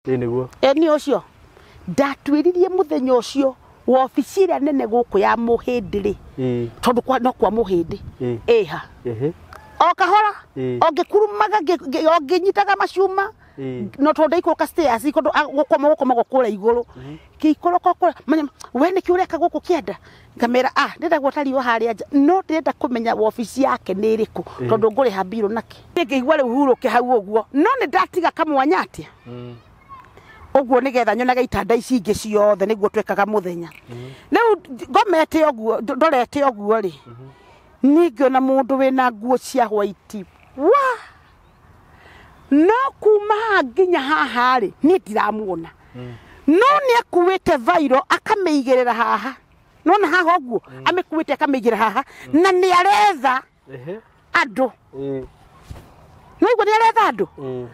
Ĩ nĩguo. Ĩ nĩ ũcio ndatwĩririe mũthenya ũcio wobici ĩrĩa nene gũkũ ya mũhĩndĩ rĩ, Ĩ. tondũ kwa, no kwa mũhĩndĩ Ĩ. ĩha Ehe. o kahora Ĩ. o ngĩkurumaga o ngĩnyitaga macuma Ĩ. no tondũ ndaikũrũka stairs kũndũ gũkoma gũkomagwo kũrĩa igũrũ ngĩikũrũka kũrĩa manya we nĩkĩ ũreka gũkũ kĩanda ngamera ah ndĩrenda gwota riũa harĩa nja no ndĩrenda kũmenya wobici yake nĩ ĩrĩkũ tondũ ngũrĩha mbirũ nakĩ ngĩigua rĩu hurũke hau ũguo no nĩ ndatiga kamwanya atĩa ũguo nĩgetha nyonage itanda ici ingĩ ciothe nĩguo twekaga mũthenya rĩu ngomete ũguo ndorete ũguo rĩ niĩ ngĩona mũndũ wĩna nguo cia white wa no kuma haha nginya haha rĩ niĩ ndiramuona no nĩ akuĩte vairo akamĩigĩrĩra haha nona haha ũguo amĩkuĩte akamĩigĩrĩra haha na nĩ aretha Ehe. andũ Ĩ. no igua nĩ aretha andũ Ĩ.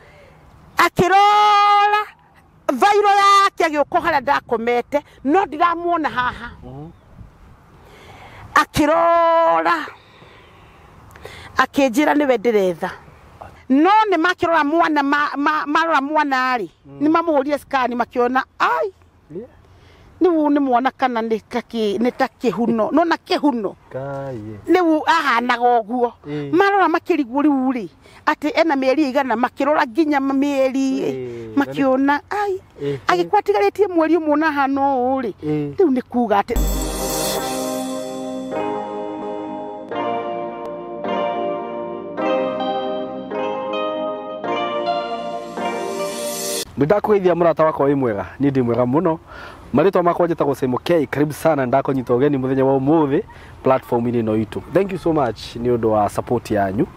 akĩrora vairo yake agĩũka harĩa ndakomete no ndiramuona haha akĩrora akĩnjĩra nĩwe ndĩretha no nĩ makĩrora mwana marora mwana rĩ nĩ mamũhũrire scan makĩona ai Yeah. rĩu nĩ mwana kana nĩ nĩ ta kĩhuno nona kĩhuno Kai. rĩu ahanaga ũguo Ĩ. marora makĩrigwo rĩu rĩ atĩ ena mĩeri ĩigana makĩrora nginya mĩeri Ĩ, makĩona ai Ĩ. agĩkorwo atigarĩtie mweri ũmwe na ahana ũũ rĩ Ĩ. rĩu nĩ kuga atĩ Nĩ ndakũgeithia mũrata wakwa wĩ mwega niĩ ndĩ mwega mũno marĩtwa makwa njĩtagwo Simon K karibu sana ndakũnyita ũgeni mũthenya wa ũmũthĩ platform-inĩ ĩno itũ thank you so much nĩ ũndũ wa support yanyu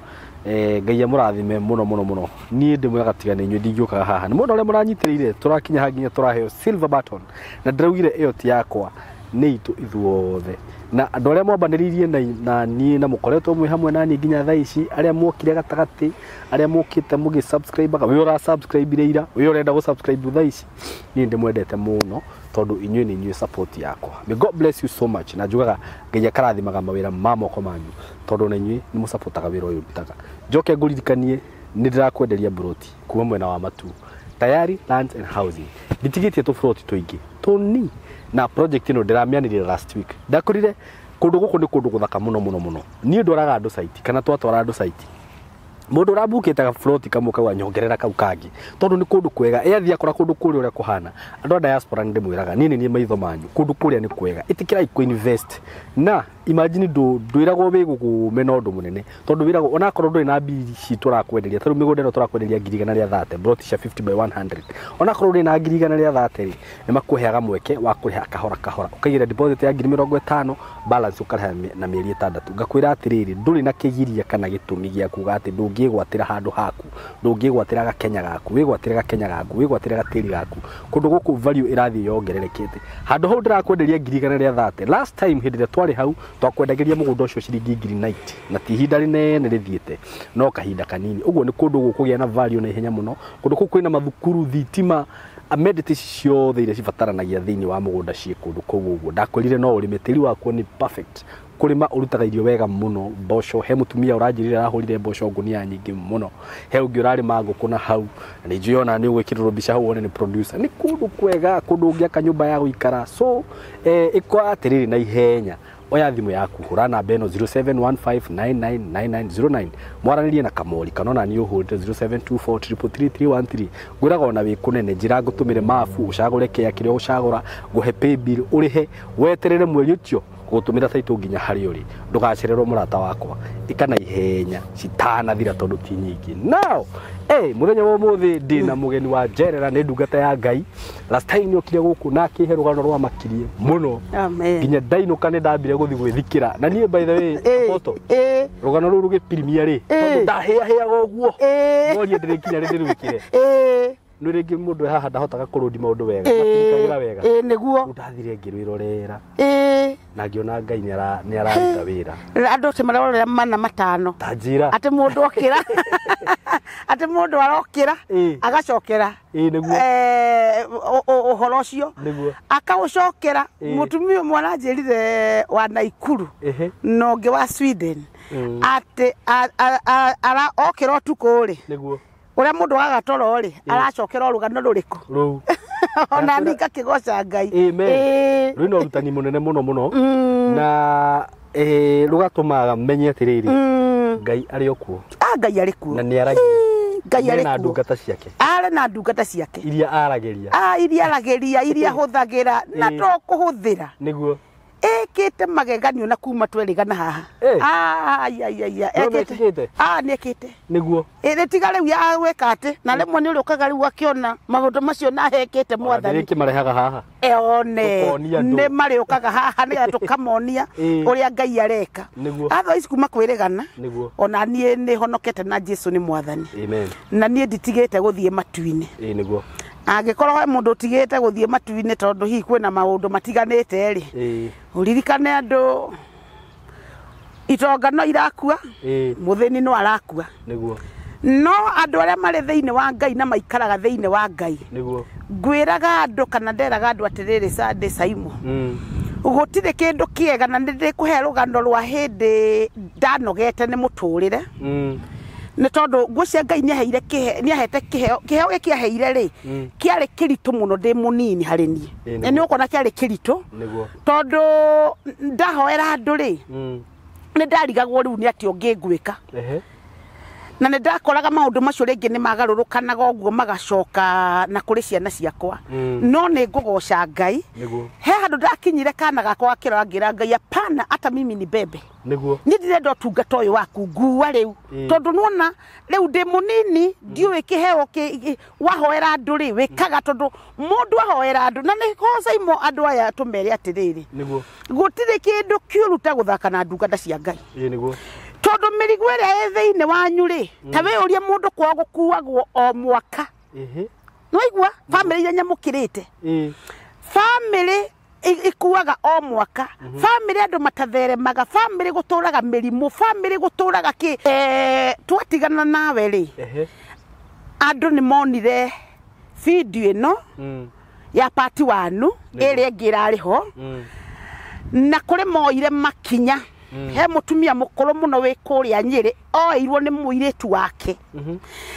Ngai amũrathime mũno mũno mũno niĩ ndĩ mwega tiga nĩ inyuĩ ndingĩũkaga haha nĩ mũndũ ũrĩa mũranyitĩrĩire tũrakinya haha nginya tũraheo silver button na ndĩraugire ĩyo ti yakwa nĩ itũ ithuothe na andũ arĩa mwambanĩrĩirie na niĩ na mũkoretwo mwĩ hamwe na niĩ nginya thaa ici arĩa mwokire gatagatĩ arĩa mokĩte mũgĩ subscribe wĩ ũra subscribe ira wĩ ũrenda gũ subscribe thaa ici niĩ ndĩmwendete mũno tondũ inyuĩ nĩ inyuĩ support yakwa may God bless you so much na njugaga Ngai akarathimaga mawĩra ma moko manyu tondũ na inyuĩ nĩ mũsupportaga wĩra ũyũ ndutaga njoke ngũririkanie nĩ ndĩrakwenderia mburoti kuma mwena wa Matuu Tayari Lands and Housing nditigĩtie tũburoti tũingĩ tũni na project ĩno ndĩramĩanĩrĩra last week ndakorire kũndũ gũkũ nĩ kũndũ gũthaka mũno mũno mũno niĩ ndwaraga andũ site kana twatwara andũ site mũndũ ũrambukĩte gaburoti kamwe kau anyongerera kau kangĩ tondũ nĩ kũndũ kwega ĩ athiĩ akora kũndũ kũrĩa ũrĩa kũhana andũ a diaspora nĩ ndĩmwĩraga niĩ nĩ niĩ maitho manyu kũndũ kũrĩa nĩ kwega ĩtĩkĩrai kũ invest na imagine ndwĩragwo wĩ gũgũme na ũndũ mũnene tondũ wĩragwo onakorwo ndũrĩ na mbiri ici tũrakwenderia tarĩu mĩgũnda ĩno tũrakwenderia 130,000 plot cia 50 by 100 onakorwo ndũrĩ na 130,000 rĩ nĩ makũheaga mweke wa kũrĩha kahora kahora ũkaigĩra deposit ya 50,000 balance ũkarĩha na mĩeri 6 ngakwĩra atĩrĩrĩ ndũrĩ na kĩgiria kana gĩtũmi gĩa kuga atĩ ndũngĩgwatĩra handũ haku ndũngĩgwatĩra gakenya gaku wĩgwatĩre gakenya gaku wĩgwatĩre gatĩri gaku kũndũ gũkũ value ĩrathiĩ yongererekete handũ hau ndĩrakwenderia 130,000 last time hĩndĩ ĩrĩa twarĩ hau twakwendagĩria mũgũnda ũcio ciringi 90,000 na ti ihinda rĩnene rĩthiĩte no kahinda kanini ũguo nĩ kũndũ gũkũgĩa na value na ihenya mũno kũndũ kũu kwĩna mathukuru thitima amenities ciothe iria cibataranagia thĩinĩ wa mũgũnda ciĩ kũndũ kũu ũguo ndakwĩrire no ũrĩme tĩri wakuo nĩ perfect kũrĩma ũrutaga irio wega mũno mboco he mũtumia ũranjĩrire arahũrire mboco ngũnia nyingĩ mũno he ũngĩ ũrarĩma ngũkũ na hau na nĩ njũĩ ona nĩ ũgwĩkĩrĩrwo mbica hau wone nĩ producer nĩ kũndũ kwega kũndũ ũngĩaka nyũmba ya gũikara so ĩkwa atĩrĩrĩ na ihenya oya thimũ yaku hũra namba ĩno 0715999909 mwaranĩrie na kamori kana ona niĩ ũhũrĩte 0724333313 ngwĩraga ona wĩ kũnene njĩra ngũtũmĩre mabu ũcagũre kĩa kĩrĩa ũcagũra ngũhe paybill ũrĩhe weterere mweri ũcio gũtũmĩra taitũ nginya harĩa ũrĩ ndũgacererwo mũrata wakwa ĩka na ihenya citanathira tondũ ti nyingĩ now mũthenya wa ũmũthĩ ndĩ na mũgeni wa njerera nĩ ndungata ya Ngai last time nĩokire gũkũ na akĩhe rũgano rwa makirie mũno Amen. nginya ndainũka nĩ ndambire gũthiĩ gwĩthikĩra na niĩ by the way Apostle Ĩ, rũgano rũu rũgĩpirimia rĩ tondũ ndahĩahĩaga ũguo ngoria ndĩrĩkinya rĩ ndĩrwĩkĩre nĩ rĩngĩ mũndũ e haha ndahotaga kũrũndi maũndũ wega matirikagĩra wega ĩ nĩguo Rĩu ndathire ngĩrwĩrorera ĩ na ngĩona Ngai nĩ araruta wĩra andũ atĩ mararorera mana matano ta njĩra atĩ mũndũ okĩra atĩ mũndũ arokĩra Ĩ. agacokera ĩ nĩguo ũhoro ũcio nĩguo akaũcokera Ĩ. mũtumia ũmwe aranjĩrire wa Naikuru ehe na ũngĩ wa Sweden atĩ okĩra ũtukũ rĩ nĩguo Ũrĩa mũndũ agaga toro rĩ, aracokera rũgano rũrĩkũ? Rũu. Ona niĩ ngakĩgoca Ngai. Amen. Ĩĩ. Rwĩna ũrutani mũnene mũno mũno na rũgatũmaga menye atĩrĩrĩ, Ngai arĩ o kuo. Ah, Ngai arĩ kuo. Na nĩ aragia. Ngai arĩ na kuo. ndungata ciake. Arĩ na ndungata ciake. Iria aragĩria. Ah, iria aragĩria, iria ahũthagĩra na Ĩĩ. to kũhũthĩra. Nĩguo. Ĩkĩte mageganio na kuma twerĩgana haha. Ĩ. Ah, ai, ai, ai, ai. No nĩekĩte? Ah, nĩekĩte. Nĩguo. Ĩrĩ tiga rĩu ya gwĩka atĩ, na rĩmwe nĩ ũrĩũkaga rĩu akĩona maũndũ macio na hekĩte mwathani. Ndĩrĩkĩmarehaga haha. One Tũkonia andũ. nĩ marĩũkaga haha nĩgetha tũkamonia Ĩĩ. ũrĩa Ngai areka. Nĩguo. Otherwise kuma kwĩrĩgana, Nĩguo. ona niĩ nĩ honokete na Jesu nĩ mwathani. Amen. Na niĩ nditigĩte gũthiĩ matu-inĩ. Ĩĩ nĩguo. Angĩkorwo he mũndũ ũtigĩte gũthiĩ matu-inĩ tondũ hihi kwĩna maũndũ matiganĩte rĩ, Ĩĩ. ũririkane andũ itonga no irakua, Ĩĩ. mũthĩni no arakua. Nĩguo. No andũ arĩa marĩ thĩinĩ wa Ngai na maikaraga thĩinĩ wa Ngai, Nĩguo. ngwĩraga andũ kana nderaga andũ atĩrĩrĩ, Sunday Saimo, gũtirĩ kĩndũ kĩega na nĩ ndĩkũhe rũgano rwa hĩndĩ ndanogete nĩ mũtũrĩre. Nĩ tondũ ngwĩciria Ngai nĩaheire kĩhe, nĩahete kĩheo, kĩheo gĩkĩ aheire rĩ, kĩarĩ kĩritũ mũno ndĩ mũnini harĩ niĩ. Ĩĩ, Na nĩ ũkuona kĩarĩ kĩritũ Nĩguo. tondũ ndahoera andũ rĩ, nĩ ndarigagwo rĩu nĩ atĩa ũngĩ ngwĩka. Ehe. Na nĩ ndakoraga maũndũ macio rĩngĩ nĩ magarũrũkanaga ũguo magacoka na kũrĩ ciana ciakwa. No nĩ ngũgoca Ngai. Nĩguo. He handũ ndakinyire kana gakwa gakĩrora ngĩra Ngai, hapana, hata mimi ni bebe. Nĩguo. Niĩ ndirenda ũtungata ũyũ waku ngua rĩu. Tondũ nĩwona rĩu ndĩ mũnini ndiũĩ kĩheo wahoera andũ rĩ wĩkaga tondũ mũndũ ahoera andũ na nĩ Saimo andũ aya tũmere atĩrĩrĩ, Nĩguo. gũtirĩ kĩndũ kĩũru ta gũthaka na ndungata cia Ngai. Ĩĩ nĩguo. Tondũ mĩrigo ĩrĩa ĩ thĩinĩ wanyu rĩ, ta wĩyũrie mũndũ kwao gũkuagwo o mwaka. Ehe. Nĩwaigua? Bamĩrĩ iria nyamũkĩrĩte. Ĩĩ. Bamĩrĩ ikuaga o mwaka. Bamĩrĩ andũ matatheremaga, bamĩrĩ gũtũraga mĩrimũ, bamĩrĩ gũtũraga kĩ. Twatigana nawe rĩ, Ehe. andũ nĩ monire video ĩno ya part 1 ĩrĩa ĩngĩ ĩrarĩ ho. Na kũrĩ moire makinya. He mũtumia mũkũrũ mũno wĩ kũrĩa Nyĩrĩ oeirwo nĩ mũirĩtu wake.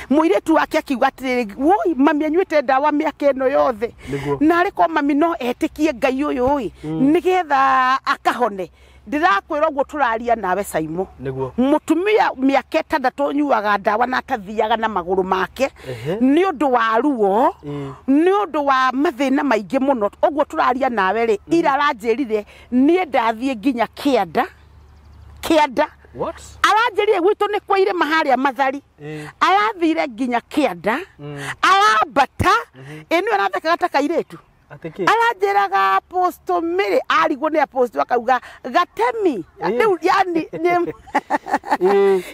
Mũirĩtu wake akiuga atĩrĩrĩ, woi mami anyuĩte ndawa mĩaka ĩno yothe. Nĩguo. Na arĩ korwo mami no etĩkie Ngai ũyũ ĩ, nĩgetha akahone. Ndĩrakwĩra ũguo tũraria nawe Saimo. Nĩguo. Mũtumia mĩaka ĩtandatũ ũnyuaga ndawa na atathiaga na magũrũ make Ehe. nĩ ũndũ wa ruo, nĩ ũndũ wa mathĩna maingĩ mũno. Ũguo tũraria nawe rĩ, ira aranjĩrire niĩ ndathiĩ nginya kĩanda. Kĩanda. What? Aranjĩrire gwitũ nĩ kwa irĩma harĩa Mathari. Arathire nginya kĩanda, arambata, ĩ nĩwe arathekaga ta kairĩtu. Atĩ kĩ? Aranjĩraga Apostle Mary, arigwo nĩ Apostle akauga gatemi. Rĩu yani nĩ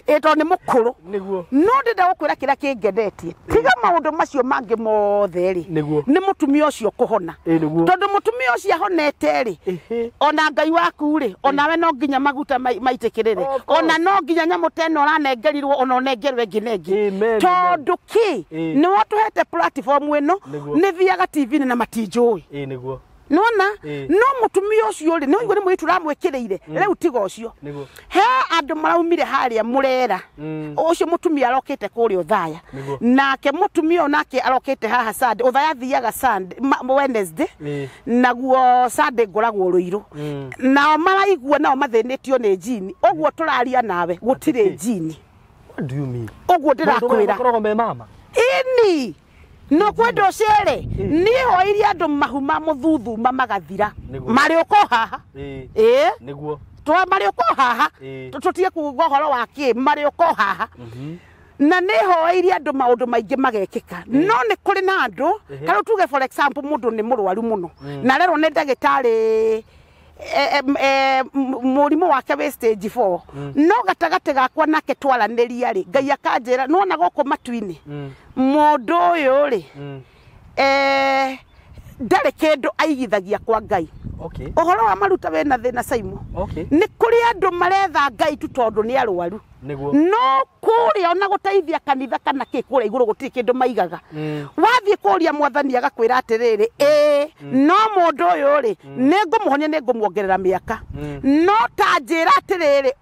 ĩ tondũ nĩ mũkũrũ. Nĩguo. No ndĩrenda gũkwĩra kĩrĩa kĩngenetie. Tiga maũndũ macio mangĩ mothe rĩ, Nĩguo. nĩ mũtumia ũcio kũhona. Ĩĩ nĩguo. Tondũ mũtumia ũcio ahonete rĩ, Ehe. ona Ngai waku rĩ, onawe no nginya maguta maitĩkĩrĩre. Of course. Ona no nginya nyamũ ta ĩno ũranengerirwo ona ũnengerwo ĩngĩ na ĩngĩ. Amen, Tondũ kĩ, Ĩĩ. nĩwe ũtũhete platform ĩno, Nĩguo. nĩ thiaga TV-inĩ na matinjũĩ. Ĩĩ nĩguo. Nĩwona? Ĩĩ. No mũtumia ũcio rĩ, nĩwaigua nĩ mũirĩtu ũramwĩkĩrĩire, rĩu tiga ũcio. Nĩguo. He andũ maraumire harĩa Mũrera. Ũcio mũtumia arokĩte kũrĩa Othaya. Nĩguo. Nake mũtumia ũyũ nake arokĩte haha Sunday. Othaya athiaga Sunday, Wednesday. Ĩĩ. Naguo Sunday ngoragwo Rũirũ. Nao maraigua nao mathĩnĩtio nĩ njini. Ũguo tũraria nawe gũtirĩ Atĩ kĩ? njini. What do you mean? Ũguo ndĩrakwĩra. Makoragwo me mama. Ĩni. No kwenda ũcere. Niĩ hoirie andũ mahu ma mũthuthuma magathira. Nĩguo. Marĩũka o haha. Ĩĩ. Ĩĩ. Nĩguo. Twa marĩũka o haha. Ĩĩ. Tũtige kuga ũhoro wa kĩ, marĩũka o haha. Na nĩ hoeirie andũ maũndũ maingĩ magekĩka. No nĩ kũrĩ na andũ, ta rĩu tuge for example mũndũ nĩ mũrwaru mũno. Na arerwo nĩ ndagĩtarĩ mũrimũ wake wĩ stage 4. No gatagatĩ gakwa nake twaranĩria rĩ, Ngai akanjĩra, nĩwona gũkũ matu-inĩ, mũndũ ũyũ rĩ, ndarĩ kĩndũ aigithagia kwa Ngai. Okay. Ũhoro wa maruta wĩna thĩna Saimo. Okay. Nĩ kũrĩ andũ maretha Ngai tu tondũ nĩ arwaru. Nĩguo. No kũrĩa ona gũteithia kanitha kana kĩ kũrĩa igũrũ gũtirĩ kĩndũ maigaga. Wathiĩ kũria mwathani agakwĩra atĩrĩrĩ, ĩĩ no mũndũ ũyũ rĩ nĩ ngũmũhonia, nĩ ngũmuongerera mĩaka. No ta njĩra atĩrĩrĩ,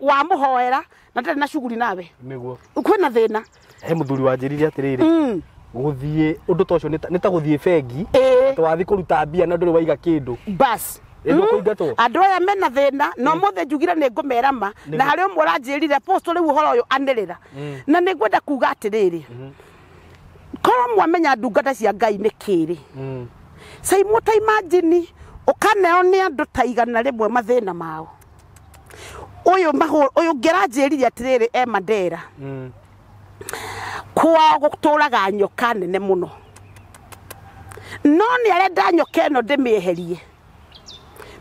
wamũhoera na ndarĩ na shughuli nawe. Nĩguo. Kwĩna thĩna. He mũthuri wanjĩrire atĩrĩrĩ, gũthiĩ ũndũ ta ũcio nĩ ta gũthiĩ bengi, atĩ wathiĩ kũruta mbia na ndũrĩ waiga kĩndũ. Bas. Andũ aya mena thĩna no mũthĩ njugire nĩ ngũmera ma, na harĩ ũmwe ũranjĩrire apostle rĩu ũhoro ũyũ anĩrĩra. Na nĩ ngwenda kuga atĩrĩrĩ, korwo mwamenya ndungata cia Ngai nĩ kĩrĩ, Saimo ta imagine ũkaneo nĩ andũ ta 100 mathĩna mao. Ũyũ ngĩranjĩrire atĩrĩrĩ, e Mandera kwao gũtũraga nyoka nene mũno, no nĩ arenda nyoka ĩno ndĩmĩeherie.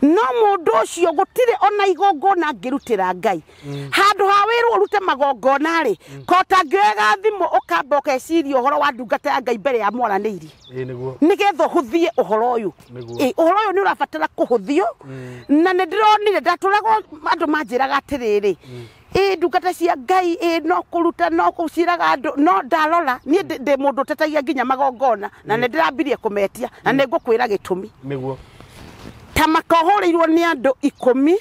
No mũndũ ũcio gũtirĩ ona igongona angĩrutĩra Ngai. Handũ ha wĩrwo ũrute magongona rĩ, kota ngĩoyaga thimũ ũkamba ũkeciria ũhoro wa ndungata ya Ngai mbere ya mwaranĩirie. Nĩguo. Nĩgetha ũhũthie ũhoro ũyũ. Ũhoro ũyũ nĩ ũrabatara kũhũthio. Na nĩ ndĩronire ndatũragwo andũ manjĩraga atĩrĩrĩ, ĩ ndungata cia Ngai ĩ no kũruta no kũciraga andũ, no ndarora niĩ ndĩ mũndũ ũtetagia nginya magongona, na nĩ ndĩrambirie kũmetia, na nĩ ngũkwĩra gĩtũmi. Nĩguo. Ta makahũrĩirwo nĩ andũ 10,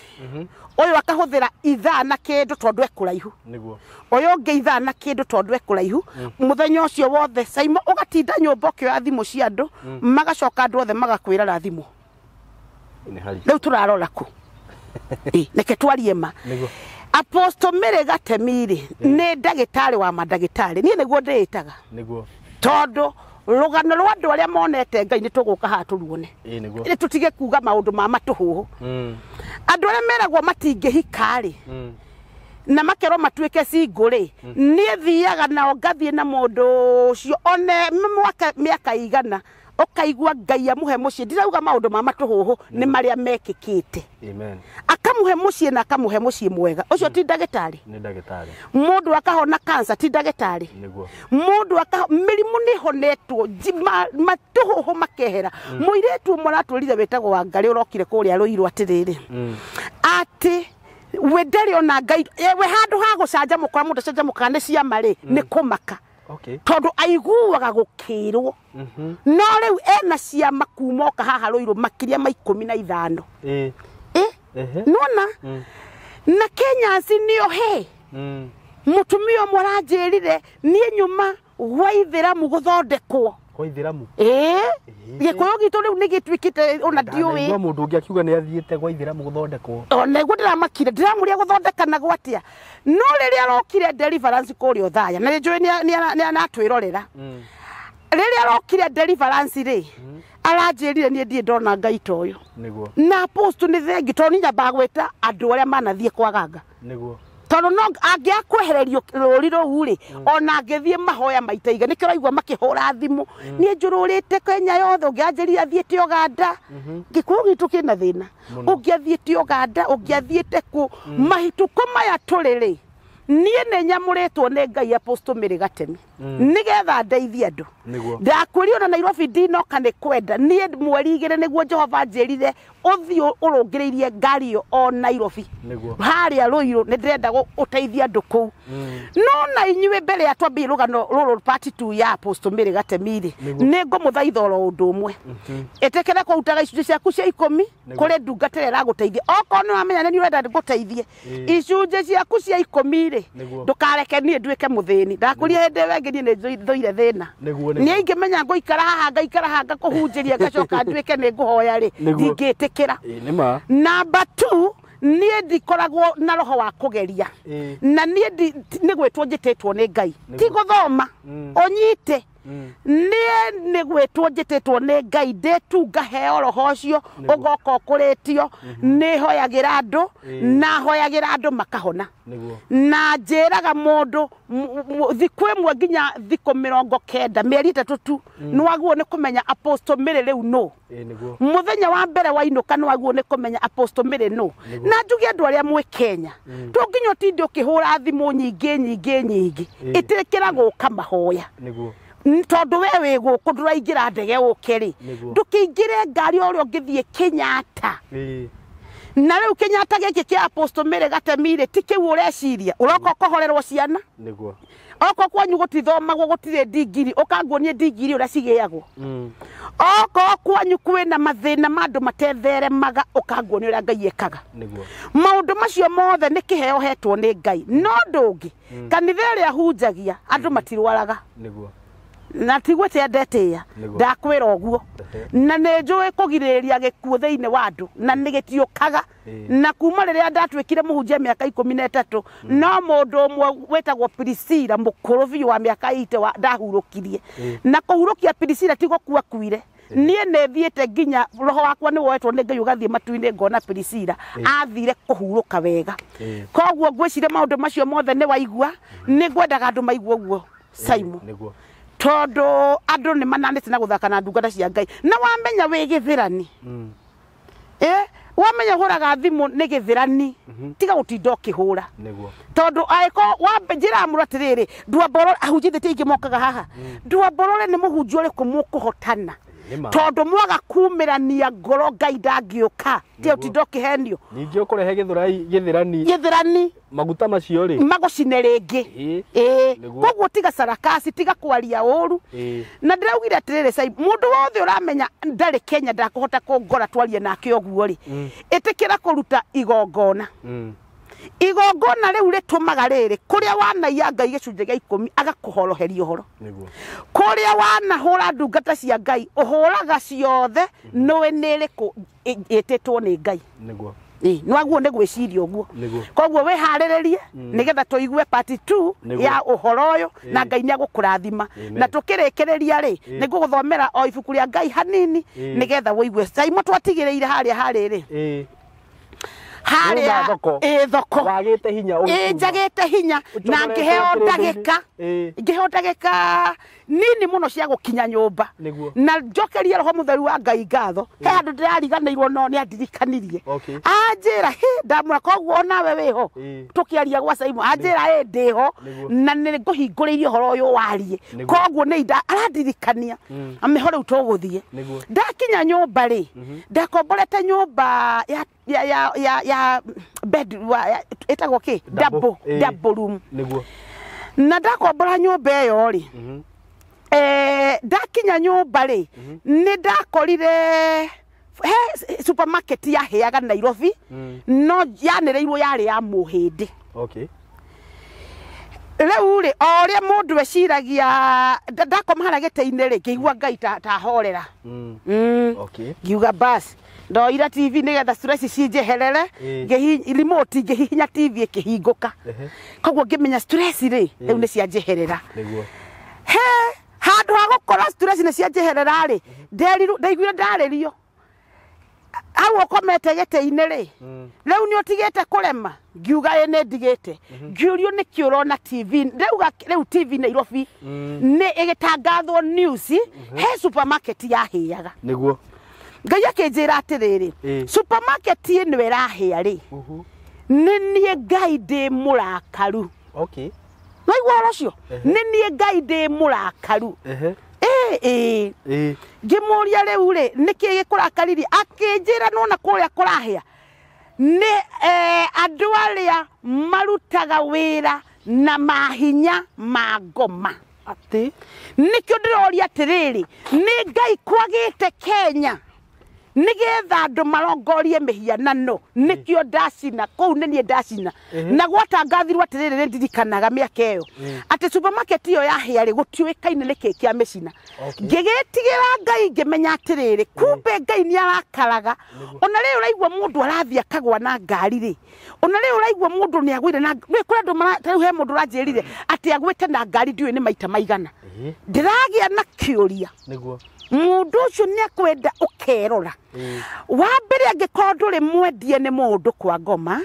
ũyũ akahũthĩra ithaa na kĩndũ tondũ e kũraihu. Nĩguo. Ũyũ ũngĩ ithaa na kĩndũ tondũ e kũraihu. Mũthenya ũcio wothe Saimo ũgatinda nyũmba ũkĩoya thimũ cia andũ, magacoka andũ othe magakwĩra ra thimũ. Rĩu tũrarora kũ? Reke twarie ma. Nĩguo. Apostle Mary Gatemi rĩ, nĩ ndagĩtarĩ wa mandagĩtarĩ. Niĩ nĩguo ndĩĩtaga. Nĩguo. Tondũ rũgano rwa andũ arĩa monete Ngai nĩ tũgũka haha tũruone. Nĩguo. Nĩ tũtige kuga maũndũ ma matũhũhũ. Andũ arĩa meragwo matingĩhika rĩ, na makerwo matuĩke single rĩ, niĩ thiaga nao ngathiĩ na mũndũ ũcio one mwaka mĩaka igana, ũkaigua Ngai amũhe mũciĩ. Ndirauga maũndũ ma matũhũhũ, nĩ marĩa mekĩkĩte. Amen. Akamũhe mũciĩ na akamũhe mũciĩ mwega. Ũcio ti ndagĩtarĩ. Nĩ ndagĩtarĩ. Mũndũ akahona cancer ti ndagĩtarĩ. Nĩguo. Mũndũ mĩrimũ nĩ ĩhonetwo, matũhũhũ makehera. Mũirĩtu ũmwe aratwĩrire wĩtagwo Wangarĩ ũrokire kũrĩa Rũirũ atĩrĩrĩ, atĩ we ndarĩ ona Ngai, we handũ ha gũcanjamũka mũndũ acanjamũkaga nĩ ciama rĩ, nĩ kũmaka. Okay. Tondũ aiguaga gũkĩrwo. No rĩu ena ciama kuma oka haha Rũirũ makĩria ma 15. Nona na Kenyans nĩo he. Mũtumia ũmwe aranjĩrire niĩ nyuma gwa ithĩramu gũthondekwo. Kwa ithĩramu? Gĩkũyũ gitũ rĩu nĩ gĩtuĩkĩte ona ndiũĩ. Ndaigua mũndũ ũngĩ akiuga nĩ athiĩte gwa ithĩramu gũthondekwo. Ona nĩguo ndĩramakire, ndĩramũria gũthondekanagwo atĩa. No rĩrĩa arokire deliverance kũrĩa Othaya, na nĩnjũĩ nĩ anatwĩrorera. Rĩrĩa arokire deliverance rĩ, aranjĩrire niĩ ndirĩ ndona Ngai ta ũyũ. Nĩguo. Na apostle nĩ thengi tondũ niĩ nyambaga gwĩta andũ arĩa manathiĩ kwa ganga. Nĩguo. Tondũ no angĩakwehererio rũri rũu rĩ, ona angĩthiĩ mahoya maita igana, nĩkĩo ũraigua makĩhũra thimũ. Niĩ njũrũrĩte Kenya yothe, ũngĩanjĩrire athiĩte Uganda. Gĩkũyũ gitũ kĩna thĩna. Ũngĩathiĩte Uganda, ũngĩathiĩte kũ, mahitukũ maya tũrĩ rĩ, niĩ nĩ nyamũrĩtwo nĩ Ngai Apostle Mary Gatemi, nĩgetha ndeithie andũ. Nĩguo. Ndakwĩrire ona Nairobi ndinoka nĩ kwenda, niĩ mweri 2 nĩguo Jehova anjĩrire ũthiĩ ũrũngĩrĩirie ngari ĩyo o Nairobi. Nĩguo. Harĩa Rũirũ nĩ ndĩrenda ũteithie andũ kũu. No na inyuĩ mbere ya twambie rũgano rũrũ part 2 ya Apostle Mary Gatemi rĩ, nĩ ngũmũthaitha oro ũndũ ũmwe. Ĩtĩkĩre kũrutaga icunjĩ ciaku cia 10 kũrĩ ndungata ĩrĩa ĩragũteithia. Okorwo nĩ wamenya nĩ ũrenda ngũteithie, icunjĩ ciaku cia 10 rĩ, ndũkareke niĩ nduĩke mũthĩni. Ndakwĩrire hĩndĩ ĩyo ĩngĩ niĩ nĩ thũire thĩna. Niĩ ingĩmenya ngũikara haha ngaikara haha ngakũhunjĩria ngacoka nduĩke nĩ ngũhoya rĩ, ndingĩtĩkĩra. Nĩ ma. Number 2, niĩ ndikoragwo na roho wa kũgeria. Na niĩ nĩ gwĩtwo njĩtĩtwo nĩ Ngai. Ti gũthoma, ũnyite. Niĩ nĩ gwĩtwo njĩtĩtwo nĩ Ngai, ndĩtu ngaheo roho ũcio, ũgoka ũkũrĩtio. Nĩ hoyagĩra andũ, na hoyagĩra andũ makahona. Na njĩraga mũndũ thikũ ĩmwe nginya thikũ 90, mĩeri 3 tu, nĩwaguo nĩ kũmenya Apostle Mary rĩu nũ. Mũthenya wa mbere wainũka nĩwaguo nĩ kũmenya Apostle Mary nũ. Na njuge andũ arĩa mwĩ Kenya, to nginya ũtinde ũkĩhũra thimũ nyingĩ nyingĩ nyingĩ, ĩtĩkĩra gũka mahoya. Tondu we wĩ gũkũ ndũraingĩra ndege ũke rĩ, ndũkĩingĩre ngari o ũrĩa ũngĩthiĩ Kenyatta. Na rĩu Kenyatta gĩkĩ kĩa Apostle Mary Gatemi rĩ, ti kĩu ũreciria, ũroka ũkohorerwo ciana. Nĩguo. Okorwo kwanyu gũtithomagwo gũtirĩ ndigiri, ũkanguonie ndigiri ũrĩa cigĩagwo. Okorwo kwanyu kwĩna mathĩna ma andũ matetheremaga, ũkanguonia ũrĩa Ngai ekaga. Nĩguo. Maũndũ macio mothe nĩ kĩheo hetwo nĩ Ngai. No ndũngĩ kanitha ĩrĩa hunjagia andũ matirwaraga. Nĩguo. Na tiguo tiendetia ndakwĩra ũguo, na nĩ njũĩ kũgirĩrĩria gĩkuũ thĩinĩ wa andũ, na nĩ gĩtiũkaga. Na kuma rĩrĩa ndatuĩkire mũhunjia mĩaka 13, no mũndũ ũmwe wĩtagwo Priscilla mũkũrũ biũ wa mĩaka 80 ndahurũkirie. Na kũhurũkia Priscilla ti gũkua kuire, niĩ nĩ thiĩte nginya roho wakwa nĩ woetwo nĩ Ngai ũgathiĩ matu-inĩ ngona Priscilla athire kũhurũka wega. Koguo ngwĩciria maũndũ macio mothe nĩ waigua, nĩ ngwendaga andũ maigue ũguo Simon. Nĩguo. Tondu andũ nĩ mananĩte na gũthaka na ndungata cia Ngai, na wamenya wĩ gĩthĩrani, wamenya ũhũraga thimũ nĩ gĩthĩrani, tiga gũtinda ũkĩhũra. Nĩguo. Tondu angĩkorwo wambe njĩra mũrũ atĩrĩrĩ, Ndwamborore ahunjithĩtie aingĩ mokaga haha, Ndwamborore nĩ mũhunjia ũrĩkũ mũkũhotana, tondu mwaga kumĩrania ngoro Ngai ndangĩũka, tiga gũtinda ũkĩhenio. Ningĩ ũkũrehe gĩthĩrani gĩthĩrani maguta macio rĩ magũcine rĩngĩ. Koguo tiga sarakasi, tiga kwaria ũru. Na ndĩraugire atĩrĩrĩ Sai, mũndũ wothe ũramenya ndarĩ Kenya ndakũhota kũngora twarie nake ũguo rĩ, ĩtĩkĩra kũruta igongona. Igongona rĩu rĩtũmaga rĩrĩ, kũrĩa wanaiya Ngai gĩcunjĩ gĩa 10 agakũhoroheria ũhoro. Nĩguo. Kũrĩa wanahũra ndungata cia Ngai ũhũraga ciothe, nĩũĩ nĩ ĩrĩkũ ĩtĩtwo nĩ Ngai. Nĩguo. Nĩwaguo nĩ gwĩciria ũguo. Koguo wĩharĩrĩrie nĩgetha tũigue part 2 ya ũhoro ũyũ, na Ngai nĩ agũkũrathima. Na tũkĩrĩkĩrĩria rĩ, nĩ ngũgũthomera o ibuku rĩa Ngai hanini nĩgetha ũigue. Simon twatigĩrĩire harĩa harĩrĩ. Harĩa thoko. Wagĩte hinya ũgĩkuma. Njagĩte hinya na ngĩheo ndagĩka. Ngĩheo ndagĩka nini mũno cia gũkinya nyũmba. Na njokerie roho mũtheru wa Ngai ngatho. He handũ ndĩrariganĩirwo no nĩ andirikanirie. Anjĩra hĩ ndamwĩra koguo onawe wĩho. Tũkĩaria gwa Simon anjĩra ĩ ndĩho na nĩ ngũhingũrĩirie ũhoro ũyũ warie. Koguo nĩ inda arandirikania. Amĩho rĩu tũgũthiĩ. Ndakinya nyũmba rĩ, ndakomborete nyũmba ya ya bed ĩtagwo kĩ? Double room. Nĩguo. Na ndakombora nyũmba ĩyo rĩ, ndakinya nyũmba rĩ, nĩ ndakorire he supermarket yaheaga Nairobi, no yanĩrĩirwo yarĩ ya mũhĩndĩ. Okay. Rĩu rĩ, o ũrĩa mũndũ eciragia, ndakoma harĩa gĩtĩ-inĩ rĩ, ngĩigua Ngai ta horera. Okay. Ngiuga basi ndoira TV nĩgetha stress cinjeherere, remote ngĩhihinya TV ĩkĩhingũka. Koguo ngĩmenya stress rĩ, rĩu nĩ cianjeherera. Nĩguo. He handũ ha gũkorwo stress nĩ cianjeherera rĩ, ndaiguire ndarĩrio. Hau ũkomete gĩtĩ-inĩ rĩ, rĩu nĩ ũtigĩte kũrema, ngiuga ĩ nĩ ndigĩte. Ngĩũrio nĩkĩ ũrona TV, ndauga rĩu TV Nairobi nĩ ĩgĩtangathwo news, he supermarket yahĩaga. Nĩguo. Ngai akĩnjĩra atĩrĩrĩ, supermarket ĩno ĩrahĩa rĩ, nĩ niĩ Ngai ndĩ mũrakaru. Okay. Waigua ũhoro ũcio? Nĩ niĩ Ngai ndĩ mũrakaru. Ngĩmũria rĩu rĩ, nĩkĩ gĩkũrakaririe? Akĩnjĩra nĩwona kũrĩa kũrahĩa nĩ andũ arĩa marutaga wĩra na mahinya ma ngoma. Atĩ? Nĩkĩo ndĩroria atĩrĩrĩ, nĩ Ngai kwagĩte Kenya nĩgetha andũ marongorie mĩhianano, nĩkĩo ndacina kũu, nĩ niĩ ndacina. Na gwatangathirwo atĩrĩrĩ, nĩ ndirikanaga mĩaka ĩyo atĩ supermarket ĩyo yahĩa rĩ, gũtiũĩkaine nĩkĩ kĩa mĩcina. Ngĩgĩtigĩra Ngai ngĩmenya atĩrĩrĩ, kumbe Ngai nĩ arakaraga. Ona rĩu ũraigua mũndũ arathiĩ akagwa na ngari rĩ, ona rĩu ũraigua mũndũ nĩ agwire na kũrĩ andũ rĩu he mũndũ ũranjĩrire atĩ agwĩte na ngari ndiũĩ nĩ maita maigana. Ndĩragĩa na kĩũria. Nĩguo. Mũndũ ũcio nĩ akwenda ũkerora. Wa mbere angĩkorwo ndũrĩ mwendie nĩ mũndũ kwa ngoma,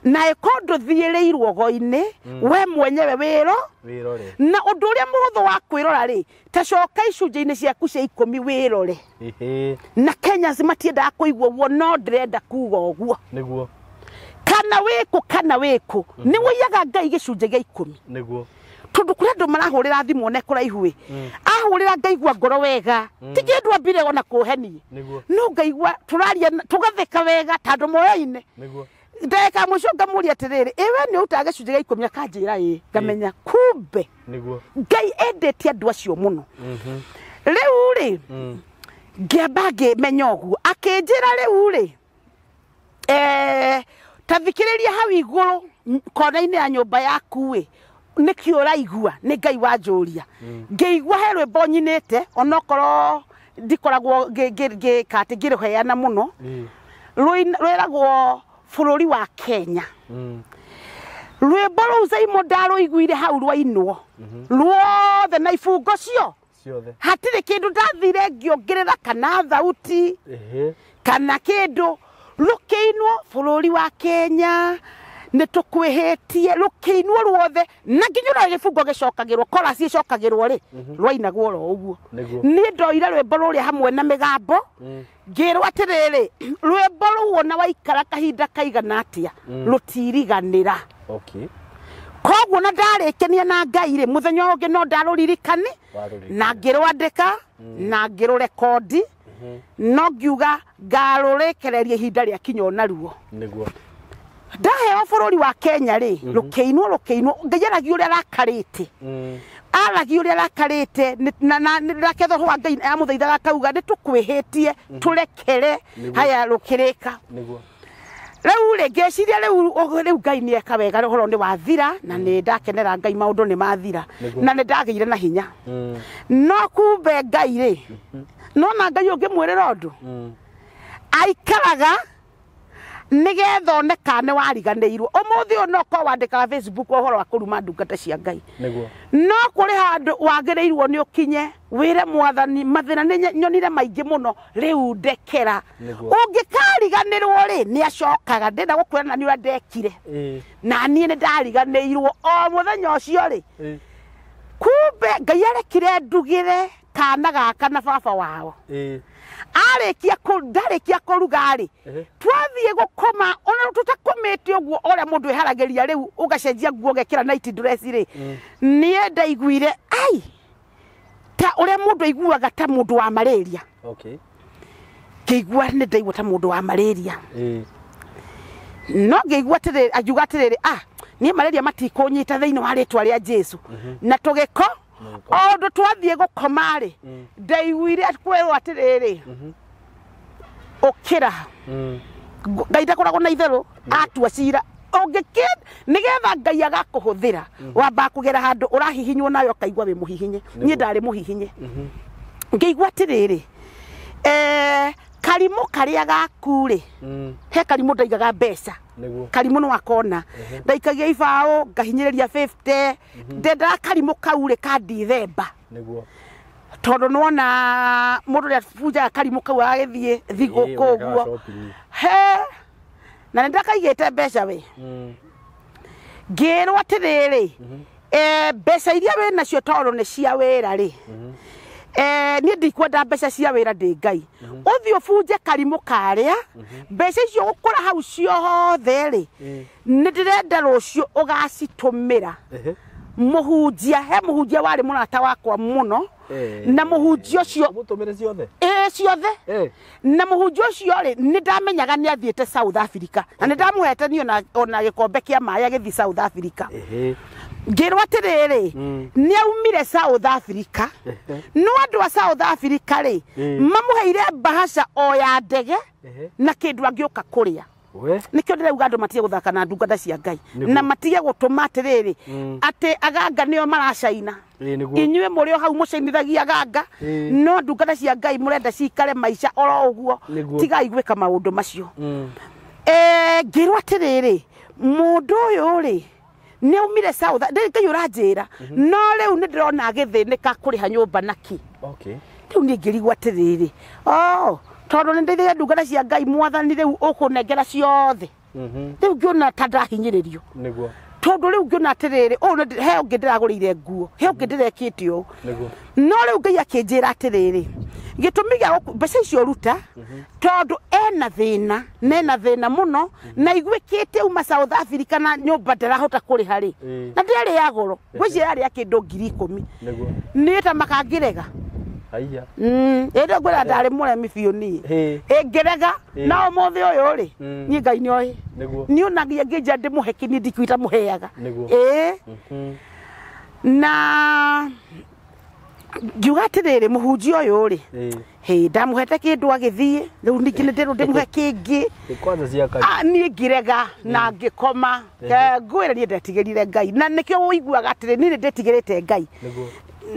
na ĩkorwo ndũthiĩrĩirwo go-inĩ, we mwenyewe wĩro wĩrore. Na ũndũ ũrĩa mũhũthũ wa kwĩrora rĩ, ta coka icunjĩ-inĩ ciaku cia 10 wĩrore. Na Kenyans matiendaga kũigua ũguo, no ndĩrenda kuga ũguo. Nĩguo. Kana wĩkũ kana wĩkũ, nĩ wũiyaga Ngai gĩcunjĩ gĩa 10. Nĩguo. Tondu kuri andu marahurira thimu one kuraihu ĩ ahurira ngaigua ngoro wega ti kindu ambire ona kuhenie no ngaigua turaria tugatheka wega ta andu moyaine ndeka mucio ngamuria atiriri iwe ni utaga gicunjĩ gĩa 10 akanjĩra ĩ ngamenya kumbe Ngai endete andu acio muno. Riu ri ngĩamba ngĩmenya ũguo akĩnjĩra rĩu rĩ ta thikĩrĩria hau igũrũ kona-inĩ ya nyũmba yaku ĩ nĩkĩ ũraigua nĩ Ngai wanjũria. Ngĩigua he rwĩmbo nyinĩte onokorwo ndikoragwo ngĩka atĩ ngĩrũheana mũno rwĩragwo bũrũri wa Kenya. Rwĩmbo rũu Zaimo ndarũiguire hau rwainwo ruothe na ibungo cio ciothe hatirĩ kĩndũ ndathire ngĩongerera kana thauti kana kĩndũ rũkĩinwo bũrũri wa Kenya nĩ tũkwĩhĩtie rũkĩinwo ruothe na nginya ũrĩa gĩbungo gĩcokagĩrwo chorus ĩcokagĩrwo rĩ rwainagwo oro ũguo. Niĩ ndoire rwĩmbo rũrĩa hamwe na mĩgambo ngĩrwo atĩrĩrĩ rwĩmbo rũu ona waikara kahinda kaigana atĩa rũtiriganĩra. Koguo na ndarĩkenia na Ngai rĩ mũthenya ũngĩ no ndarũririkane na ngĩrwandĩka na ngĩrũrekondi no ngiuga ngarũrekereria ihinda rĩa kinya onaruo. Ndaheo bũrũri wa Kenya rĩ rũkĩinwo rũkĩinwo Ngai aragia ũrĩa arakarĩte aragia ũrĩa arakarĩte na nake roho wa Ngai amũthaithaga akauga nĩ tũkwĩhĩtie tũrekere haya rũkĩrĩka. Rĩu rĩ ngĩciria rĩu Ngai nĩ eka wega ũhoro nĩ wathira na nĩ ndakenera Ngai maũndũ nĩ mathira na nĩ ndagĩire na hinya. No kumbe Ngai rĩ nona Ngai ũngĩmwĩrĩra ũndũ aikaraga nigetha oneka nĩ wariganĩirwo. Ũmũthĩ ũyũ no korwo wandĩkaga Facebook ũhoro wa kũruma ndungata cia Ngai no kũrĩ handũ wagĩrĩirwo nĩ ũkinye wĩre mwathani mathĩna nĩ nyonire maingĩ mũno rĩu ndekera. Ũngĩkariganĩrwo rĩ nĩ acokaga ndĩna gũkwĩra na nĩ ũrĩa ndekire na niĩ nĩ ndariganĩirwo o mũthenya ũcio rĩ kumbe Ngai arekire ndugĩre kana gaka na baba wao arĩkia ndarĩkia kũruga rĩ twathiĩ gũkoma ona tũtakomĩte ũguo ũrĩa mũndũ ĩharagĩria rĩu ũgacenjia nguo ũgekĩra night dress rĩ niĩ ndaiguire ai ta ũrĩa mũndũ aiguaga ta mũndũ wa malaria. Ngĩigua nĩ ndaigua ta mũndũ wa malaria no ngĩigua atĩrĩrĩ angiuga atĩrĩrĩ ah niĩ malaria matikũnyita thĩinĩ wa rĩtwa rĩa Jesu na tũgĩko o ũndũ twathiĩ gũkoma rĩ ndaiguire kwĩrwo atĩrĩrĩ ũkĩra Ngai ndakoragwo na itherũ atua cira ũngĩkĩ nĩgetha Ngai agakũhũthĩra wamba kũgera handũ ũrahihinywo nawe ũkaigua wĩ mũhihinye. Niĩ ndarĩ mũhihinye ngĩigua atĩrĩrĩ karimũ karĩa gaku rĩ he karimũ ndaigaga mbeca karimũ no akona ndaikagia ibaũ ngahinyĩrĩria 50 ndendaga karimũ kau rĩ ka Dithemba tondũ nĩwona mũndũ ũrĩa bunjaga karimũ kau agagĩthiĩ thigũkũ ũguo he na nĩ ndakaigĩte mbeca we ngĩrwo atĩrĩrĩ mbeca iria wĩ nacio tondũ nĩ cia wĩra rĩ niĩ ndikwenda mbeca cia wĩra ndĩ Ngai ũthiĩ ũbunje karimũ karĩa mbeca icio ũgũkora hau ciothe rĩ nĩ ndĩrenda rũciũ ũgacitũmĩra mũhunjia he mũhunjia warĩ mũrata wakwa mũno na mũhunjia ũcio mũtũmĩre ciothe ciothe na mũhunjia ũcio rĩ nĩ ndamenyaga nĩ athiĩte South Africa na nĩ ndamũhete niĩ ona gĩkombe kĩa maĩ agĩthiĩ South Africa. Ngĩrwo atĩrĩrĩ nĩ aumire South Africa no andũ a South Africa rĩ mamũheire mbahaca o ya ndege na kĩndũ angĩũka kũrĩa. Nĩkĩo ndĩrauga andũ matige gũthaka na ndungata cia Ngai na matige gũtũma atĩrĩrĩ atĩ aganga nĩo maracaina inyuĩ mũrĩ o hau mũcainithagia aganga no ndungata cia Ngai mũrenda cikare maica oro ũguo tigai gwĩka maũndũ macio. Ngĩrwo atĩrĩrĩ mũndũ ũyũ rĩ nĩ aumire South Ngai ũranjĩra no rĩu nĩ ndĩrona agĩthĩnĩka kũrĩha nyũmba naki. Rĩu niĩ ngĩrigwo atĩrĩrĩ tondũ nĩ ndeithagia ndungata cia Ngai mwathani rĩu ũkũnengera ciothe rĩu ngĩona ta ndahinyĩrĩrio tondũ rĩu ngĩona atĩrĩrĩ ũũ he ũngĩ ndĩragũrĩire nguo he ũngĩ ndĩrekĩte ũũ no rĩu Ngai akĩnjĩra atĩrĩrĩ Gĩtũmi gĩa mbeca icio ruta tondũ ena thĩna nena thĩna mũno na iguĩkĩte uma South Africa na nyũmba ndarahota kũrĩha rĩ na ndĩarĩ ya goro ngwĩciria yarĩ ya kĩndũ 10,000 Nĩguo. Niĩ ta makangĩrega Haiya. Ĩndĩ ngwĩra ndarĩ mũremi biũ niĩ ĩngĩrega na ũmũthĩ ũyũ rĩ niĩ Ngai nĩoĩ Nĩguo. niĩ onagia ngĩnja ndĩmũhe kĩni ndikuita mũheaga Nĩguo. Ĩĩ na ngiuga atĩrĩrĩ mũhunjia ũyũ rĩ hĩ ndamũhete kĩndũ agĩthiĩ rĩu ningĩ nĩ ndĩrwo ndĩmũhe kĩngĩ Kwanza cia niĩ ngĩrega na ngĩkoma ngwĩra niĩ ndetigĩrire Ngai na nĩkĩo ũiguaga atĩrĩ niĩ nĩ ndĩtigĩrĩte Ngai Nĩguo.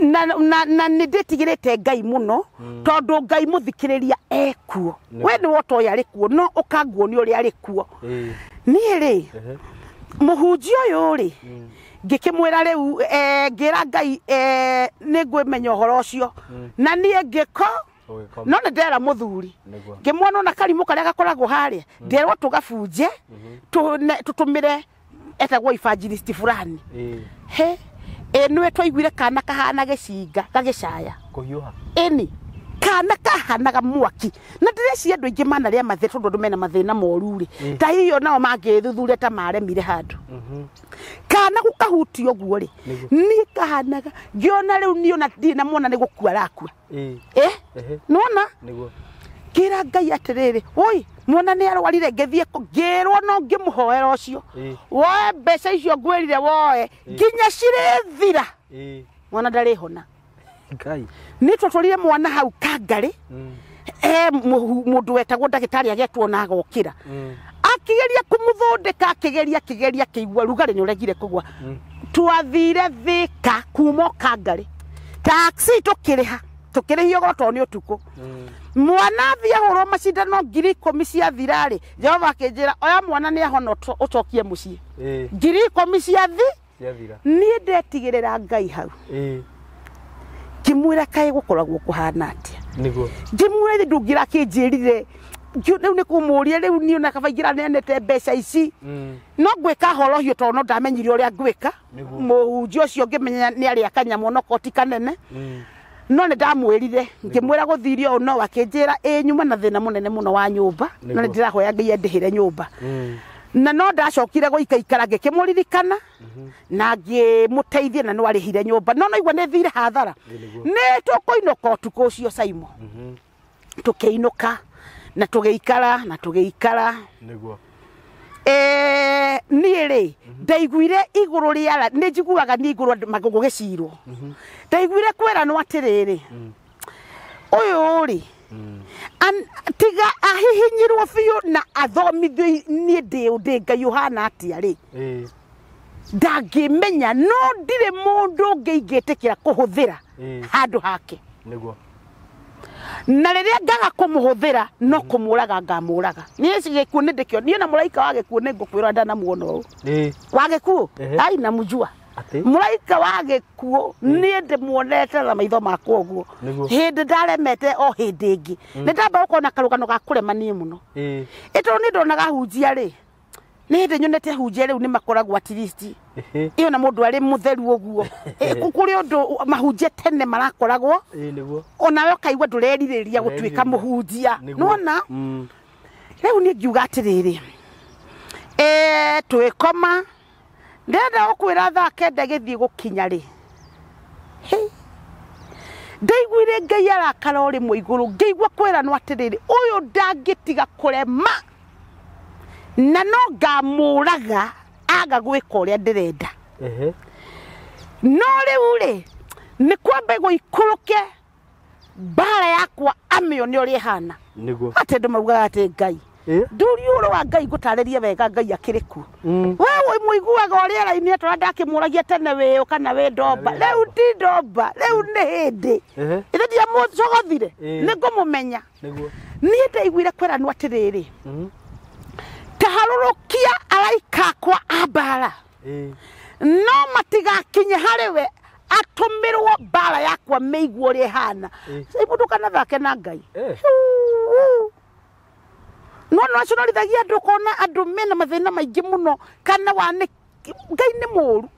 Na nĩ ndĩtigĩrĩte Ngai mũno tondũ Ngai mũthikĩrĩria ekuo we nĩwe ũtoĩ arĩ kuo no ũkanguonia ũrĩa arĩ kuo niĩ rĩ mũhunjia ũyũ rĩ ngĩkĩmwĩra rĩu ngĩra Ngai nĩ ngwĩmenya ũhoro ũcio na niĩ ngĩko no nĩ ndera mũthuri ngĩmuona ona karimũ karĩa gakoragwo harĩa nderwo tũgabunje tũtũmĩre etagwo evangelist fulani he ĩnĩwe twaiguire kana kahana gĩcinga gagĩcaya Kũhiũha. Ĩni kana kahanaga mwaki na ndĩreciria andũ aingĩ manarĩa mathĩ tondũ andũ mena mathĩna moru rĩ ta hiyo nao mangĩthuthuria ta maremire handũ kana gũkahutio ũguo rĩ niĩ kahanaga ngĩona rĩu niĩ ona ndirĩ na mwana nĩ gũkua arakua nĩwona ngĩra Ngai atĩrĩrĩ oi mwana nĩ arwarire ngĩthiĩ ngĩrwo no ngĩmũhoera ũcio woe mbeca icio ngwĩrire woe nginya cirĩthira mwana ndarĩhona Ngai. Nĩ twatwarire mwana hau Kangarĩ mũndũ wetagwo ndagĩtarĩ agetwo na agokĩra akĩgeria kũmũthondeka akĩgeria akĩgeria akĩigua rugarĩ nĩ ũregire kũgwa twathire Thĩka kuma o Kangarĩ taxi tũkĩrĩha tũkĩrĩhio goro tondũ nĩ ũtukũ mwana athiĩ ahũrwo macindano 10,000 ciathira rĩ Jehova akĩnjĩra oya mwana nĩ ahona ũcokie mũciĩ 10,000 ciathira niĩ ndetigĩrĩra Ngai hau ngĩmwĩra kaĩ gũkoragwo kũhana atĩa Nĩguo. Ngĩmwĩra ithe ndũngĩra akĩnjĩrire rĩu nĩ kũmũria rĩu niĩ ona kaba ingĩra neanĩte mbeca ici no ngwĩka horohio tondũ no ndamenyire ũrĩa ngwĩka mũhunjia ũcio ngĩmenya nĩ arĩa kanyamũ no koti kanene no nĩ ndamwĩrire ngĩmwĩra gũthirie ũũ no akĩnjĩra ĩ nyuma na thĩna mũnene mũno wa nyũmba na nĩ ndĩrahoya Ngai andĩhĩre nyũmba na no ndacokire gũikaikara ngĩkĩmũririkana na ngĩmũteithia na no arĩhire nyũmba no naigua nĩ thire hathara nĩ tũkũinũka ũtukũ ũcio Saimo tũkĩinũka na tũgĩikara na tũgĩikara Nĩguo. Niĩ rĩ ndaiguire igũrũ rĩara nĩ njiguaga niĩ igũrũ gũgĩcirwo ndaiguire kwĩranwo atĩrĩrĩ ũyũ rĩ tiga ahihinyirwo biũ na athomithio niĩ ndĩ Ngai ũhana atĩa rĩ ndangĩmenya no ndirĩ mũndũ ũngĩ ingĩtĩkĩra kũhũthĩra handũ hake Nĩguo. Na rĩrĩa ngaga kũmũhũthĩra no kũmũraga ngamũraga niĩ gĩkuũ nĩ ndĩkĩo niĩ na mũraika wa gĩkuũ nĩ ngũkwĩra ndanamuona ũũ wa gĩkuũ ai namjua mũraika wa gĩkuũ niĩ ndĩmuonete na maitho makwa ũguo hĩndĩ ndaremete o hĩndĩ ĩngĩ nĩ ndamba gũkorwo na karũgano ga kũrema niĩ mũno ĩ tondũ nĩ ndonaga hunjia rĩ nĩ hĩndĩ nyonete hunjia rĩu nĩ makoragwo at least ĩyo na mũndũ arĩ mũtheru ũguo kũrĩ ũndũ mahunjia tene marakoragwo onawe ũkaigua ndũrerirĩria gũtuĩka mũhunjia nĩwona rĩu niĩ ngiuga atĩrĩrĩ twĩkoma ndĩrenda gũkwĩra thaa 9 gĩthiĩ gũkinya rĩ ndaiguire Ngai arakara o rĩmwe igũrũ ngĩigua kwĩranwo atĩrĩrĩ ũyũ ndangĩtiga kũrema na no ngamũraga aga gwĩka ũrĩa ndĩrenda no rĩu rĩ nĩ kwambe gũikũrũke mbara yakwa amĩone ũrĩa ĩhana Nĩguo. Atĩ andũ maugaga atĩ Ngai ndũri ũhoro wa Ngai ngũtarĩrie wega Ngai akĩrĩ kuo we mũiguaga ũrĩa raini atũra ndakĩmũragia tene wĩũ kana wĩ ndomba rĩu ti ndomba rĩu nĩ hĩndĩ ithe ndiamũcogothire nĩ ngũmũmenya niĩ ndaiguire kwĩranwo atĩrĩrĩ taharũrũkia araika akwa a mbara no matigakinye harĩ we atũmĩrwo mbara yakwa mĩiguo ũrĩa ĩhana mũndũ kanathake na Ngai no no aconorithagia andũ ũkona andũ mena mathĩna maingĩ mũno kana wa nĩ Ngai nĩ mũru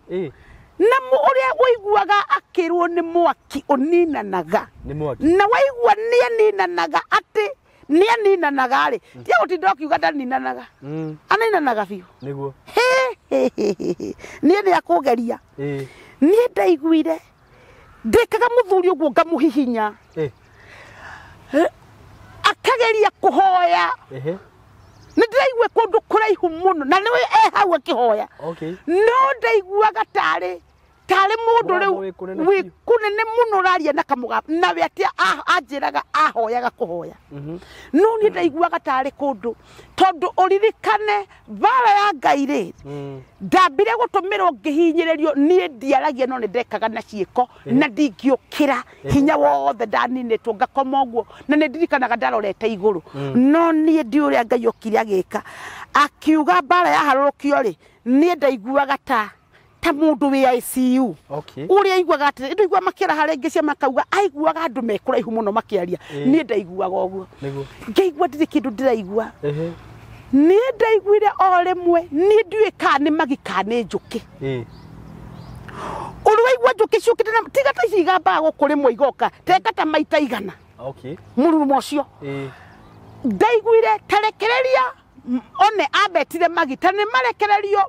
Na ũrĩa ũiguaga akĩrwo nĩ mwaki ũninanaga. Nĩ mwaki. Na waigua nĩ aninanaga atĩ nĩ aninanaga rĩ, tiga gũtinda ũkiuga ndaninanaga. Aninanaga biũ. Nĩguo. Niĩ nĩ akũgeria. Niĩ ndaiguire ndĩkaga mũthuri ũguo ngamũhihinya. Akageria kũhoya. Nĩ ndĩraigua kũndũ kũraihu mũno na nĩwe e hau akĩhoya. No ndaiguaga tarĩ mũndũ rĩu wĩ kũnene mũno ũraria na kamũgambo nawe atĩ anjĩraga ahoyaga kũhoya. No niĩ ndaiguaga tarĩ kũndũ tondũ ũririkane mbara ya Ngai rĩ, ndambire gũtũmĩrwo ngĩhinyĩrĩrio niĩ ndiaragia no nĩ ndekaga na ciĩko na ndingĩũkĩra hinya wothe ndaninĩtwo ngakoma ũguo na nĩ ndirikanaga ndarorete igũrũ. No niĩ ndiũĩ ũrĩa Ngai okire agĩka akiuga mbara yaharũrũkio rĩ, niĩ ndaiguaga ta mũndũ wĩ ICU. Ũrĩa aiguaga atĩrĩ, ndũigua makĩara harĩa ingĩ cia makauga aiguaga andũ me kũraihu mũno makĩaria. Niĩ ndaiguaga ũguo. Ngĩigua ndirĩ kĩndũ ndĩraigua. Niĩ ndaiguire o rĩmwe niĩ ndiũĩ kana nĩ magi kana nĩ njũkĩ. Ũrĩ waigua njũkĩ ciũkĩte na tiga ta ici igambaga gũkũ rĩmwe igoka teka ta maita 100. Mũrurumo ũcio. Ndaiguire tarekereria one ambetire magi ta nĩ marekererio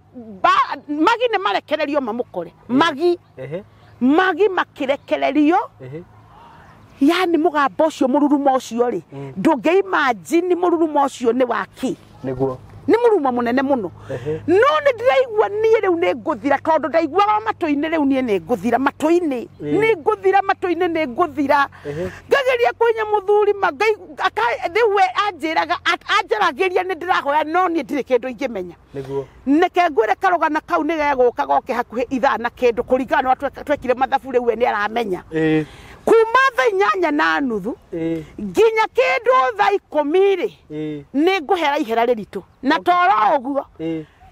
magi nĩ marekererio mamũkore. Magi magi makirekererio. Yani mũgambo ũcio mũrurumo ũcio rĩ, ndũngĩimagine mũrurumo ũcio nĩ waki. Nĩguo. Nĩ mũrurumo mũnene mũno. No nĩ ndĩraigua niĩ rĩu nĩ ngũthira tondũ ndaiguaga matũ-inĩ rĩu niĩ nĩ ngũthira matũ-inĩ. Nĩ ngũthira matũ-inĩ nĩ ngũthira. Ngageria kũhinya mũthuri rĩu we anjĩraga anjaragĩria nĩ ndĩrahoya no niĩ ndirĩ kĩndũ ingĩmenya. Nĩguo. Neke ngwĩre karũgana kau nĩ gegũka goke hakuhĩ ithaa na kĩndũ kũringana na ũrĩa twekire mathabu rĩu we nĩ aramenya. Kuma thaa 8:30 nginya kĩndũ thaa 10 rĩ, nĩ ngũhera ihera rĩritũ na toro ũguo.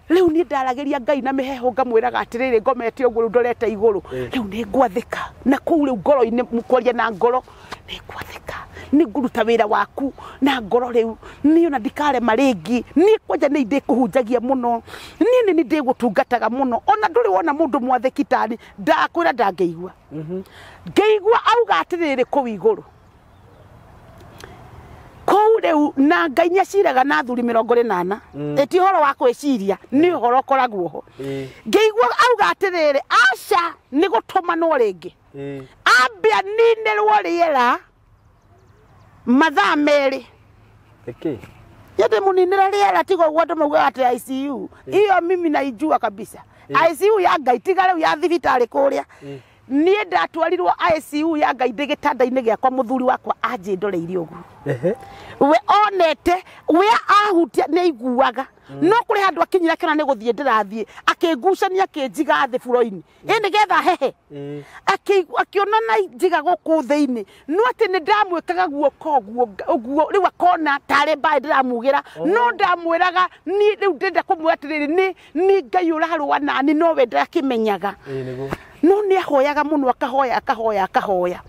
Rĩu niĩ ndaragĩria Ngai na mĩheehũ ngamwĩraga atĩrĩrĩ ngomete ũguo rĩu ndorete igũrũ. Rĩu nĩ ngwathĩka na kũu rĩu ngoro-inĩ kwaria na ngoro nĩ ngwathĩka nĩ ngũruta wĩra waku na ngoro rĩu niĩ ona ndikarema rĩngĩ. Niĩ kwanja nĩ ndĩkũhunjagia mũno, niĩ nĩ ndĩgũtungataga mũno, ona ndũrĩ wona mũndũ mwathĩki tani ndakwĩra ndangĩigua. Ngĩigua auga atĩrĩrĩ kũu igũrũ kũu rĩu na Ngai nĩaciraga na athuri 80. Ĩti ũhoro wa kwĩciria nĩ ũhoro ũkoragwo ho. Ngĩigua auga atĩrĩrĩ aca nĩ gũtũmanwo rĩngĩ ambe aninĩrwo rĩera mathaa 2. Yete mũninĩre rĩera tiga ũguo andũ maugaga atĩ ICU. Iyo mimi naijua kabisa. ICU ya Ngai tiga rĩu ya thibitarĩ kũrĩa. Niĩ ndatwarirwo ICU ya Ngai ndĩ gĩtanda-inĩ gĩakwa mũthuri wakwa anjĩndoreirie ũguo. We onete we ahutia nĩ aiguaga. No kũrĩ handũ akinyira akĩona nĩ gũthiĩ ndĩrathiĩ akĩngucania akĩnjiga thĩ buro-inĩ ĩ nĩgetha hehe. Akĩona na njiga gũkũ thĩinĩ no atĩ nĩ ndamwĩkaga guoko ũguo rĩu akona tarĩ mbaĩ ndĩramugĩra no ndamwĩraga niĩ rĩu ndĩrenda kũmwĩra atĩrĩrĩ nĩ Ngai ũrarũa nani no we ndakĩmenyaga. No nĩ ahoyaga mũno akahoya akahoya akahoya.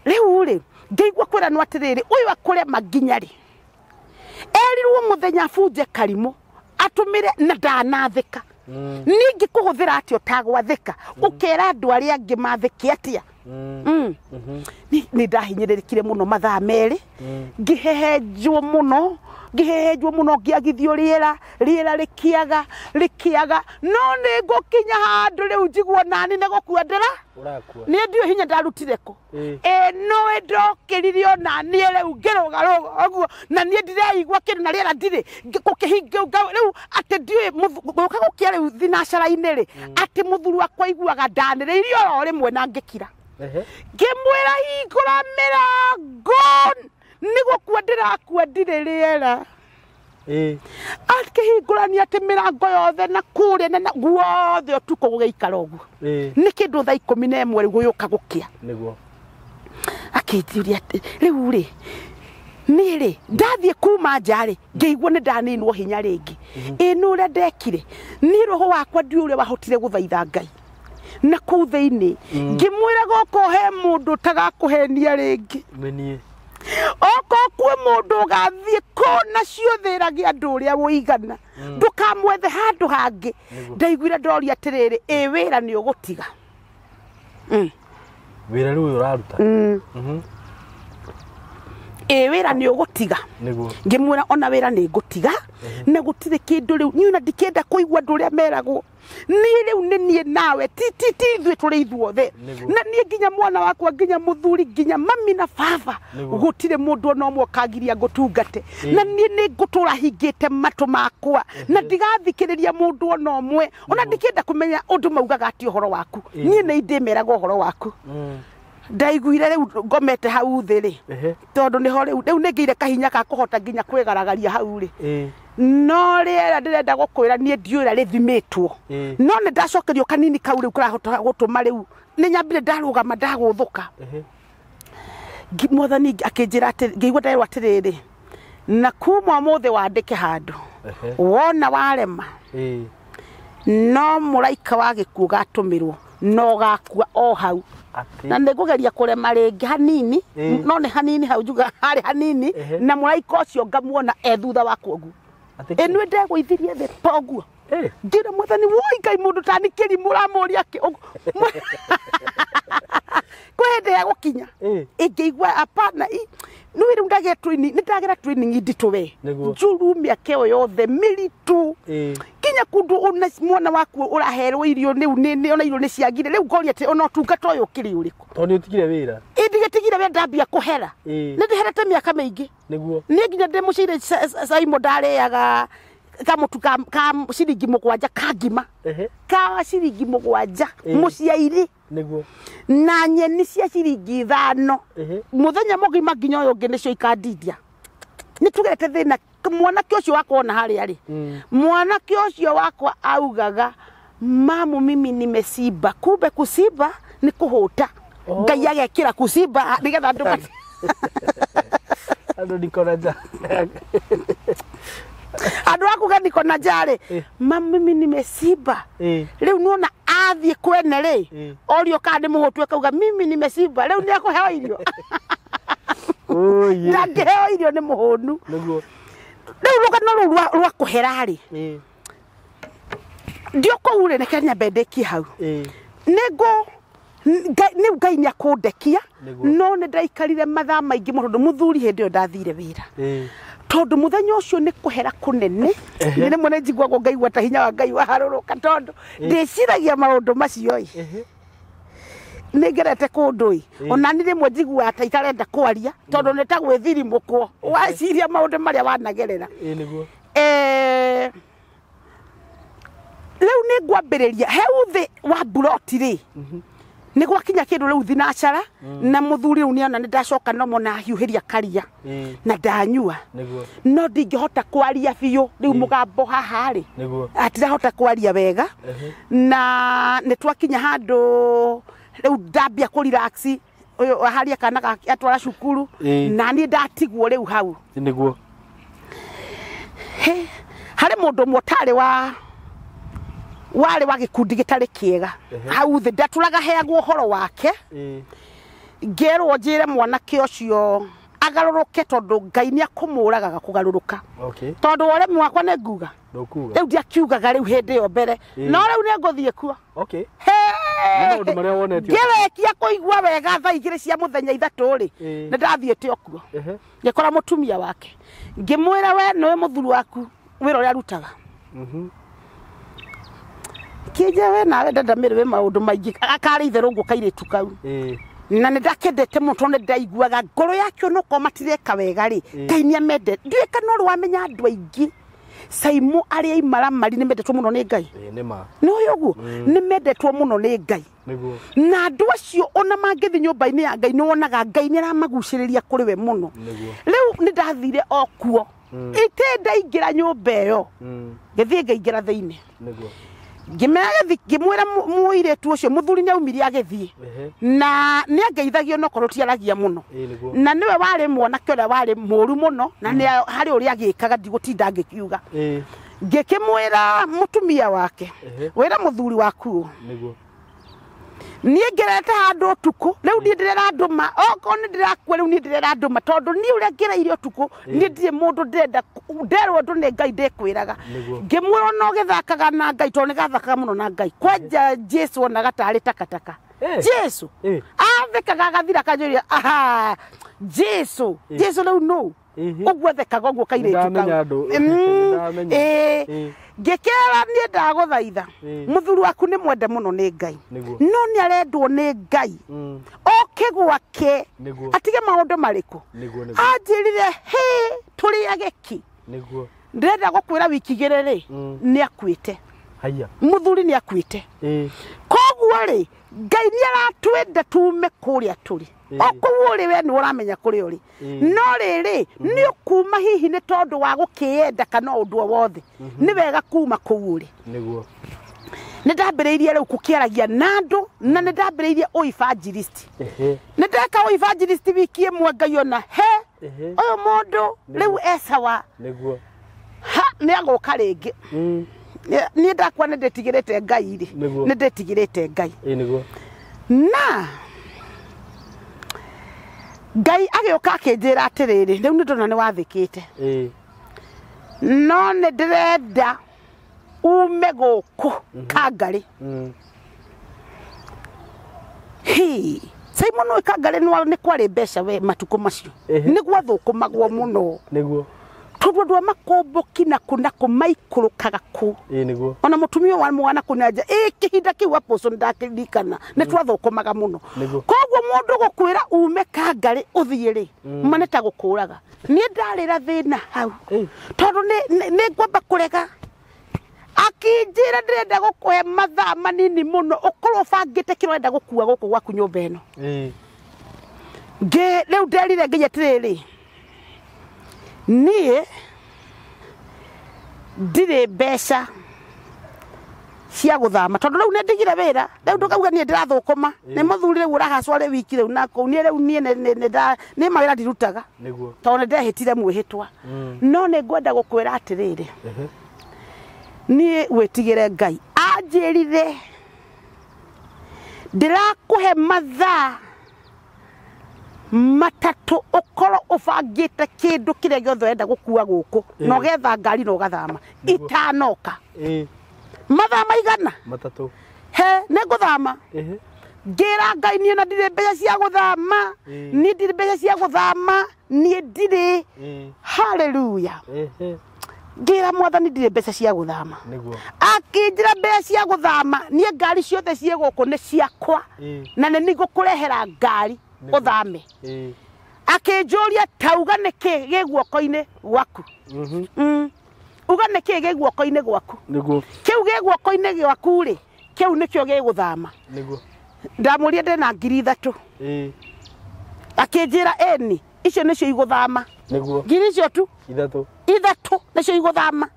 Rĩu rĩ ngĩigua kwĩranwo atĩrĩrĩ ũyũ akũrema nginya rĩ erirwo mũthenya abunje karimũ atũmĩre na ndanathĩka. Niĩ ngĩkũhũthĩra atĩa ũtagwathĩka ũkera andũ arĩa angĩ mathĩke atĩa. Nĩ ndahinyĩrĩrĩkire mũno mathaa 2 ngĩhehenjwo mũno ngĩhehenjwo mũno ngĩagithio rĩera rĩera rĩkĩaga rĩkĩaga no nĩ ngũkinya handũ rĩu njiguo nani nĩ gũkua ndĩra niĩ ndiũĩ hinya ndarutire kũ. Ĩ no ndokĩrire ona niĩ rĩu ngĩrũgarũga ũguo na niĩ ndiraigua kĩndũ na rĩera ndirĩ gũkĩhinga rĩu atĩ ndiũĩ gũka gũkĩa rĩu thinacara-inĩ rĩ atĩ mũthuri wakwa aiguaga ndanĩrĩirie oro rĩmwe na ngĩkira. Ngĩmwĩra hingũra mĩrango nĩ gũkua ndĩrakua ndirĩ rĩera. Akĩhingũrania atĩ mĩrango yothe na kũrĩa na guothe ũtukũ gũgĩikara ũguo. Nĩ kĩndũ thaa 11 rĩu gũgĩũka gũkĩa. Nĩguo. Akĩnjũria atĩ rĩu rĩ niĩ rĩ ndathiĩ kuma nja rĩ ngĩigua nĩ ndaninwo hinya rĩngĩ. Ĩ nĩ ũrĩa ndekire niĩ roho wakwa ndiũĩ ũrĩa wahotire gũthaitha Ngai na kũu thĩinĩ ngĩmwĩra gũkũ he mũndũ ũtagakũhenia rĩngĩ. Nĩ niĩ. Okorwo kwĩ mũndũ ũgathiĩ kũu Kona ciothe ĩragia andũ ũrĩa wũigana ndũkamwethe handũ hangĩ. Ndaiguire ndoria atĩrĩrĩ, ĩ wĩra nĩ ũgũtiga? Wĩra rĩu ũyũ ũraruta? Ĩ wĩra nĩ ũgũtiga? Nĩguo. Ngĩmwĩra ona wĩra nĩ ngũtiga na gũtirĩ kĩndũ rĩu niĩ ona ndikĩenda kũigua andũ ũrĩa meragwo. Niĩ rĩu nĩ niĩ nawe, ti ti ti ithuĩ tũrĩ ithuothe. Na niĩ nginya mwana wakwa, nginya mũthuri, nginya mami na baba, gũtirĩ mũndũ ona ũmwe ũkangiria ngũtungate. Na niĩ nĩ ngũtũra hingĩte matũ makwa na ndigathikĩrĩria mũndũ ona ũmwe, ona ndikĩenda kũmenya ũndũ maugaga atĩ ũhoro waku. Niĩ nĩ ndĩmeraga ũhoro waku. Ndaiguire rĩu ngomete hau thĩ rĩ, tondũ nĩho rĩu rĩu nĩngĩire kahinya ka kũhota nginya kwĩgaragaria hau rĩ. No rĩera ndĩrenda gũkwĩra niĩ ndiũĩ ũrĩa rĩthimĩtwo, no nĩ ndacokerio kanini kau rĩu karahota gũtũma rĩu nĩ nyambire ndarũgama ndagũthũka. Mwathani akĩnjĩra atĩ ngĩigua nderwo atĩrĩrĩ, na kuma ũmũthĩ wandĩke handũ wona warema no mũraika wa gĩkuũ gatũmĩrwo no gakua o hau. Na nĩ ngũgeria kũrema rĩngĩ hanini, no nĩ hanini hau njuga harĩ hanini, na mũraika ũcio ngamuona e thutha wakwa ũguo. Ĩnũ ndegũithirie thĩ poguo. Ngĩra mwathani, woi Ngai, mũndũ tani kĩrimũ ũramũria kĩ kwĩ hĩndĩ ya gũkinya ĩngĩigua apana. Nĩ rĩu ndagĩa training, nĩ ndagera training nditũ we njuru mĩaka ĩyo yothe mĩritũ kinya kundu ona mwana waku ũraherwo irio rĩu nĩ ona irio nĩ ciagire. Rĩu ngoria atĩ ona ũtungata ũyũ ũkĩrĩ ũrĩkũ? Tondũ nĩ ũtigire wĩra. Ĩ ndigetigire wĩra, ndambia kũhera. Nĩ ndĩherete mĩaka mĩingĩ. Niĩ nginya ndĩ mũciire Saimo ndarĩaga kamũtu ka ciringi 7 ka ngima, ka ciringi 7 mũciairi, na nyeni cia ciringi 5 mũthenya mũgima nginya ũyũ ũngĩ nĩcio ikandindia. Nĩ tũgerete thĩna. Mwanake ũcio wakwa ona harĩa rĩ, mwanake ũcio wakwa augaga, mamu mimi nimesiba. Kumbe kusiba nĩ kũhũta. Ngai agekĩra kusiba nĩgetha andũ Andũ niko na njaa. Andũ akuga niko na njaa rĩ, mamu mimi nimesiba. Rĩu nĩwona athiĩ kwene rĩ, orio kana nĩ mũhũtu akauga mimi nimesiba. Rĩu nĩ akũheo irio? Ndangĩheo irio, nĩ mũhũnu. Rĩu rũgano rũu rwa kũhera rĩ, ndio kũu rĩ, reke nyambe ndĩkie hau. Nĩngũ nĩ Ngai nĩ akũndekia, no nĩ ndaikarire mathaa maingĩ mũno tondũ mũthuri hĩndĩ ĩyo ndathire wĩra, tondũ mũthenya ũcio nĩ kũhera kũnene. Nĩ rĩmwe nĩ njiguagwo ngaigua ta hinya wa Ngai waharũrũka, tondũ ndĩciragia maũndũ macio ĩ nĩ ngerete kũndũ ĩ ona nĩ rĩmwe njiguaga ta itarenda kwaria, tondũ nĩ ta gwĩthirimũkwo waciria maũndũ marĩa wanagerera. Rĩu nĩ ngwambĩrĩria heu thĩ wa mburoti rĩ, nĩ gwakinya kĩndũ rĩu thinacara na mũthuri rĩu nĩona nĩ ndacoka nomo na hiũhĩria karia na ndanyua, no ndingĩhota kwaria biũ rĩu mũgambo haha rĩ atirahota kwaria wega. Na nĩ twakinya handũ rĩu ndambia kũ relax ũyũ haria kana gake atwara cukuru na niĩ ndatigwo rĩu hau. Harĩ mũndũ ũmwe ũtarĩ wa warĩ wa gĩkundi gĩtarĩ kĩega hau thĩ, ndatũraga heagwo ũhoro wake, ngerwo njĩre mwanake ũcio agarũrũke tondũ Ngai nĩ akũmũragaga kũgarũrũka. Tondũ ũremi wakwa nĩ nguga rĩu ndiakiugaga rĩu hĩndĩ ĩyo mbere, no rĩu nĩ ngũthiĩ kuo. Ngĩrĩkia kũigua wega thaa 2 cia mũthenya 3 rĩ, nĩ ndathiĩte o kuo. Ngĩkora mũtumia wake, ngĩmwĩra we nĩwe mũthuri waku wĩra ũrĩa arutaga. Kĩnja we nawe ndandamĩrĩ wĩ maũndũ maingĩ akarĩ itherũ ngũ kairĩtu kau. Na nĩ ndakendete mũno tondũ nĩ ndaiguaga ngoro yake onokorwo matireka wega rĩ, Ngai nĩ amendete. Ndiũĩ kana ũrĩ wamenya andũ aingĩ Saimo arĩa imaramari nĩ mendetwo mũno nĩ Ngai. Nĩ ũĩ ũguo? Nĩ mendetwo mũno nĩ Ngai. Na andũ acio ona mangĩthiĩ nyũmba-inĩ ya Ngai nĩ wonaga Ngai nĩ aramagucĩrĩria kũrĩ we mũno. Rĩu nĩ ndathire o kuo. Ite ndaingĩra nyũmba ĩyo, ngĩthiĩ ngaingĩra thĩinĩ. Ngĩmwĩra mũirĩtu ũcio mũthuri nĩ aumire agĩthiĩ na nĩ angeithagio no korwo tiaragia mũno, na nĩwe warĩ mwanake ũrĩa warĩ mũru mũno, na nĩ harĩ ũrĩa agĩkaga ndigũtinda ngĩkiuga. Ngĩkĩmwĩra mũtumia wake, wĩra mũthuri waku, Niĩ ngerete handũ ũtukũ rĩu niĩ ndĩrera andũ ma okorwo nĩ ndĩrakua rĩu niĩ ndĩrera andũ ma tondũ niĩ ũrĩa ngereire ũtukũ niĩ ndirĩ mũndũ ndĩrenda nderwo ũndũ nĩ Ngai ndĩkwĩraga. Ngĩmwĩra ona ũgĩthakaga na Ngai tondũ nĩgathakaga mũno na Ngai kwanja Jesu onaga tarĩ takataka. Jesu athekaga agathira akanjũria aha Jesu Jesu rĩu nũ ũguo athekaga ũguo kairĩtu kau. Ngĩkĩra niĩ ndagũthaitha mũthuri waku nĩ mwende mũno nĩ Ngai no nĩ arendwo nĩ Ngai oke gwake atige maũndũ marĩkũ. Anjĩrire hĩ tũrĩage kĩ ndĩrenda gũkwĩra wiki igĩrĩ rĩ nĩ akuĩte. Mũthuri nĩ akuĩte. Koguo rĩ Ngai nĩ aratwenda tume kũrĩa tũrĩ. O kũu ũrĩ we nĩ ũramenya kũrĩa ũrĩ no rĩrĩ nĩ ũkuma hihi nĩ tondũ wa gũkĩenda kana ũndũ o wothe nĩ wega kuma kũu ũrĩ. Nĩ ndambĩrĩirie rĩu kũkĩaragia na andũ na nĩ ndambĩrĩirie ũevangelist. Nĩ ndeka ũevangelist wiki ĩmwe Ngai ona he ũyũ mũndũ rĩu esawa ha nĩ agũka rĩngĩ. Niĩ ndakwa nĩ ndĩtigĩrĩte Ngai rĩ nĩ ndĩtigĩrĩte Ngai na Ngai agĩũka akĩnjĩra atĩrĩrĩ rĩu nĩ ndona nĩ wathĩkĩte no nĩ ndĩrenda ume gũkũ Kangarĩ. Hi Simon ũyũ Kangarĩ nĩ kwarĩ mbeca we matukũ macio nĩ gwathũkũmagwo mũno tondũ andũ a makomboki na kũ na kũ maikũrũkaga kũ ona mũtumia wa mwana kũnanja ĩ kĩhinda kĩu apostle ndakĩririkana nĩ twathũkũmaga mũno. Koguo mũndũ gũkwĩra ume Kangarĩ ũthiĩ rĩ ma nĩ ta gũkũraga. Niĩ ndarĩra thĩna hau tondũ nĩ ngwamba kũrega. Akĩnjĩra ndĩrenda gũkũhe mathaa manini mũno ũkorwo ũbangĩte kĩrĩa ũrenda gũkua gũkũ gwaku nyũmba ĩno. Rĩu nderire Ngai atĩrĩrĩ niĩ ndirĩ mbeca cia gũthama tondũ rĩu nĩ ndigire wĩra rĩu ndũkauga niĩ ndĩrathũkũma nĩ mũthuri rĩu ũrahacwo rĩ wiki rĩu na kũu niĩ rĩu niĩ nĩ mawĩra ndirutaga tondũ nĩ ndehĩtire mwĩhĩtwa. No nĩ ngwenda gũkwĩra atĩrĩrĩ niĩ wĩtigĩre Ngai. Anjĩrire ndĩrakũhe mathaa matatũ ũkorwo ũbangĩte kĩndũ kĩrĩa gĩothe ũrenda gũkua gũkũ na ũgetha ngari na ũgathama itanoka. Mathaa maigana? Matatũ. He nĩ ngũthama. Ngĩra Ngai niĩ na ndirĩ mbeca cia gũthama niĩ ndirĩ mbeca cia gũthama niĩ ndirĩ. Hallelujah. Ngĩra Mwathani ndirĩ mbeca cia gũthama. Akĩnjĩra mbeca cia gũthama niĩ ngari ciothe ciĩ gũkũ nĩ ciakwa na nĩ nĩngũkũrehera ngari ũthame. Akĩnjũria tauga nĩkĩ gĩ guoko-inĩ gwaku. Uga nĩkĩ gĩ guoko-inĩ gwaku. Kĩu gĩ guoko-inĩ gwaku rĩ kĩu nĩkĩo gĩgũthama. Ndamũria ndĩna 3,000. Akĩnjĩra ĩni icio nĩcio igũthama. Ngiri icio tu ithatũ nĩcio igũthama.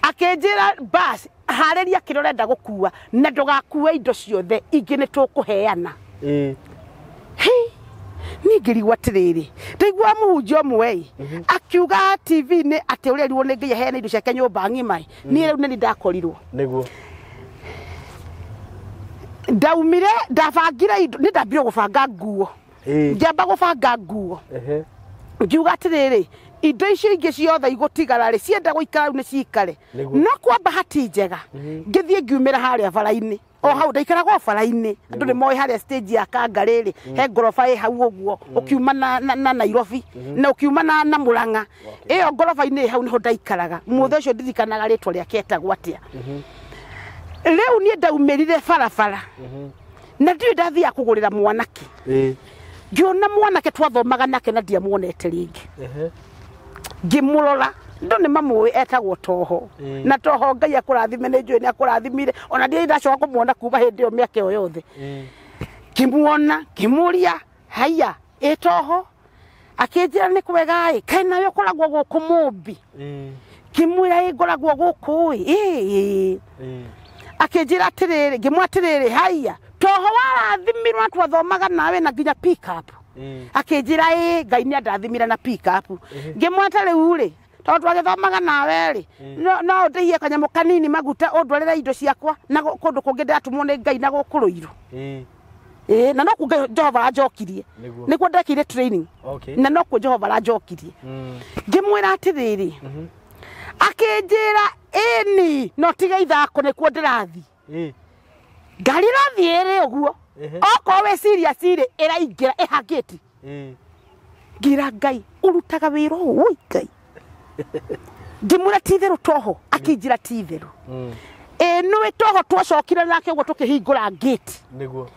Akĩnjĩra bas harĩria kĩrĩa ũrenda gũkua na ndũgakue indo ciothe ingĩ nĩ tũkũheana. Niĩ ngĩrigwo atĩrĩrĩ ndaigua mũhunjia ũmwe akiuga TV-inĩ atĩ ũrĩa erirwo nĩ Ngai aheane indo ciake nyũmba ng'ima niĩ rĩu nĩ ndakorirwo. Ndaumire ndabangire indo nĩ ndambire gũbanga nguo ngĩamba gũbanga nguo ngiuga atĩrĩrĩ indo icio ingĩ ciothe igũtigara rĩ cienda gũikara rĩu nĩ cikare no kwa bahati njega ngĩthiĩ ngiumĩra harĩa bara-inĩ o hau ndaikaraga o bara-inĩ andũ nĩ moĩ harĩa stage ya Kangarĩ rĩ he ngoroba ĩ hau ũguo ũkiuma na Nairobi na ũkiuma na Murang'a ĩyo ngoroba-inĩ hau nĩho ndaikaraga. Mũthĩ ũcio ndirikanaga rĩtwa rĩake etagwo atĩa. Rĩu niĩ ndaumĩrire barabara na ndiũĩ ndathiaga kũgũrĩra mwanake. Ngĩona mwanake twathomaga nake na ndiamuonete rĩngĩ. Ngĩmũrora andũ nĩ mamũĩ etagwo Toho na Toho Ngai akũrathime nĩ njũĩ nĩ akũrathimire ona ndirĩ ndacoka kũmuona kuma hĩndĩ ĩyo mĩaka ĩyo yothe. Ngĩmuona ngĩmũria haiya ĩ Toho akĩnjĩra nĩ kwega ĩ kaĩ nawe ũkoragwo gũkũ Mũmbi. Ngĩmwĩra ĩ ngoragwo gũkũ ĩ akĩnjĩra atĩrĩrĩ ngĩmwĩra atĩrĩrĩ haiya Toho warathimirwo twathomaga nawe na nginya pick up. Akĩnjĩra ĩ Ngai nĩ andathimire na pick up. Ngĩmwĩra ta rĩu rĩ Tondu agithomaga nawe ri no ndihie kanyamu kanini maguta undwarire indo ciakwa na kundu kungi ndatumwo ni Ngai na guku Ruiru. Na no ku Jehova anjokirie niguo ndekire training. Na no ku Jehova anjokirie ngimwira atiriri akinjira ini no tiga ithako nikuo ndirathi ngari irathi iri uguo okorwo we serious iri iraingira ihangiti ngira Ngai urutaga wira uyu Ngai ngimwira ti itheru toho akinjira ti itheru nĩ toho twacokire nake uguo tukihingura gate niguo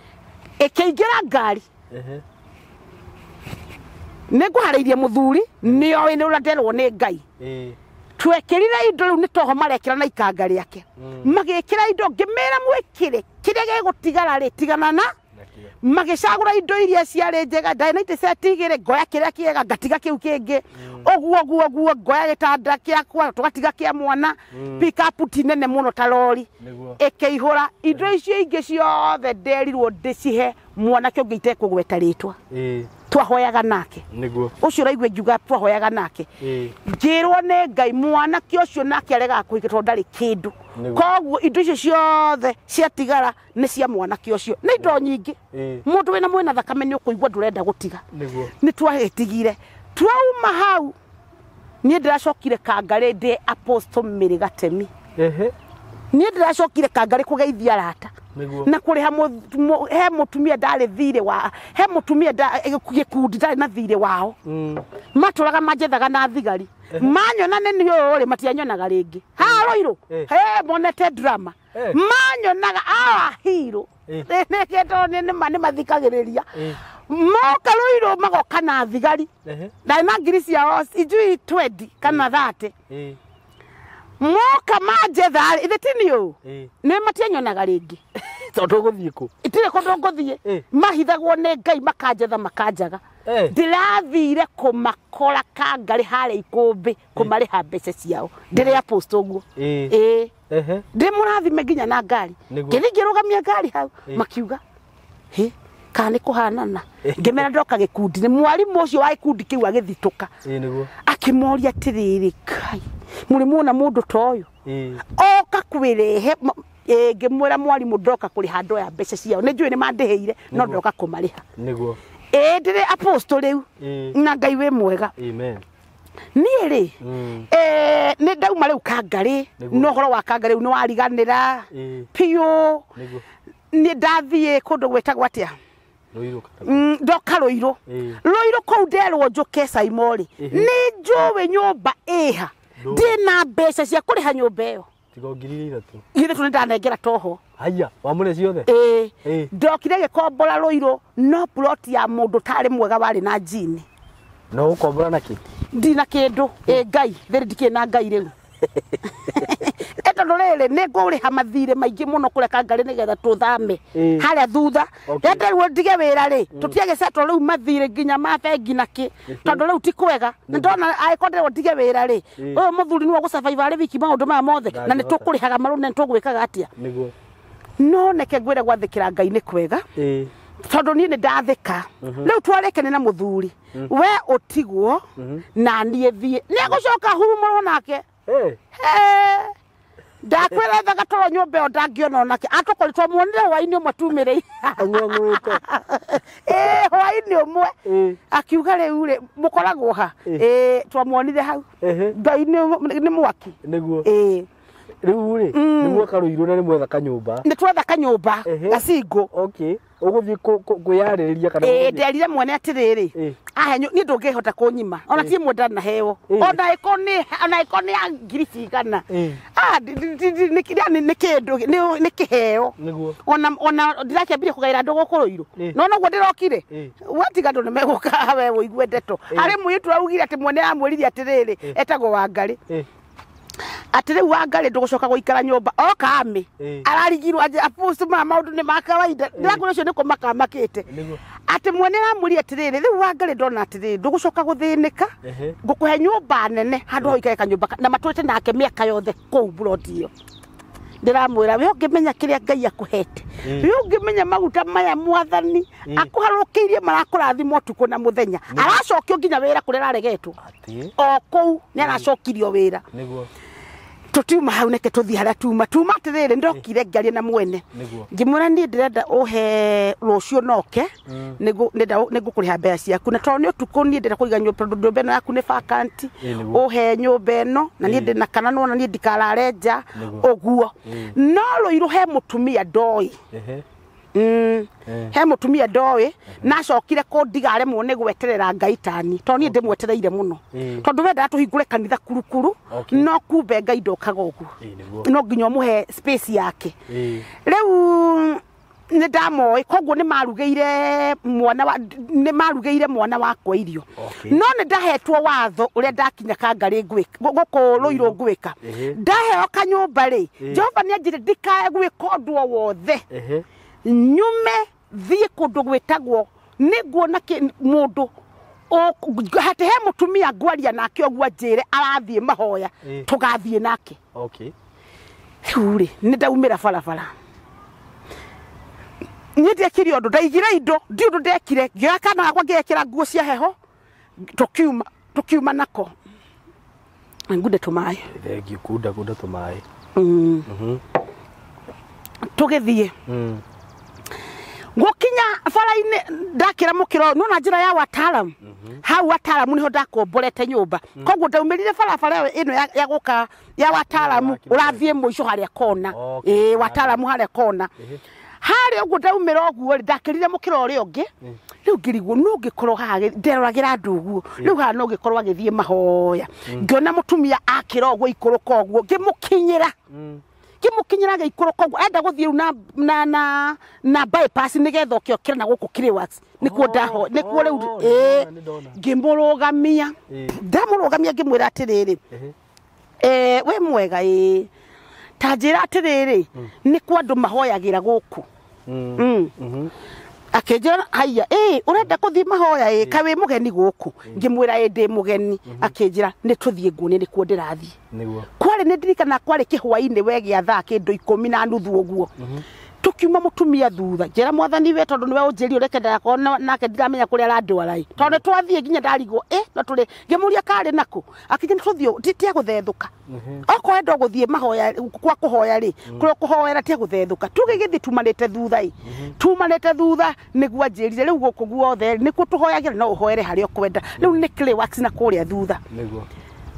ikiingira ngari nĩngũharĩirie mũthuri nĩoĩ nĩ ũrĩa nderwo nĩ Ngai twekĩrire indo rĩu nĩ toho marekĩra na ikanga rĩake magĩkĩra indo ngĩmĩra mwĩkĩre kĩrĩa gĩgũtigara rĩ tigana na magĩcagũra indo iria ciarĩ njega ndarĩ na itĩ ceti igĩrĩ ngoya kĩrĩa kĩega ngatiga kĩu kĩngĩ ũguo ũguo ũguo ngoya gĩtanda kĩakwa tũgatiga kĩa mwana pick-up ti nene mũno ta rori ĩkĩihũra indo icio ingĩ ciothe nderirwo ndĩcihe mwanake ũngĩ itekũgweta rĩtwa twahoyaga nake ũcio ũraigua ngiuga twahoyaga nake ngĩrwo nĩ Ngai mwanake ũcio nake aregaga kũhika tondũ ndarĩ kĩndũ koguo indo icio ciothe ciatigara nĩ cia mwanake ũcio nĩ indo nyingĩ mũndũ wĩna mwĩna thakame nĩ ũkũigua ndũrenda gũtiga nĩ twagĩtigire twauma hau niĩ ndĩracokire Kangarĩ ndĩ Apostle Mary Gatemi niĩ ndĩracokire Kangarĩ kũgeithia arata na kũrĩha he mũtumia ndarĩ thirĩ wa he mũtumia gĩkundi ndarĩ na thirĩ wao matũraga manjethaga na thigari manyona nĩ niĩ ũyũ rĩ matianyonaga rĩngĩ haha Ruiru he monete drama manyonaga awa hero nĩkĩtondũ nĩ mathikagĩrĩria moka Ruiru magoka na thigari ndarĩ na ngiri ciao ijui 20 kana 30 moka manjetha ithe ti niĩ ũũ nĩ matianyonaga rĩngĩ tondũ ũgũthiĩ kũ itirĩ kũndũ ngũthiĩ mahithagwo nĩ Ngai makanjetha makanjaga ndĩrathire kũmakora Kangarĩ harĩa Ikũmbĩ kũmarĩha mbeca ciao ndĩrĩ apostle ũguo ndĩ mũrathime nginya na ngari ngĩthiĩ ngĩrũgamia ngari hau makiuga hĩ kana nĩ kũhanana ngĩmera ndoka gĩkundi nĩ mwarimũ ũcio wa gĩkundi kĩu agĩthitũka akĩmoria atĩrĩrĩ Kai mũrĩ muona mũndũ ta ũyũ oka kwĩrehe ngĩmwĩra mwarimũ ndoka kũrĩha ndoya mbeca ciao nĩ njũĩ nĩ mandĩhĩire no ndoka kũmarĩha nĩguo ndĩrĩ apostle rĩu na Ngai wĩ mwega amen niĩ rĩ nĩ ndauma rĩu Kangarĩ no ũhoro wa Kangarĩ rĩu nĩ wariganĩra biũ nĩ ndathiĩ kũndũ gwĩtagwo atĩa ndoka Ruiru Ruiru kũu nderwo njũke Saimori nĩ njũĩ nyũmba ĩha ndĩna mbeca cia kũrĩha nyũmba ĩyo tiga ngiri ithatũ ithatũ nĩ ndanengera toho haya wamũre ciothe ndokire gĩkombora Ruiru no plot ya mũndũ tarĩ mwega warĩ na njini no ũkombora na kĩ ndina kĩndũ Ngai thĩrĩ ndikĩrĩ na Ngai rĩu tondũ rĩrĩ nĩ ngũrĩha mathirĩ maingĩ mũno kũrĩa Kangarĩ nĩgetha tũthame harĩa thutha ndenderwo ndige wĩra rĩ tũtiagĩcetwo rĩu mathirĩ nginya ma bengi na kĩ tondũ rĩu ti kwega nĩ ndona angĩkorwo nderwo ndige wĩra rĩ ũyũ mũthuri nĩwe ũgũsurvive arĩ wiki maũndũ maya mothe na nĩ tũkũrĩhaga marũni na nĩ tũgwĩkaga atĩa no neke ngwĩre gwathĩkĩra Ngai nĩ kwega tondũ niĩ nĩ ndathĩka rĩu twarekane na mũthuri we ũtigwo na niĩ thiĩ nĩ egũcoka hurumũrwo nake ndakwĩra thaga toro nyũmba ĩyo ndangĩona onake atũkoretwo muonire hwainĩ ũmwe tumĩrĩire hwainĩ ũmwe akiuga rĩu rĩ mũkoragwo ha twamuonire hau Ngai nĩ mwaki nĩguo rĩu rĩ nĩ mwaka Ruiru na nĩ mwetha kanyũmba nĩ twetha kanyũmba gacingũ okay ũgũthiĩ kwĩyarĩrĩria kana nderire mwene atĩrĩrĩ ahe niĩ ndũngĩhota kũnyima ona ti ĩmwe ndanaheo ona ĩkorwo nĩ ya ngiri cigana nĩ kĩndũ nĩ kĩheo ona ndirakĩambirie kũgaĩra andũ gũkũ Ruiru no noguo ndĩrokire watiga andũ nĩmegũka we ũigue ndeto harĩ mũirĩtu augire atĩ mwene amwĩrire atĩrĩrĩ etagwo Wangarĩ atĩ rĩu Wangarĩ ndũgũcoka gũikara nyũmba oka amĩ ararigirwo apost ma maũndũ nĩ ma kawaida ndĩrakwĩra ũcio nĩ kũmaka amakĩte atĩ mwene aramwĩrire atĩrĩrĩ rĩu Wangarĩ ndona atĩrĩrĩ ndũgũcoka gũthĩnĩka ngũkũhe nyũmba nene handũ ha ũikare kanyũmba na matũrĩte nake mĩaka yothe kũu buroti ĩyo Ndĩramwĩra we ũngĩmenya kĩrĩa Ngai akũhete, we ũngĩmenya maguta maya mwathani akũharũkĩirie marakũrathima ũtukũ na mũthenya. Aracokio nginya wĩra kũrĩa araregetwo. O kũu nĩ aracokirio wĩra. Nĩguo. Tũtiuma hau neke tũthiĩ harĩa tuma. Tuma atĩrĩrĩ ndokire ngĩaria na mwene. Ngĩmwĩra niĩ ndĩrenda ũhe rũciũ noke nĩngũkũrĩha mbeca ciaku na tondũ nĩ ũtukũ niĩ ndĩrenda kũiga nyũmba tondũ nyũmba ĩno yaku nĩ vacant ũhe nyũmba ĩno na niĩ ndĩna kana nĩwona niĩ ndikarare nja ũguo. No Rũirũ he mũtumia ndoĩ. He mũtumia ndoĩ na acokire kũndiga aremwo nĩ gweterera Ngai tani tondũ niĩ ndĩmwetereire mũno tondũ wendaga tũhingũre kanitha kurukuru no kumbe Ngai ndokaga ũguo no nginya ũmũhe space yake. Rĩu nĩ ndamoĩ koguo nĩ marugĩire mwana wakwa irio no nĩ ndahetwo watho ũrĩa ndakinya Kangarĩ ngwĩka gũkũ Rũirũ ngwĩka ndaheo kanyũmba rĩ Jehova nĩ anjĩrire ndikae gwĩka ũndũ o wothe nyume thiĩ kũndũ gwĩtagwo nĩnguona mũndũ hatĩ he mũtumia ngwaria nake ũguo anjĩre arathiĩ mahoya tũgathiĩ nake. Rĩu rĩ nĩ ndaumĩra barabara niĩ ndiekire ũndũ ndaigire indo ndi ũndũ ndekire ngĩoya kana gakwa ngĩgekĩra nguo cia heho tũkiuma nako ngunde tũmaĩ. Thengiũ kunda kunda tũmaĩ. Tũgĩthiĩ gukinya bara-inĩ ndakĩra mũkĩro nona njĩra ya wataalamu hau wataalamu niho ndakomborete nyũmba koguo ndaumĩrire barabara ĩno ya gũka ya wataalamu ũrathiĩ mũico harĩa kona ĩĩ wataalamu harĩa kona harĩa ũguo ndaumĩra ũguo rĩ ndakĩrire mũkĩro ũrĩa ũngĩ rĩu ngĩrigwo no ngĩkorwo haha nderoragĩra andũ ũguo rĩu haha no ngĩkorwo agĩthiĩ mahoya ngĩona mũtumia akĩra ũguo ikũrũka ũguo ngĩmũkinyĩra kimukinyira gĩikũrũka ũguo enda gũthiĩ rĩu na bypass nĩgetha oke okĩre na gũkũ Clearwax nĩkuo ndaho nĩkuo rĩu ĩĩ ngĩmũrũgamia ndamũrũgamia ngĩmwĩra atĩrĩrĩ we mwega ĩĩ ta njĩra atĩrĩrĩ nĩkuo andũ mahoyagĩra gũkũ akĩnjĩra haiya ĩĩ ũrenda gũthiĩ mahoya ĩĩ kaĩ wĩ mũgeni gũkũ ngĩmwĩra ĩĩ ndĩ mũgeni akĩnjĩra nĩ tũthiĩ nguonie nĩkuo ndĩrathiĩ nĩguo kwarĩ nĩ ndirikana kwarĩ kĩhwainĩ we gĩa thaa kĩndũ 10:30 ũguo tukiuma mũtumia thutha njĩra mwathani we tondũ nĩwe ũnjĩrire ũreke ndagakorwo nake ndiramenya kũrĩa arandwara ĩ tondũ twathiĩ nginya ndarigwo ĩ no tũrĩ ngĩmũria karĩ nakũ akĩnjĩra tũthiĩ tia gũthethũka okorwo enda gũthiĩ mahoya kwa kũhoya rĩ kũrĩa kũhoera tia gũthethũka tũgĩgĩthiĩ tumanĩte thutha ĩ tumanĩte thutha nĩguo anjĩrire rĩu gũkũ guothe nĩkuo tũhoyagĩra no ũhoere harĩa ũkwenda rĩu nĩ Clearwax na kũrĩa thutha nĩguo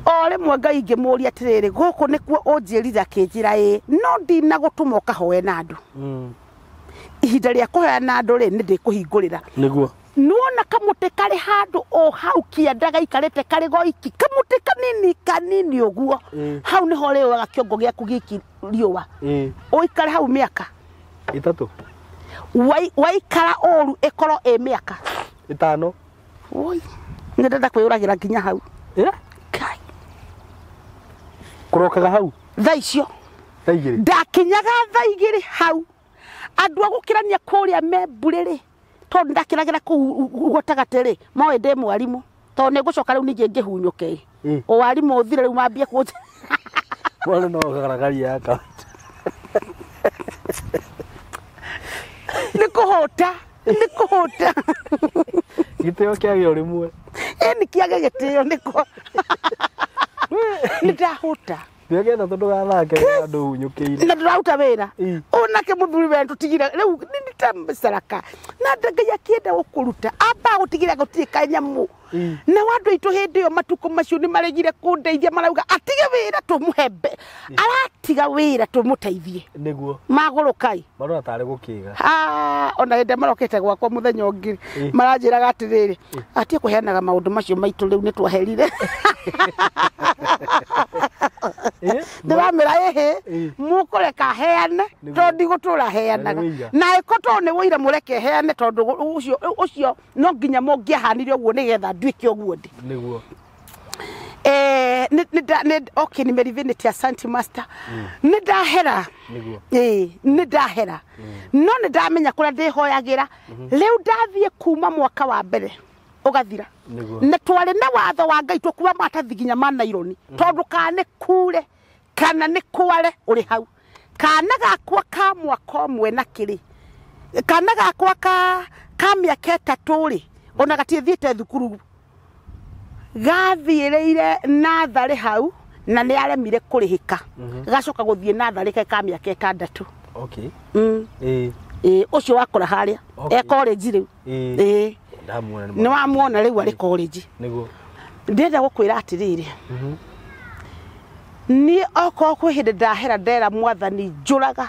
o rĩmwe Ngai ngĩmũria atĩrĩrĩ gũkũ nĩkuo ũnjĩrire akĩnjĩra ĩ no ndinagũtũma ũkahoe na andũ ihinda rĩa kũhoya na andũ rĩ nĩ ndĩkũhingũrĩra nĩguo nĩwona kamũtĩ karĩ handũ o hau kĩanda gaikarĩte karĩ goiki kamũtĩ kanini kanini ũguo hau nĩho ũrĩoyaga kĩongo gĩaku gĩiki riũa ũikare hau mĩaka 3 waikara ũru ĩkorwo ĩ mĩaka 5 woi nĩ ndenda kwĩyũragĩra nginya hau kũrokaga hau thaa icio thaa 2 ndakinyaga thaa 2 hau andũ a gũkĩrania kũrĩa me mbũrĩ rĩ tondũ ndakĩragĩra kũu gatagatĩ rĩ moĩ ndĩ mwarimũ tondũ nĩ ngũcoka rĩu ningĩ ngĩhunyũke ĩ ũwarimũ ũthire rĩu mambie kũnjĩra mwana no garagaria yaka nĩ kũhũta nĩ kũhũta gĩtĩo kĩage o rĩmwe ĩ nĩ kĩage gĩtĩo nĩko nĩ ndahũta nĩgetha tondũ gathake andũ hunyũkĩire na ndĩraruta wĩra onake mũthuri we tũtigire rĩu nĩ na Ngai akĩenda gũkũruta amba gũtigĩra gũtirĩ kanyamũ na andũ aitũ hĩndĩ ĩyo matukũ macio nĩ maregire kũndeithia marauga atige wĩra tũmũhe aratiga wĩra tũmũteithie nĩguo magũrũkai marona tarĩ gũkĩga ona hĩndĩ marokĩte gwakwa mũthenya ũngĩ maranjĩraga atĩrĩrĩ atige kũheanaga maũndũ macio maitũ rĩu nĩ twaherire ndĩramĩra ĩhĩ mũkũreka heane tondũ ndigũtũra heanaga na ĩko tondũ nĩ wũira mũreke heane tondũ ũcio no nginya mũngĩahanire ũguo nĩgetha nduĩke ũguo ndĩ nĩguo okay nimerivinity asante master nĩ ndahera nĩguo ĩĩ nĩ ndahera no nĩ ndamenya kũrĩa ndĩhoyagĩra rĩu ndathiĩ kuma mwaka wa mbere ũgathira na twarĩ na watho wa Ngai tũkua maratathi nginya ma naironi tondũ kana nĩ kure kana nĩ kware ũrĩ hau Kana gakwa ka mwaka ũmwe na kĩrĩ kana gakwa ka mĩaka 3 rĩ ona gatiĩthiĩte thukuru gathiĩrĩire natharĩ hau na nĩ aremire kũrĩhĩka gacoka gũthiĩ natharĩ ke ka mĩaka 6. Okay. Ũcio wakora harĩa e college rĩu. Nĩ wamuona rĩu arĩ college. Nĩguo ndĩrenda gũkwĩra atĩrĩrĩ niĩ okorwo kwĩ hĩndĩ ndahera ndera mwathani njũraga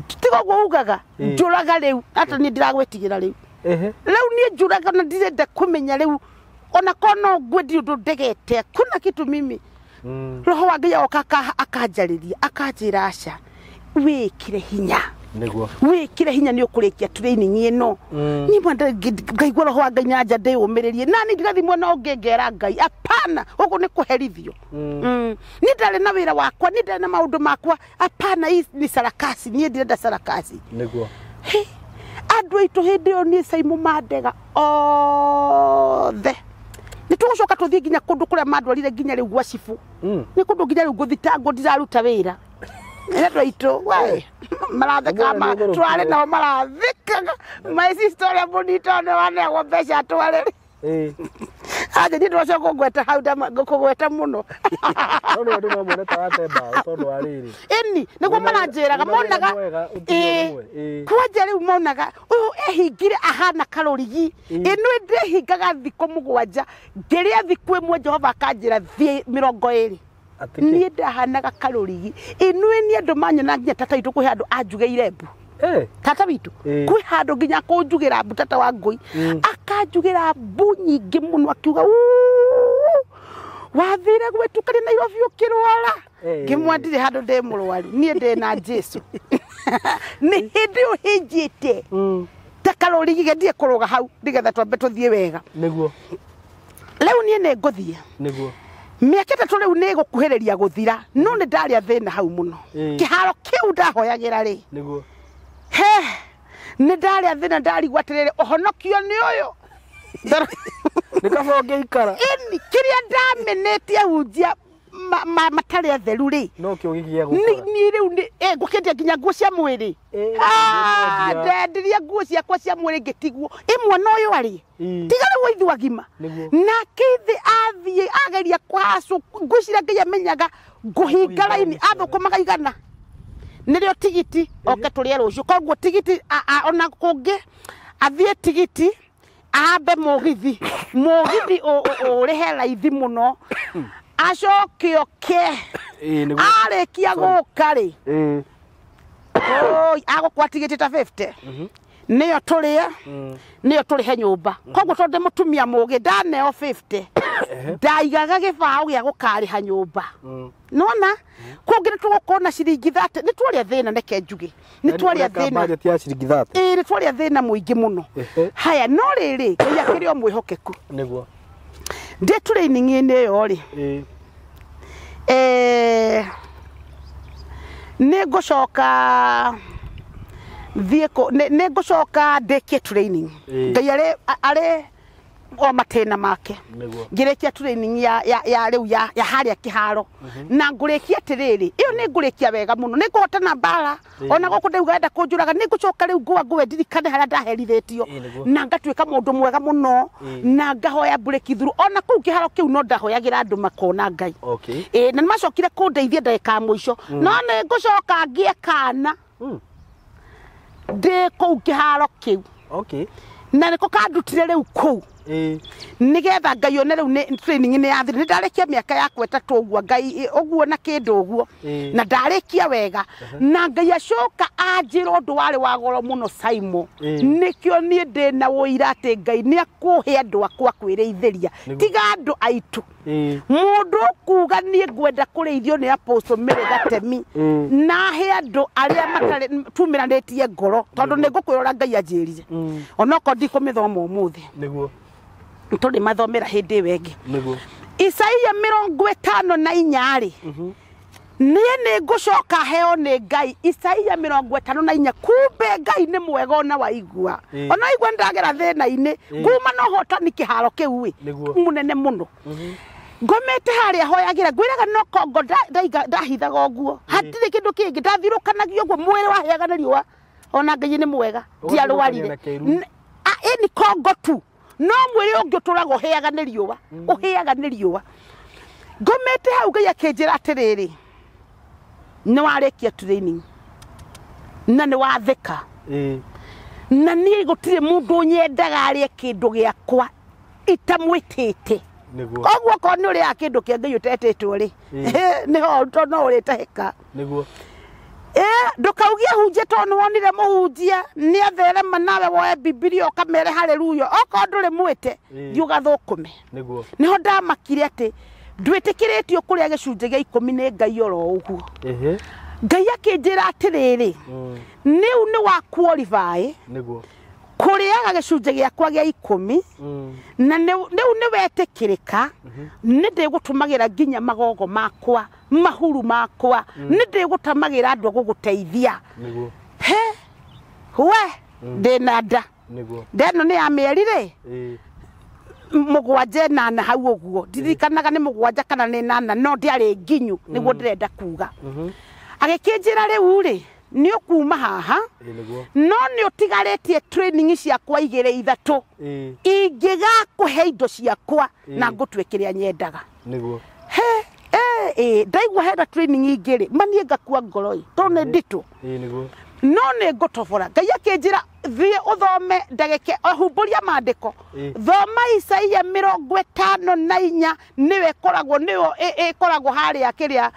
tiga ũguo ugaga njũraga rĩu ata niĩ ndiragwĩtigĩra rĩu rĩu niĩ njũraga na ndirenda kũmenya rĩu ona korwo no ngue ndirĩ ũndũ ndegete kuna kitu mimi. Roho wa Ngai agoka akanjarĩria akanjĩra aca wĩkĩre hinya. Nĩguo wĩkĩre hinya nĩ ũkũrĩkia training ĩno. Niĩ mwenda ngaigua roho wa Ngai nanja ndĩyũmĩrĩrie na niĩ ndigathiĩ mwena ũngĩ ngera Ngai apana gũkũ nĩ kũherithio. Niĩ ndarĩ na wĩra wakwa niĩ ndarĩ na maũndũ makwa apana hii ni sarakasi niĩ ndirenda sarakasi. Nĩguo andũ aitũ hĩndĩ ĩyo niĩ Saimo mandega othe nĩ tũgũcoka tũthiĩ nginya kũndũ kũrĩa mandwarire nginya rĩu gwa cibũ. Nĩ kũndũ nginya rĩu ngũthitangwo ndiraruta wĩra. Andũ aitũ we maratheka twarĩ nao marathekaga my sister ũrĩa mũnini nĩ waneagwo mbeca atware. Aje niĩ ndĩrocoka kũngweta hau kũgweta mũno. No nĩ andũ no mone ta wate mbaũ tondũ wa rĩrĩ. Ĩni nĩguo maranjĩraga monaga kwanja rĩu monaga ũyũ ehingire ahana karũrigi ĩno ndĩhingaga thikũ 7 ngĩrĩa thikũ 1 Jehova akanjĩra thiĩ 20. Niĩ ndahanaga karũrigi ĩno nĩ andũ manyona nginya tata witũ kwĩ handũ anjugĩire mbu. Tata witũ kwĩ handũ nginya kũnjugĩra mbu tata wa ngũi akanjugĩra mbu nyingĩ mũno akiuga wathire gwĩtukania Nairobi ũkĩrwara. Ngĩmwa ndirĩ handũ ndĩ mũrwaru niĩ ndĩ na Jesu. Nĩ hĩndĩ ĩyo hĩnjĩte ta karũrigi ngendie kũrũga hau nĩgetha twambe tũthiĩ wega. Nĩguo rĩu niĩ nĩ ngũthiĩ. Nĩguo mĩaka 3 rĩu nĩ gũkuhĩrĩria gũthira no nĩ ndarĩa thĩna hau mũno. Kĩharo kĩu ndahoyagĩra rĩ nĩguo he nĩ ndarĩa thĩna ndarigwo atĩrĩrĩ ũhonokio nĩ ũyũ nĩ kaba ũngĩikara. Ĩni kĩrĩa ndamenetie hunjia matarĩ atheru rĩ no kĩo gĩkĩgĩa gũkora. Niĩ rĩu ngũkĩendia nginya nguo cia mwĩrĩ. Ndendirie nguo ciakwa cia mwĩrĩ ngĩtigwo ĩmwe na ũyũ arĩ tiga rĩu ithuĩ agima. Nake ithe athiĩ ageria kũhacũ ngwĩciria Ngai amenyaga ngũhinga raini athũkũmaga 100 nĩrĩo tigiti oke tũrĩe rũciũ. Koguo tigiti ona kũngĩ athiĩ tigiti ahambe mũgithi mũgithi ũrĩhe raithi mũno acoke oke arĩkia gũka rĩ agũkwa tigiti ta 50 nĩyo tũrĩe nĩyo tũrĩhe nyũmba. Koguo tondũ ndĩ mũtumia mũgĩ ndaneo 50 ndaigaga gĩbaũ gĩa gũkarĩha nyũmba. Nĩwona kũngĩ nĩ tũgũkorwo na ciringi 30 nĩ twarĩa thĩna neke njuge nĩ twarĩa thĩna budget ya ciringi 30. Nĩ twarĩa thĩna mũingĩ mũno. Haya no rĩrĩ Ngai akĩrĩ o mwĩhokeku. Nĩguo ndĩ training-inĩ ĩyo rĩ nĩ ngũcoka thiĩ nĩ ngũcoka ndĩkie training. Ngai arĩ o matĩna make. Ngĩrĩkia training ya rĩu ya harĩa kĩharo na ngũrĩkia atĩrĩrĩ ĩyo nĩ ngũrĩkia wega mũno nĩ ngũhotana mbara ona gũkũ ndauga enda kũnjũraga nĩ ngũcoka rĩu ngũa ngũe ndirikane harĩa ndaherithĩtio na ngatuĩka mũndũ mwega mũno na ngahoya breakthrough ona kũu kĩharo kĩu no ndahoyagĩra andũ makona Ngai. Na nĩ macokire kũndeithia ndagĩka ya mũico no nĩ ngũcoka ngĩe kana ndĩ kũu kĩharo kĩu. Na nĩko kandutire rĩu kũu nigetha Ngai one rĩu nĩ training nĩ yathira nĩ ndarĩkia mĩaka yakwa 3 ũguo Ngai ũguo na kĩndũ ũguo na ndarĩkia wega na Ngai acoka anjĩra ũndũ warĩ wa goro mũno Saimo nĩkĩo niĩ ndĩ na ũira atĩ Ngai nĩ akũhe andũ akwa kwĩrĩithĩria tiga andũ aitũ. Mũndũ kuga niĩ ngwenda kũrĩithio nĩ Apostle Mary Gatemi na he andũ arĩa matarĩ tumĩranĩtie ngoro tondũ nĩ ngũkwĩra ũrĩa Ngai anjĩrire onokorwo ndikũmĩthoma ũmũthĩ. Nĩguo tũrĩ mathomera hĩndĩ ĩyo ĩngĩ. Nĩguo Isaia 54 rĩ niĩ nĩ ngũcoka heo nĩ Ngai Isaia 54 kumbe Ngai nĩ mwega ona waigua ona waigua ndagera thĩna-inĩ nguma no hotani kĩharo kĩu ĩ mũnene mũno. Ngomete harĩa hoyagĩra ngwĩraga no kongo ndahithaga ũguo hatirĩ kĩndũ kĩngĩ ndathirũkanagia ũguo mwĩrĩ waheaga nĩ riũa ona Ngai nĩ mwega ndiarwarire ĩni kongo tu no mwĩrĩ ũngĩ ũtũraga ũhĩaga nĩ riũa ũhĩaga nĩ riũa. Ngomete hau Ngai akĩnjĩra atĩrĩrĩ nĩ warĩkia training na nĩ watheka na niĩ gũtirĩ mũndũ nyendaga arĩe kĩndũ gĩakwa itamwĩtĩte. Koguo okorwo nĩ ũrĩaga kĩndũ kĩa Ngai ũtetĩtwo rĩ nĩho tondũ no ũrĩtahĩka. Nĩguo. Ndũkaugie hunjie tondũ nĩwonire mũhunjia nĩ atherema nawe woe Bibilia ũkamere haleluya okorwo ndũrĩ mwĩte thiĩ ũgathũkũme. Nĩguo. Nĩho ndamakire atĩ ndwĩtĩkĩrĩtio kũrĩa gĩcunjĩ gĩa 10 nĩ Ngai oro ũguo. Ngai akĩnjĩra atĩrĩrĩ rĩu nĩ wa qualify. Nĩguo. Kũrĩaga gĩcunjĩ gĩakwa gĩa 10 na rĩu nĩ wetĩkĩrĩka nĩ ndĩgũtũmagĩra nginya magogo makwa mahuru makwa nĩ ndĩgũtamagĩra andũ a gũgũteithia. Nĩguo. He we ndĩna nda. Nĩguo. Nda ĩno nĩ ya mĩeri rĩ 7 8 hau ũguo ndirikanaga nĩ 7 kana nĩ 8 no ndiarĩ nginyu nĩguo ndĩrenda kuga. Agĩkĩnjĩra rĩu rĩ nĩ ũkuma haha no nĩ ũtigarĩtie training ciakwa 2 3 ingĩgakũhe indo ciakwa na ngũtue kĩrĩa nyendaga. Nĩguo. He ndaigua hena training ingĩ rĩ maniĩ ngakua ngoro ĩ tondũ nĩ nditũ. Nĩguo. No nĩ ngũtobora. Ngai akĩnjĩra thiĩ ũthome ndagĩke humbũria maandĩko thoma Isaia 54 nĩwe ĩkoragwo nĩyo ĩkoragwo harĩa kĩrĩa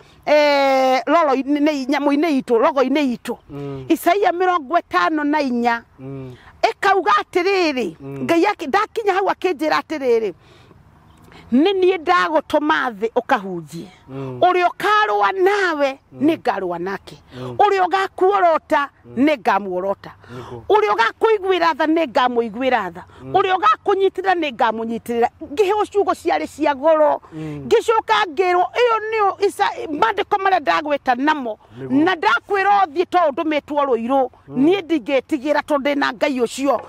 roro-inĩ nyamũ-inĩ itũ rogo-inĩ itũ. Isaia 54 ĩkauga atĩrĩrĩ Ngai ndakinya hau akĩnjĩra atĩrĩrĩ nĩ niĩ ndagũtũma thĩ ũkahunjie ũrĩa ũkarũa nawe nĩ ngarũa nake ũrĩa ũgakuorota nĩ ngamuorota ũrĩa ũgakũiguĩra tha nĩ ngamũiguĩra tha ũrĩa ũgakũnyitĩrĩra nĩ ngamũnyitĩrĩra. Ngĩheo ciugo ciarĩ cia goro ngĩcoka ngĩrwo ĩyo nĩyo maandĩko marĩa ndagwĩta namo na ndakwĩra ũthiĩ tondũ ndũmĩtwo Rũirũ niĩ ndingĩtigĩra tondũ ndĩna Ngai ũcio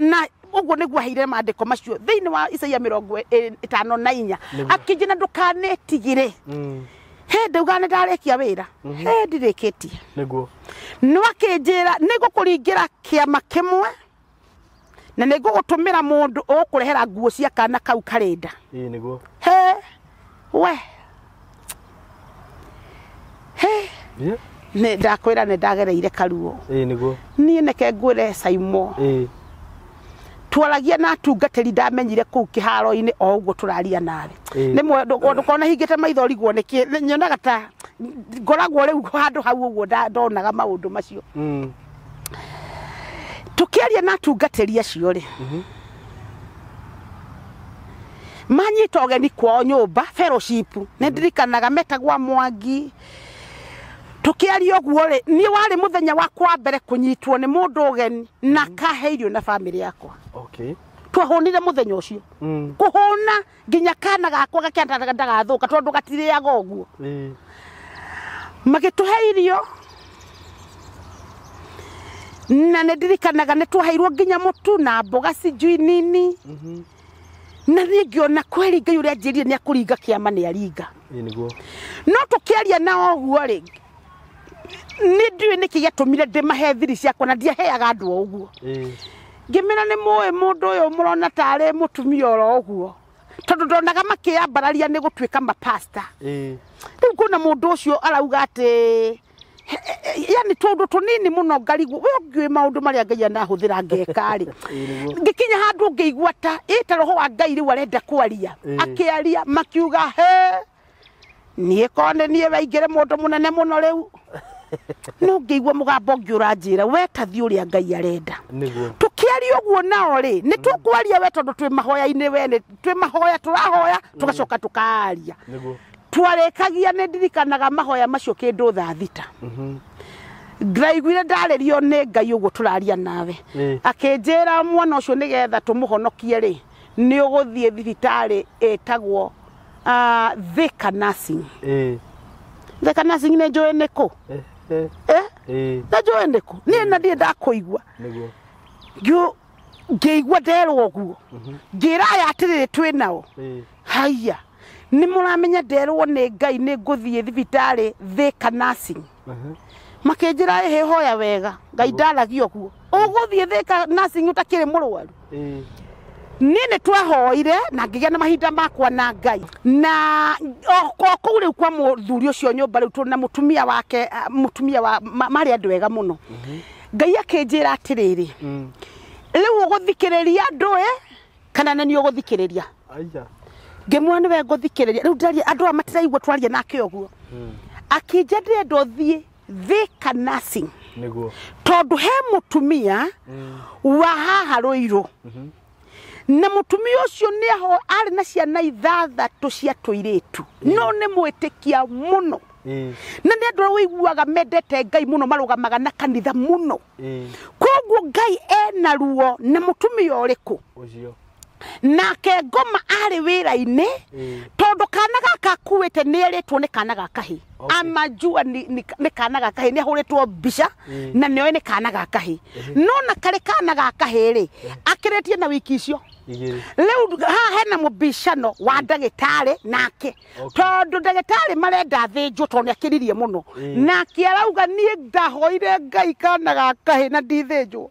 na ũguo nĩguo aheire maandĩko macio thĩinĩ wa Isaia 54 akĩnjĩra ndũkanetigĩre. He ndauga nĩ ndarĩkia wĩra he ndirĩkĩtie. Nĩguo. No akĩnjĩra nĩ ngũkũringĩra kĩama kĩmwe na nĩ ngũgũtũmĩra mũndũ ũgũkũrehera nguo cia kana kau karĩnda. Nĩguo. He we he nĩ ndakwĩra nĩ ndagereire karuo. Nĩguo. Niĩ neke ngwĩre Saimo twaragia na atungatĩri ndamenyire kũu kĩharo-inĩ o ũguo tũraria nawe rĩmwe ndũkona hingĩte maitho riguo nĩkĩ nyonaga ta ngoragwo rĩu handũ hau ũguo ndonaga maũndũ macio. Tũkĩaria na atungatĩri acio rĩ manyita ũgeni kwao nyũmba fellowship nĩ ndirikanaga metagwa Mwangi. Tũkĩaria ũguo rĩ niĩ warĩ mũthenya wakwa wa mbere kũnyitwo nĩ mũndũ ũgeni na kahe irio na bamĩrĩ yakwa. Okay. Twahũnire mũthenya ũcio kũhũna nginya kana gakwa gakĩandaga ndagathũka tondũ gatirĩaga ũguo. Magĩtũhe irio na nĩ ndirikanaga nĩ twaheirwo nginya mũtu na mboga sijui nini na niĩ ngĩona kweri Ngai ũrĩa anjĩrire nĩ akũringa kĩama nĩ aringa. Nĩguo. No tũkĩaria nao ũguo rĩ nĩ ndiũĩ nĩkĩ gĩatũmire ndĩmahe thiri ciakwa na ndiaheaga andũ o ũguo. Ngĩmera nĩ mũĩ mũndũ ũyũ mũrona tarĩ mũtumia oro ũguo tondũ ndonaga makĩambararia nĩ gũtuĩka mapasta. Rĩu kuona mũndũ ũcio arauga atĩ yani tũndũ tũnini mũno ngarigwo we ũngĩũĩ maũndũ marĩa Ngai anahũthĩra ngeka rĩ ngĩkinya handũ ngĩigua ta ĩ ta roho wa Ngai rĩu arenda kwaria akĩaria makiuga he niĩ kone niĩ waingĩre mũndũ mũnene mũno rĩu no ngĩigua mũgambo ũngĩ ũranjĩra we ta thiĩ ũrĩa Ngai arenda. Nĩguo. Tũkĩaria ũguo nao rĩ nĩ tũkwaria we tondũ twĩ mahoya-inĩ we nĩ twĩ mahoya tũrahoya tũgacoka tũkaria. Nĩguo. Twarĩkagia nĩ ndirikanaga mahoya macio kĩndũ thaa 6. Ndaiguire ndarĩrio nĩ Ngai ũguo tũraria nawe akĩnjĩra mwana ũcio nĩgetha tũmũhonokie rĩ nĩ ũgũthiĩ thibitarĩ ĩtagwo Thika Nursing. Thika Nursing nĩ njũĩ nĩ kũ? Nĩ njũĩ nĩ kũ? Niĩ na ndirĩ ndakũigua. Nĩguo. Ngĩigua nderwo ũguo ngĩra aya atĩrĩrĩ twĩ nao haiya Nĩ mũramenya nderwo nĩ Ngai nĩ ngũthiĩ thibitarĩ Thika nursing. Makĩnjĩra ĩhĩ hoya wega Ngai ndaragia ũguo ũgũthiĩ Thika nursing ũtakĩrĩ mũrwaru. Niĩ nĩ twahoire na ngĩgĩa na mahinda makwa na Ngai na o kũu rĩu kwa mũthuri ũcio nyũmba rĩu tũ na mũtumia wake mũtumia wa marĩ andũ ega mũno. Ngai akĩnjĩra atĩrĩrĩ, rĩu ũgũthikĩrĩria andũ ĩ kana nĩ niĩ ũgũthikĩrĩria? Ngĩmwĩra nĩwe ngũthikĩrĩria. Rĩu ndaria andũ aya matiraigua twaria nake ũguo. Akĩnjĩra ndĩrenda ũthiĩ Thika nursing nĩguo tondũ he mũtumia wa haha Rũirũ na mũtumia ũcio nĩ arĩ na ciana 6 cia tũirĩtu no nĩ mwĩtĩkia mũno na nĩ andũ arĩa ũiguaga mendete Ngai mũno marũgamaga na kanitha mũno. Koguo Ngai ena ruo na mũtumia ũrĩkũ nake ngoma arĩ wĩra-inĩ tondũ kana gaka akuĩte nĩ erĩtwo nĩ kana ga kahĩ. Amajua nĩ kana ga kahĩ, nĩ ahũrĩtwo mbica na nĩoĩ nĩ kana ga kahĩ. No na karĩ kana ga kahĩ rĩ akĩrĩtie na wiki icio rĩu haha hena mũbicano wa ndagĩtarĩ nake tondũ ndagĩtarĩ marenda thĩnjwo tondũ nĩakĩririe mũno nake arauga niĩ ndahoire Ngai kana ga kahĩ na ndithĩnjwo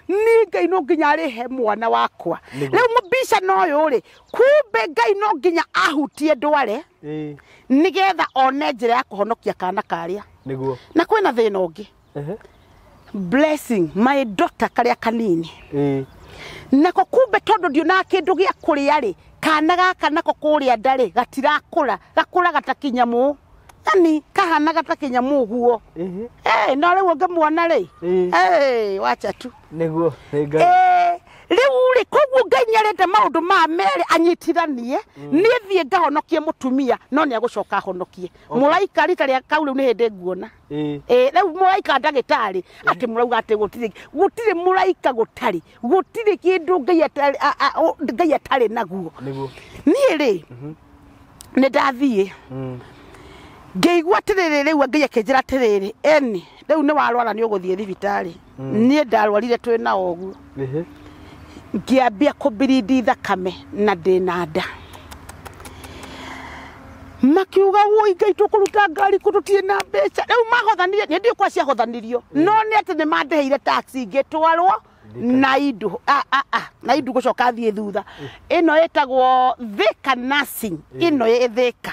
niĩ Ngai no nginya arĩhe mwana wakwa. Rĩu mũbicano ũyũ rĩ kumbe Ngai no nginya ahutie ndware nĩgetha one njĩra ya kũhonokia kana karĩa. Nĩguo na kwĩna thĩna ũngĩ. Blessing my daughter karĩa kanini nako kumbe tondũ ndionaga kĩndũ gĩa kũrĩa rĩ kana gaka nako kũrĩa ndarĩ gatirakũra gakũraga ta kĩnyamũ yani kahanaga ta kĩnyamũ ũguo. No rĩu ũngĩmuona rĩ wacha tu nĩguo nĩ Ngai. Rĩu rĩ koguo Ngai nĩarenda maũndũ maya merĩ anyitithanie niĩ thiĩ ngahonokie mũtumia no nĩagũcoka ahonokie mũraika rita rĩa kau rĩu nĩ hĩndĩ nguona. Rĩu mũraika ndagĩtarĩ atĩ mũrauga atĩ gũtirĩ mũraika gũtarĩ gũtirĩ kĩndũ Ngai atarĩ naguo. Niĩ rĩ nĩ ndathiĩ ngĩigua atĩrĩrĩ rĩu Ngai akĩnjĩra atĩrĩrĩ eni rĩu nĩ warwara nĩ ũgũthiĩ thibitarĩ. Niĩ ndarwarire twĩ na ũguo ngĩambia kũbiridi thakame na ndĩna nda. Makiuga woi Ngai tũkũruta ngari kũ tũtirĩ na mbeca. Rĩu mahothanire nĩ ndiũ kwa ciahothanirio no nĩ atĩ nĩ mandĩhĩire taxi ngĩtwarwo na indu na indu gũcoka thiĩ thutha. Ĩno ĩtagwo Thika nursing ĩno ĩ Thika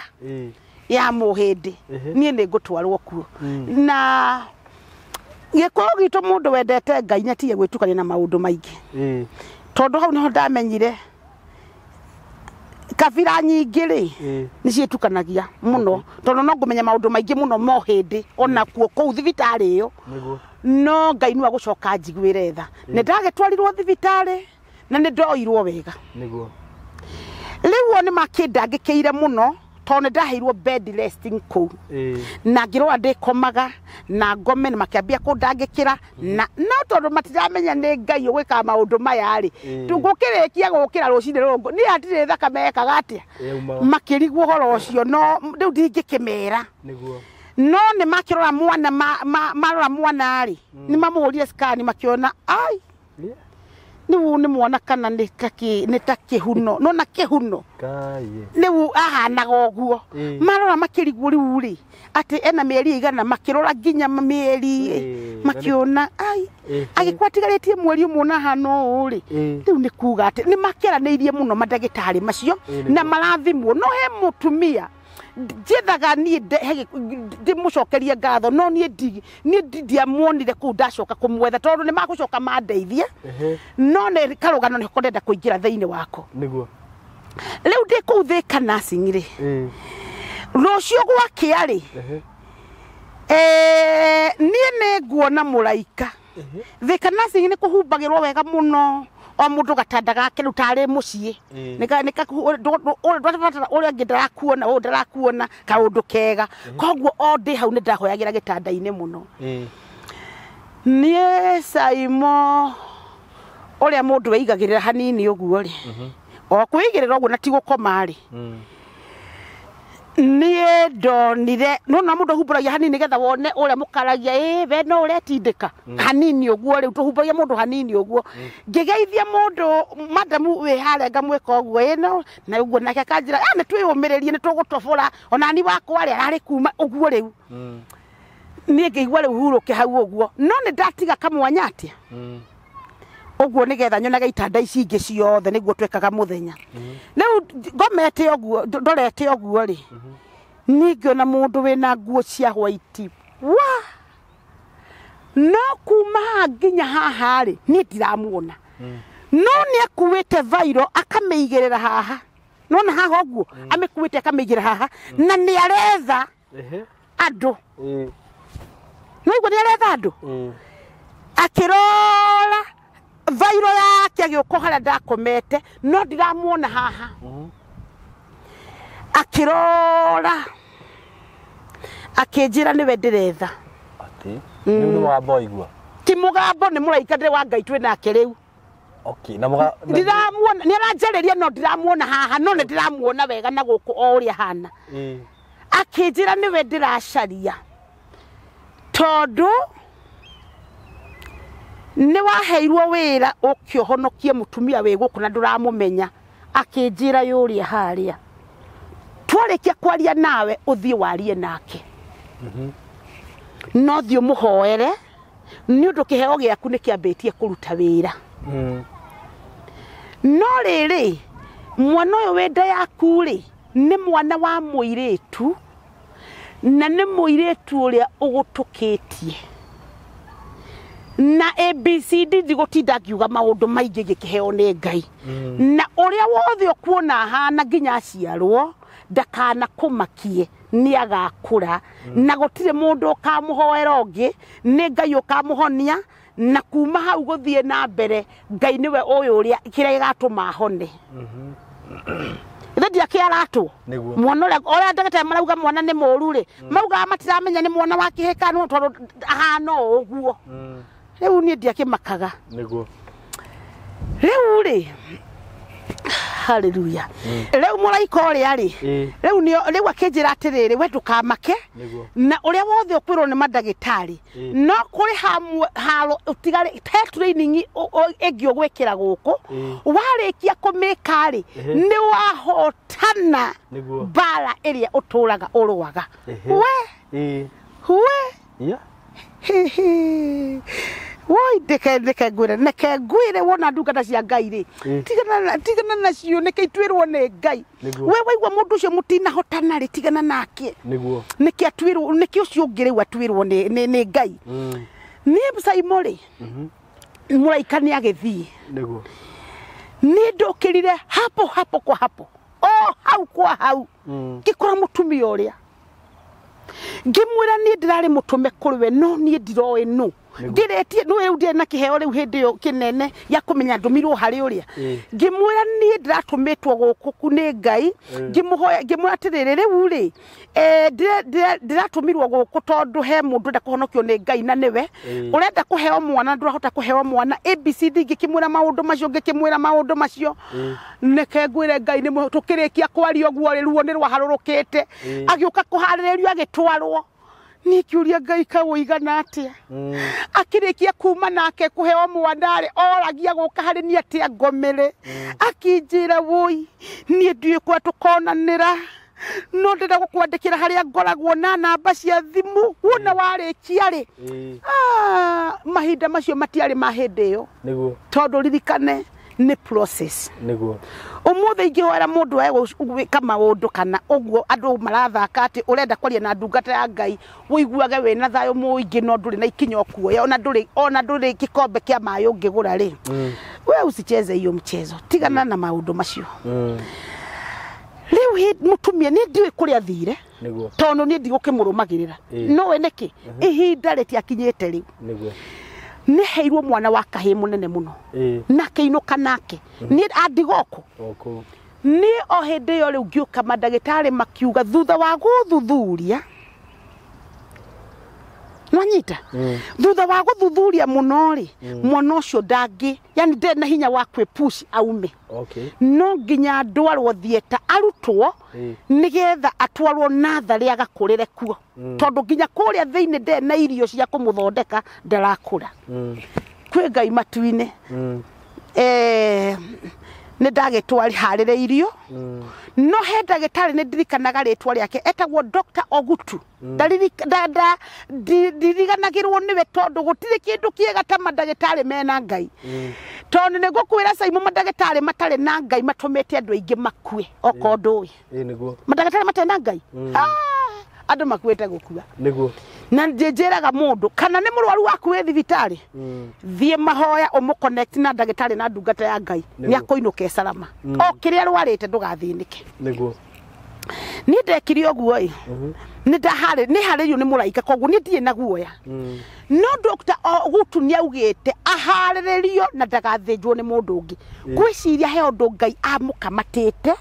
ya mũhĩndĩ niĩ nĩ ngũtwarwo kuo. Na gĩkũyũ gitũ mũndũ wendete Ngai nĩatige gwĩtukania na maũndũ maingĩ tondũ hau nĩho ndamenyire kabira nyingĩ rĩ nĩ ciĩtukanagia mũno tondũ no ngũmenya maũndũ maingĩ mũno mo hĩndĩ ona kuo kũu thibitarĩ ĩyo no Ngai nĩwe agũcoka njiguĩre tha. Nĩ ndagĩtwarirwo thibitarĩ na nĩ ndoirwo wega. Rĩu o nĩ makĩndangĩkĩire mũno tondũ nĩ ndaheirwo bed resting kũu na ngĩrora ndĩkomaga na ngome nĩ makĩambia kũndangĩkĩra na no tondũ matiramenya nĩ Ngai ũgwĩkaga maũndũ maya rĩ tũgũkĩrĩkia gũkĩra rũcinĩ rũngũ niĩ hatirĩ thakame ekaga atĩa makĩrigwo ũhoro ũcio no rĩu ndingĩkĩmera. No nĩ makĩrora mwana marora mwana rĩ nĩ mamũhũrire scan makĩona ai rĩu nĩ mwana kana nĩ ta kĩhuno no na kĩhuno rĩu ahanaga ũguo marora makĩrigwo rĩu rĩ atĩ ena mĩeri igana makĩrora nginya mĩeri makĩona ai agĩkwa atigarĩtie mweri ũmwe na hana ũũ rĩ rĩu nĩ kuga atĩ nĩ makĩaranĩirie mũno mandagĩtarĩ macio na marathimwo. No he mũtumia njethaga niĩ ndĩmũcokerie ngatho no niĩ ndiamuonire kũu ndacoka kũmwetha tondũ nĩ magũcoka mandeithie no nĩ karũgano nĩko ndenda kũingĩra thĩinĩ wako. Rĩu ndĩ kũu Thika nursing rĩ rũciũ gwakĩa rĩ niĩ nĩ nguona mũraika. Thika nursing nĩ kũhumbagĩrwo wega mũno o mũndũ gatanda gake rĩu tarĩ mũciĩ ũrĩa ũngĩ ndarakuona ũyũ ndarakuona kaũndũ kega koguo o ndĩ hau nĩ ndahoyagĩra gĩtanda-inĩ mũno. Niĩ Saimo ũrĩa mũndũ weigagĩrĩra hanini ũguo rĩ o kwĩigĩrĩra ũguo na ti gũkoma rĩ Niĩ ndonire nona mũndũ ahumbũragia hanini nĩgetha wone ũrĩa mũkaragia ĩ we no ũretindĩka hanini ũguo rĩu tũhumbũragia mũndũ hanini ũguo ngĩgeithia mũndũ madamu wĩ harĩa ngamwĩka ũguo ĩ no na ũguo nake akanjĩra "Ah, nĩ twĩyũmĩrĩrie nĩ tũgũtobora onani wakwa rĩ ararĩ kuma ũguo rĩu niĩ ngĩigua rĩu hurũke hau ũguo no nĩ ndatiga kamwanya atĩa ũguo nĩgetha nyonage itanda ici ingĩ ciothe nĩguo twekaga mũthenya rĩu ngomete ũguo ndorete ũguo rĩ niĩ ngĩona mũndũ wĩna nguo cia white wa no kuma haha nginya haha rĩ niĩ ndiramuona no nĩ akuĩte vairo akamĩigĩrĩra haha nona haha ũguo amĩkuĩte akamĩigĩrĩra haha na nĩ aretha andũ no igua nĩ aretha andũ akĩrora vairo yake agĩũka harĩa ndakomete no ndiramuona haha akĩrora akĩnjĩra nĩwe ndĩretha Atĩ rĩu nĩ mũgambo waigua ti mũgambo nĩ mũraika ndĩrĩ wa Ngai twĩ nake rĩu okay na mũga ndiramuona nĩ aranjarĩria no ndiramuona haha no nĩ ndĩramuona wega na gũkũ o ũrĩa hana akĩnjĩra nĩwe ndĩracaria tondũ nĩ waheirwo wĩra ũke ũhonokie mũtumia wĩ gũkũ na ndũramũmenya akĩnjĩra yũrĩa harĩa twarĩkia kwaria nawe ũthiĩ warie nake no thiĩ ũmũhoere nĩ ũndũ kĩheo gĩaku nĩ kĩambĩtie kũruta wĩra no rĩrĩ mwana ũyũ wĩ nda yaku rĩ nĩ mwana wa mũirĩtu na nĩ mũirĩtu ũrĩa ũgũtũkĩtie na ABCD ndigũtinda ngiuga maũndũ maingĩ ngĩkĩheo nĩ Ngai na ũrĩa wothe ũkuona ahana nginya aciarwo ndakana kũmakie nĩ agakũra na gũtirĩ mũndũ ũkamũhoera ũngĩ nĩ Ngai ũkamũhonia na kuma hau gũthiĩ na mbere Ngai nĩwe ũyũ ũrĩa kĩrĩa gĩgatũma ahone ithe ndiakĩaratwo Nĩguo. mwana ũrĩa ũrĩa ndagĩtarĩ marauga mwana nĩ mũru rĩ maugaga matiramenya nĩ mwana wa kĩhĩkano tondũ ahana o ũguo rĩu niĩ ndiakĩmakaga Nĩguo rĩu rĩ haleluya rĩu mũraika ũrĩa rĩ rĩu nĩo rĩu akĩnjĩra atĩrĩrĩ we ndũkamake Nĩguo. na ũrĩa wothe ũkwĩrwo nĩ mandagĩtarĩ no kũrĩ hamwe haro ũtigare he training ĩngĩ ũgwĩkĩra gũkũ warĩkia kũmĩka rĩ nĩ wahotana Nĩguo. mbara ĩrĩa ũtũraga ũrũaga we we Yeah. Hihi. Woi ndeke ndeke ngwire ndeke ngwire wona ndungata cia Ngai rĩ tigana tigana nacio nĩkĩ itwĩrwo nĩ Ngai Nĩguo. we waigua mũndũ ũcio mũtinahotana rĩ tigana nake Nĩguo. nĩkĩ atuĩrwo nĩkĩ ũcio ũngĩ rĩu atuĩrwo nĩ nĩ Ngai niĩ Saimo rĩ mũraika nĩ agĩthiĩ Nĩguo. niĩ ndũkĩrire hapo hapo kwa hapo o hau kwa hau ngĩkora mũtumia ũrĩa ngĩmwĩra niĩ ndĩrarĩ mũtũme kũrĩ we no niĩ ndiroĩ nũ ngĩrĩtie nĩ rĩu ndirĩ na kĩheo rĩu hĩndĩ ĩyo kĩnene gĩa kũmenya ndũmirwo harĩ ũrĩa ngĩmwĩra niĩ ndĩratũmĩtwo gũkũ ku nĩ Ngai ngĩmũhoya ngĩmwĩra atĩrĩrĩ rĩu rĩ ndĩratũmirwo gũkũ tondũ he mũndũ ũrenda kũhonokio nĩ Ngai na nĩwe ũrenda kũheo mwana ndũrahota kũheo mwana ABCD ngĩkĩmwĩra maũndũ macio ngĩkĩmwĩra maũndũ macio nĩke ngwĩre Ngai nĩ tũkĩrĩkia kwaria ũguo rĩ ruo nĩ rwaharũrũkĩte agĩũka kũharĩrĩrio agĩtwarwo niĩ ngĩũria Ngai kaũigana atĩa akĩrĩkia kuma nake kũheo mwana rĩ oragia gũka harĩ niĩ atĩa ngomere akĩnjĩra wũi niĩ ndiũĩ kũrĩa tũkonanĩra no ndĩrenda gũkwandĩkĩra harĩa ngoragwo na namba cia thimũ wona warĩkia rĩ mahinda macio matiarĩ ma hĩndĩ ĩyo Nĩguo. tondũ ririkane nĩ process Nĩguo. Ũmũthĩ ingĩhoera mũndũ wae gwĩka maũndũ kana ũguo andũ marathaka atĩ ũrenda kwaria na ndungata ya Ngai ũiguage wĩna thayũ mũingĩ no ndũrĩ na ikinya ũkuoya ona ndũrĩ ona ndũrĩ gĩkombe kĩa maĩ ũngĩgũra rĩ we usicheze hiyo mchezo tigana na maũndũ macio rĩu mũtumia niĩ ndiũĩ kũrĩa athire Nĩguo. tondũ niĩ ndigũkĩmũrũmagĩrĩra no we nĩkĩ ihinda rĩtiakinyĩte rĩu Nĩguo. nĩ heirwo mwana wa kahĩĩ mũnene mũno na kĩinũka nake niĩ andigoko Oko. niĩ o hĩndĩ ĩyo rĩu ngĩũka mandagĩtarĩ makiuga thutha wa gũthuthuria Nwanyita thutha wa gũthuthuria mũno rĩ, mwana ũcio ndangĩ, yani ndarĩ na hinya wa kwĩpush aume. Okay. No nginya ndwarwo theatre arutwo nĩgetha atwarwo natharĩ agakũrĩre kuo, tondũ nginya kũrĩa thĩinĩ ndarĩ na irio cia kũmũthondeka, ndarakũra. Kwĩ Ngai matu-inĩ. Nĩ ndagĩtwarĩharĩrĩirio, no he ndagĩtarĩ nĩ ndirikanaga rĩtwa rĩake, etagwo Dr. Ogutu. Ndiriganagĩrwo nĩwe tondũ gũtirĩ kĩndũ kĩega ta mandagĩtarĩ mena Ngai. Tondũ nĩ ngũkwĩra Simon, mandagĩtarĩ matarĩ na Ngai matũmĩte andũ aingĩ makue okorwo ndũĩ. Ĩĩ nĩguo. Mandagĩtarĩ matarĩ na Ngai, andũ makuĩte gũkua. Nĩguo. Na njĩraga mũndũ kana nĩ mũrwaru waku wĩ thibitarĩ, thiĩ mahoya ũmũ connect na ndagĩtarĩ na ndungata ya Ngai, nĩ akũinũka salama. O kĩrĩa arwarĩte ndũgathĩnĩke. Nĩguo. Niĩ ndekire ũguo ĩ, nĩ ndaharĩ nĩ harĩirio nĩ mũraika, koguo niĩ ndirĩ na guoya. No Dr. Ogutu nĩ augĩte aharĩrĩrio na ndagathĩnjwo nĩ mũndũ ũngĩ. Ngwĩciria he ũndũ Ngai amũkamatĩte,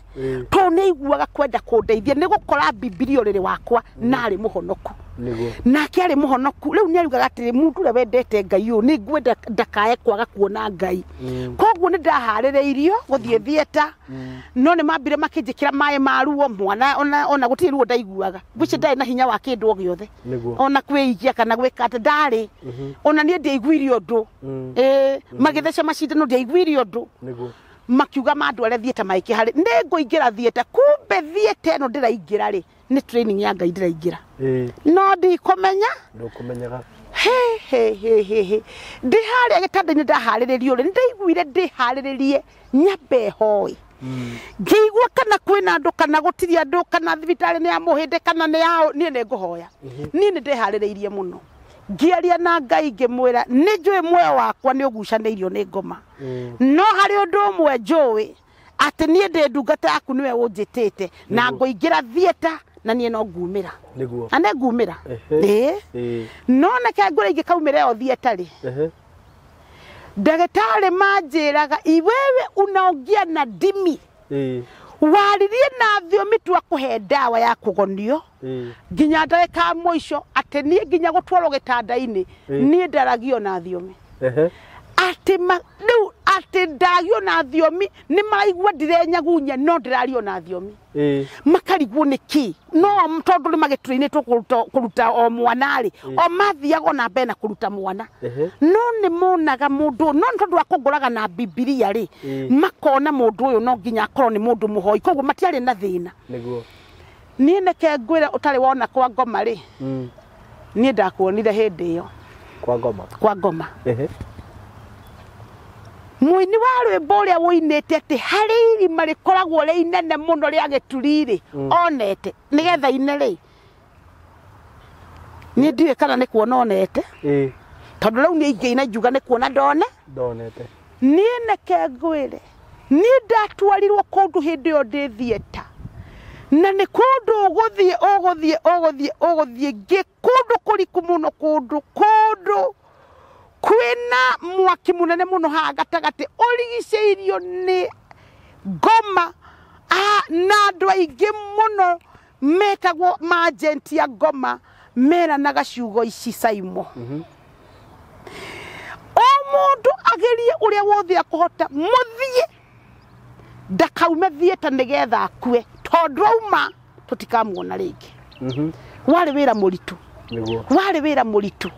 tondũ nĩ aiguaga kwenda kũndeithia nĩ gũkora Bibilia ũrĩrĩ wakwa na arĩ mũhonoku. Nĩguo. Nake arĩ mũhonoku rĩu nĩ ariugaga atĩrĩ, mũndũ ũrĩa wendete Ngai ũyũ nĩ ngwenda ndakae kwaga kuona Ngai. Koguo nĩ ndaharĩrĩirio gũthiĩ theatre, no nĩ mambire makĩnjĩkĩra maĩ ma ruo mwana ona gũtirĩ ruo ndaiguaga. Ngwĩciria ndarĩ na hinya wa kĩndũ o gĩothe, Nĩguo. ona kwĩikia kana gwĩka atĩ ndarĩ, ona niĩ ndiaiguire ũndũ. Ĩĩ, magĩtheca macindano ndiaiguire ũndũ. Nĩguo. Makiuga mandware theatre maĩkĩharĩ nĩ ngũingĩra theatre. Kumbe theatre ĩno ndĩraingĩra rĩ, nĩ training ya Ngai ndĩraingĩra. No ndikũmenya. Ndũkũmenyaga. He he he he he, ndĩ harĩa gĩtanda-inĩ ndaharĩrĩrio rĩ, nĩ ndaiguire ndĩharĩrĩrie nyambe hoe, ngĩigua kana kwĩna andũ kana gũtirĩ andũ, kana thibitarĩ nĩ ya mũhĩndĩ kana nĩ ya niĩ nĩ ngũhoya. Niĩ nĩ ndĩharĩrĩirie mũno, ngĩaria na Ngai ngĩmwĩra nĩ njũĩ muoyo wakwa nĩ ũgucanĩirio nĩ ngoma, no harĩ ũndũ ũmwe njũĩ, atĩ niĩ ndĩ ndungata yaku, nĩwe ũnjĩtĩte na ngũingĩra theatre na niĩ no ngumĩra. Nĩguo. Na nĩ ngumĩra. Ĩĩ. No neke ngũrĩ ingĩkaumĩra ĩyo theatre rĩ, ndagĩtarĩ manjĩraga, iwewe unaongea na ndimi, waririe na thiomi, twakũhe ndawa ya kũgonio nginya ndagĩka ya mũico, atĩ niĩ nginya gũtwarwo gĩtanda-inĩ niĩ ndaragio na thiomi. Atĩ rĩu atĩ ndaragio na thiomi, nĩ maraigua ndirenyagunya no ndĩrario na thiomi. Makarigwo nĩ kĩ, no tondũ nĩ magĩtũinĩtwo kũruta o mwana rĩ, o mathiaga ona mbere na kũruta mwana. No nĩ monaga mũndũ, no nĩ tondũ wa kũngũraga na Bibilia rĩ, makona mũndũ ũyũ no nginya akorwo nĩ mũndũ mũhoi, koguo matiarĩ na thĩna. Nĩguo. Niĩ nĩke ngwĩre ũtarĩ wona kwa ngoma rĩ, niĩ ndakuonire hĩndĩ ĩyo. Kwa ngoma. Kwa ngoma. Mũini wa rwĩmbo ũrĩa wũinĩte atĩ harĩ irima rĩkoragwo rĩ inene mũno rĩa gĩturi rĩ, onete nĩgetha ine rĩ, niĩ ndiũĩ kana nĩ kuona onete, tondũ rĩu niĩ ingĩina ingiuga nĩ kuona ndone. Ndonete. Niĩ neke ngwĩre, niĩ ndatwarirwo kũndũ hĩndĩ ĩyo ndĩ theatre, na nĩ kũndũ ũgũthiĩ ũgũthiĩ ũgũthiĩ ũgũthiĩ ngĩ kũndũ kũriku mũno, kũndũ kwĩna mwaki mũnene mũno haha gatagatĩ, ũrigicĩirio nĩ ngoma na andũ aingĩ mũno metagwo majenti ya ngoma, meranaga ciugo ici Saimo, o mũndũ agerie ũrĩa wothe akũhota mũthiĩ ndakaume theatre nĩgetha akue, tondũ auma tũtikamuona rĩngĩ. Warĩ wĩra mũritũ. Nĩguo. Warĩ wĩra mũritũ,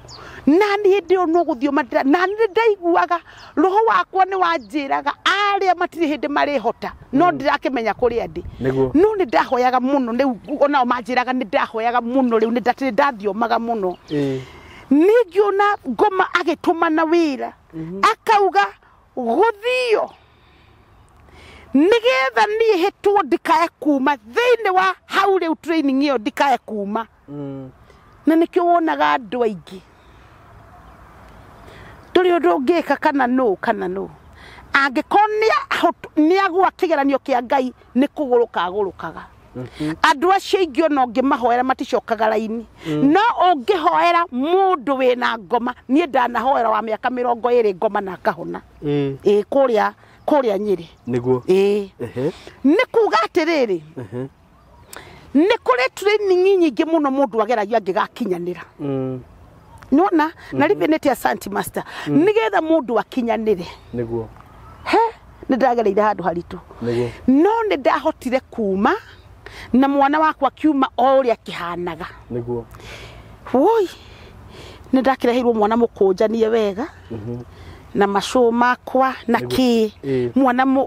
na niĩ hĩndĩ ĩyo no gũthiĩ mandĩra, na nĩ ndaiguaga roho wakwa nĩ wanjĩraga arĩa matirĩ hĩndĩ marĩhota, no ndirakĩmenya kũrĩa ndĩ. Nĩguo. No nĩ ndahoyaga mũno rĩu, onao manjĩraga nĩ ndahoyaga mũno rĩu, nĩ ndathiomaga mũno. Nĩ ngĩona ngoma agĩtũmana wĩra, akauga gũthio nĩgetha niĩ hĩtwo ndikae kuma thĩinĩ wa hau rĩu training ĩyo, ndikae kuma. Na nĩkĩo wonaga andũ aingĩ ndũrĩ ũndũ ũngĩka kana nũ kana nũ angĩkorwo nĩ agwa kĩgeranio kĩa Ngai, nĩ kũgũrũka agũrũkaga. Andũ acio aingĩ ona ũngĩmahoera maticokaga raini, no ũngĩhoera mũndũ wĩna ngoma, niĩ ndanahoera wa mĩaka 20 ngoma na akahona. Ĩĩ, kũrĩa Nyĩrĩ. Nĩguo. Ĩĩ. Nĩ kuga atĩrĩrĩ, nĩ kũrĩ training nyingĩ mũno mũndũ ageragio angĩgakinyanĩra. Nona na rivenete asante master nigetha mundu akinyanire niguo he ni ndagereire handu haritu niguo no ni ndahotire kuma na mwana wakwa kiuma o uria kihanaga niguo woi ni ndakireheirwo mwana mukunjanie wega na macu makwa na ki mwana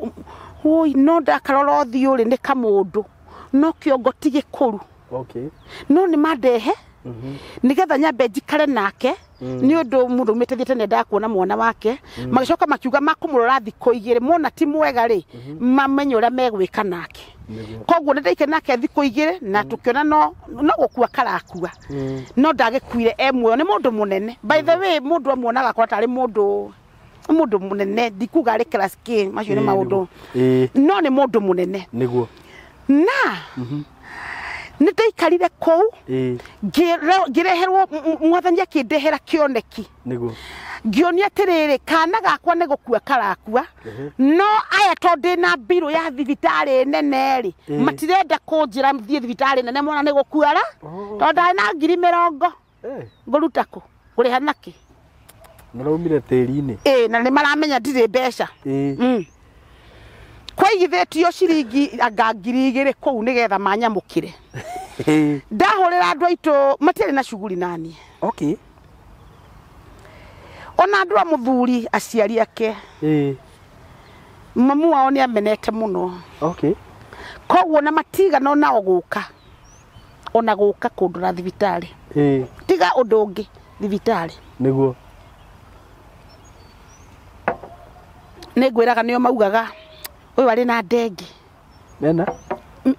woi no ndakarora uthiũ ri ni kamundu no kiongo ti gikuru. Okay. No ni mandehe nigetha nyambe njikare nake ni undu mundu umite thiete nenda kuona mwana wake magicoka makiuga makumurora thikũ igĩrĩ mona ti mwega ri mamenye ũrĩa megwĩka nake koguo nĩ ndaikare nake thikũ igĩrĩ na tukiona no gũkua karakua no ndagĩkuire e muoyo nĩ mũndũ mũnene. By the way mũndũ amuonaga akora tarĩ mũndũ mũnene ndikuga arĩ class K macio nĩ maũndũ no nĩ mũndũ mũnene nĩguo na nĩ ndaikarire kũu ngĩreherwo mwathani akĩndehera kĩoneki nĩguo ngĩonia atĩrĩrĩ kana gakwa nĩ gũkua karakua no aya tondũ ndĩna mbirũ ya thibitarĩ nene rĩ matirenda kũnjĩra thiĩ thibitarĩ nene mwana nĩ gũkua ra tondũ ndarĩ na 20,000 ngũruta kũ ngũrĩha nakĩ nĩraumire tĩri-inĩ na nĩ maramenya ndirĩ mbeca kwaigithĩtio ciringi anga 2,000 kũu nĩgetha manyamũkĩre ndahũrĩra andũ aitũ matiarĩ na shughuli nani. Okay. Ona andũ a mũthuri aciari ake mamu wao nĩ amenete mũno. Okay. Koguo na matigana onao gũka ona gũka kũndũra thibitarĩ tiga ũndũ ũngĩ thibitarĩ nĩguo nĩ ngwĩraga nĩo maugaga ũyũ arĩ na ndenge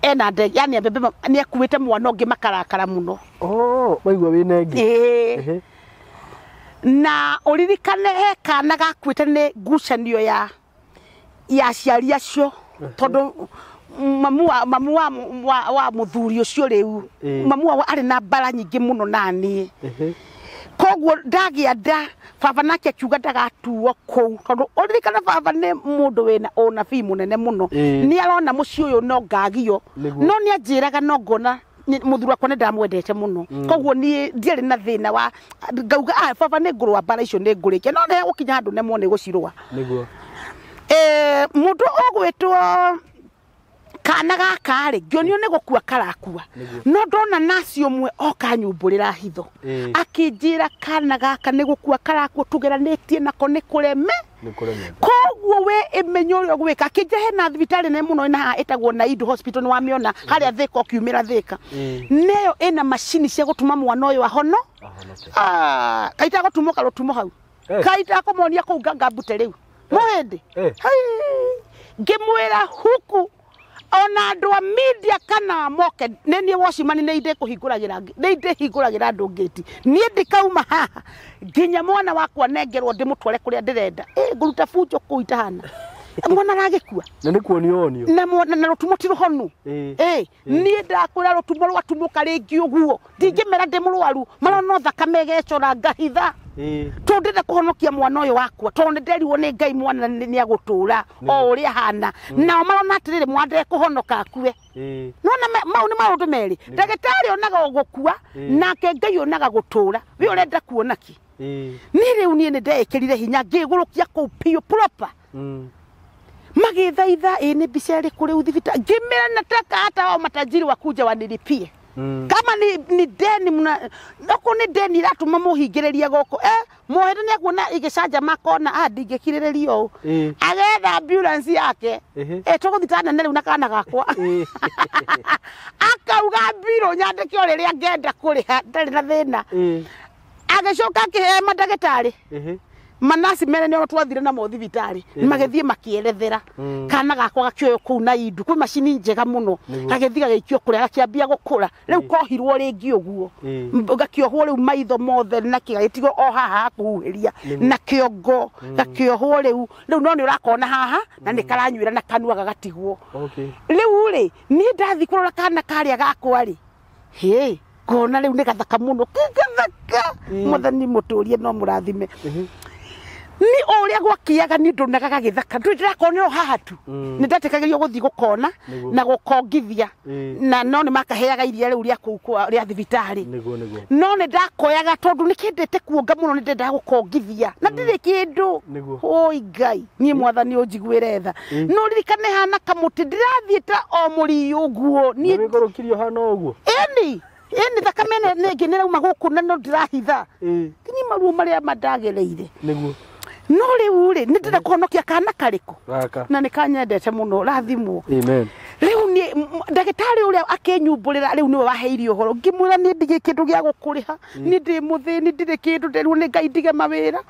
ena ndenge yani mbembe nĩ akuĩte mwana ũngĩ makarakara mũno. Oh maigua wĩ nenge na ũririkane he kana gakuĩte nĩ ngucanio ya aciari acio tondũ mamu wa mũthuri ũcio rĩu mamu wao arĩ na mbara nyingĩ mũno naniĩ koguo ndagĩa nda baba nake akiuga ndagatuo kũu tondũ ũririkane baba nĩ mũndũ wĩna ũnabii mũnene mũno nĩ arona mũciĩ ũyũ no ngagio no nĩ anjĩraga no ngona mũthuri wakwa nĩ ndamwendete mũno koguo niĩ ndiarĩ na thĩna wa ngauga ah baba nĩ ngũrũa mbara icio nĩ ngũrĩkia no nĩ gũkinya handũ nemwo nĩ gũcirũa nĩguo mũndũ ũgwĩtwo kana gaka rĩ ngĩonio nĩ gũkua karakua no ndona naci ũmwe oka nyumbũrĩra hitho akĩnjĩra kana gaka nĩ gũkua karakua tũgeranĩtie nako nĩ kũreme koguo we ĩmenye ũrĩa ũgwĩka akĩnjĩra hena thibitarĩ nene mũno ĩna haha ĩtagwo Naidu Hospital nĩ wamĩona harĩa Thĩka ũkiumĩra Thĩka neyo ĩna macini cia gũtũma mwana ũyũ ahono kaitagũtumũka rũtumo hau kaitakũmonia kũu ngangambute rĩu mũhĩndĩ ngĩmwĩra huku ona andũ a media kana moke nĩ niĩ wocimani nĩ ndĩkũhingũragĩra nĩ ndĩhingũragĩra andũ ngĩti niĩ ndikauma haha nginya mwana wakwa nengerwo ndĩmũtware kũrĩa ndĩrenda ngũruta bunjo kũu itahana mwana aragĩkua na nĩ kuonio onio na rũtumo ti rũhonu niĩ ndakwĩra rũtumo rwatumũka rĩngĩ ũguo ndingĩmera ndĩ mũrwaru marona thakame ĩgecora ngahitha tondũ ndĩrenda kũhonokia mwana ũyũ wakwa tondũ nĩ nderirwo nĩ Ngai mwana nĩ agũtũra o ũrĩa ahana nao marona atĩrĩrĩ mwana ndekũhonoka akue nona mau nĩ maũndũ merĩ ndagĩtarĩ onaga gũkua nake Ngai onaga gũtũra we ũrenda kuona kĩ niĩ rĩu niĩ nĩ ndeĩkĩrire hinya ngĩgũrũkia kũu biũ proper magĩthaitha nĩ mbica ĩrĩkũ rĩu thibitarĩ ngĩmĩra nataka hata wao matajiri wakuja wanilipie kama ni deni mna noko ni deni iratuma muhingiririe goko muhende ni akuona igicanja makona ah ndingikiriririo u agetha ambulance yake tuguthita nene riu na kana gakwa akauga mbiro nyandike o riria ngenda kuriha ndari na thina agicoka akihe mandagitari manasi mere nĩ twathire namo thibitarĩ magĩthiĩ makĩerethera kana gakwa gakĩoywo kũu na indu kwĩ macini njega mũno gagĩthiĩ gagĩikio kũrĩa gakĩambia gũkũra rĩu kohirwo rĩngĩ ũguo gakĩohwo rĩu maitho mothe na gagĩtigwo o haha hakũhuhĩria na kĩongo gakĩohwo rĩu rĩu no nĩ ũrakona haha na nĩ karanyuĩra na kanua gagatigwo rĩu rĩ niĩ ndathiĩ kũrora kana karĩa gakwa rĩ hĩ ngona rĩu nĩ gathaka mũno gathaka mwathani mũtũrie no mũrathime ni o ũrĩa gwakiaga niĩ ndonaga gagĩthaka ndũĩ ndĩrakonera haha tu nĩ ndetĩkagĩrio gũthiĩ gũkona na gũkongithia na no nĩ makaheaga iria rĩu rĩa kũu rĩa thibitarĩ no nĩ ndakoyaga tondũ nĩ kĩendete kuonga mũno nĩ ndendaga gũkongithia na ndirĩ kĩndũ oi Ngai niĩ mwathani ũnjiguĩre tha no ririkane hana kamũtĩ ndĩrathiĩ ta o mũriũ ũguo niĩ nĩgũrũkirio hana ũguo ĩni ĩni thakame nĩngĩ nĩrauma gũkũ na no ndĩrahitha nginya maruo marĩa mandagereire nĩguo no rĩu rĩ nĩ ndĩrenda kũhonokia kana karĩkũ na nĩ kanyendete mũno rathimwo amen rĩu nĩ ndagĩtarĩ ũrĩa akĩnyumbũrĩra rĩu nĩwe waheire ũhoro ngĩmwĩra niĩ ndirĩ kĩndũ gĩa gũkũrĩha niĩ ndĩ mũthĩni ndirĩ kĩndũ nderirwo nĩ Ngai ndige mawĩra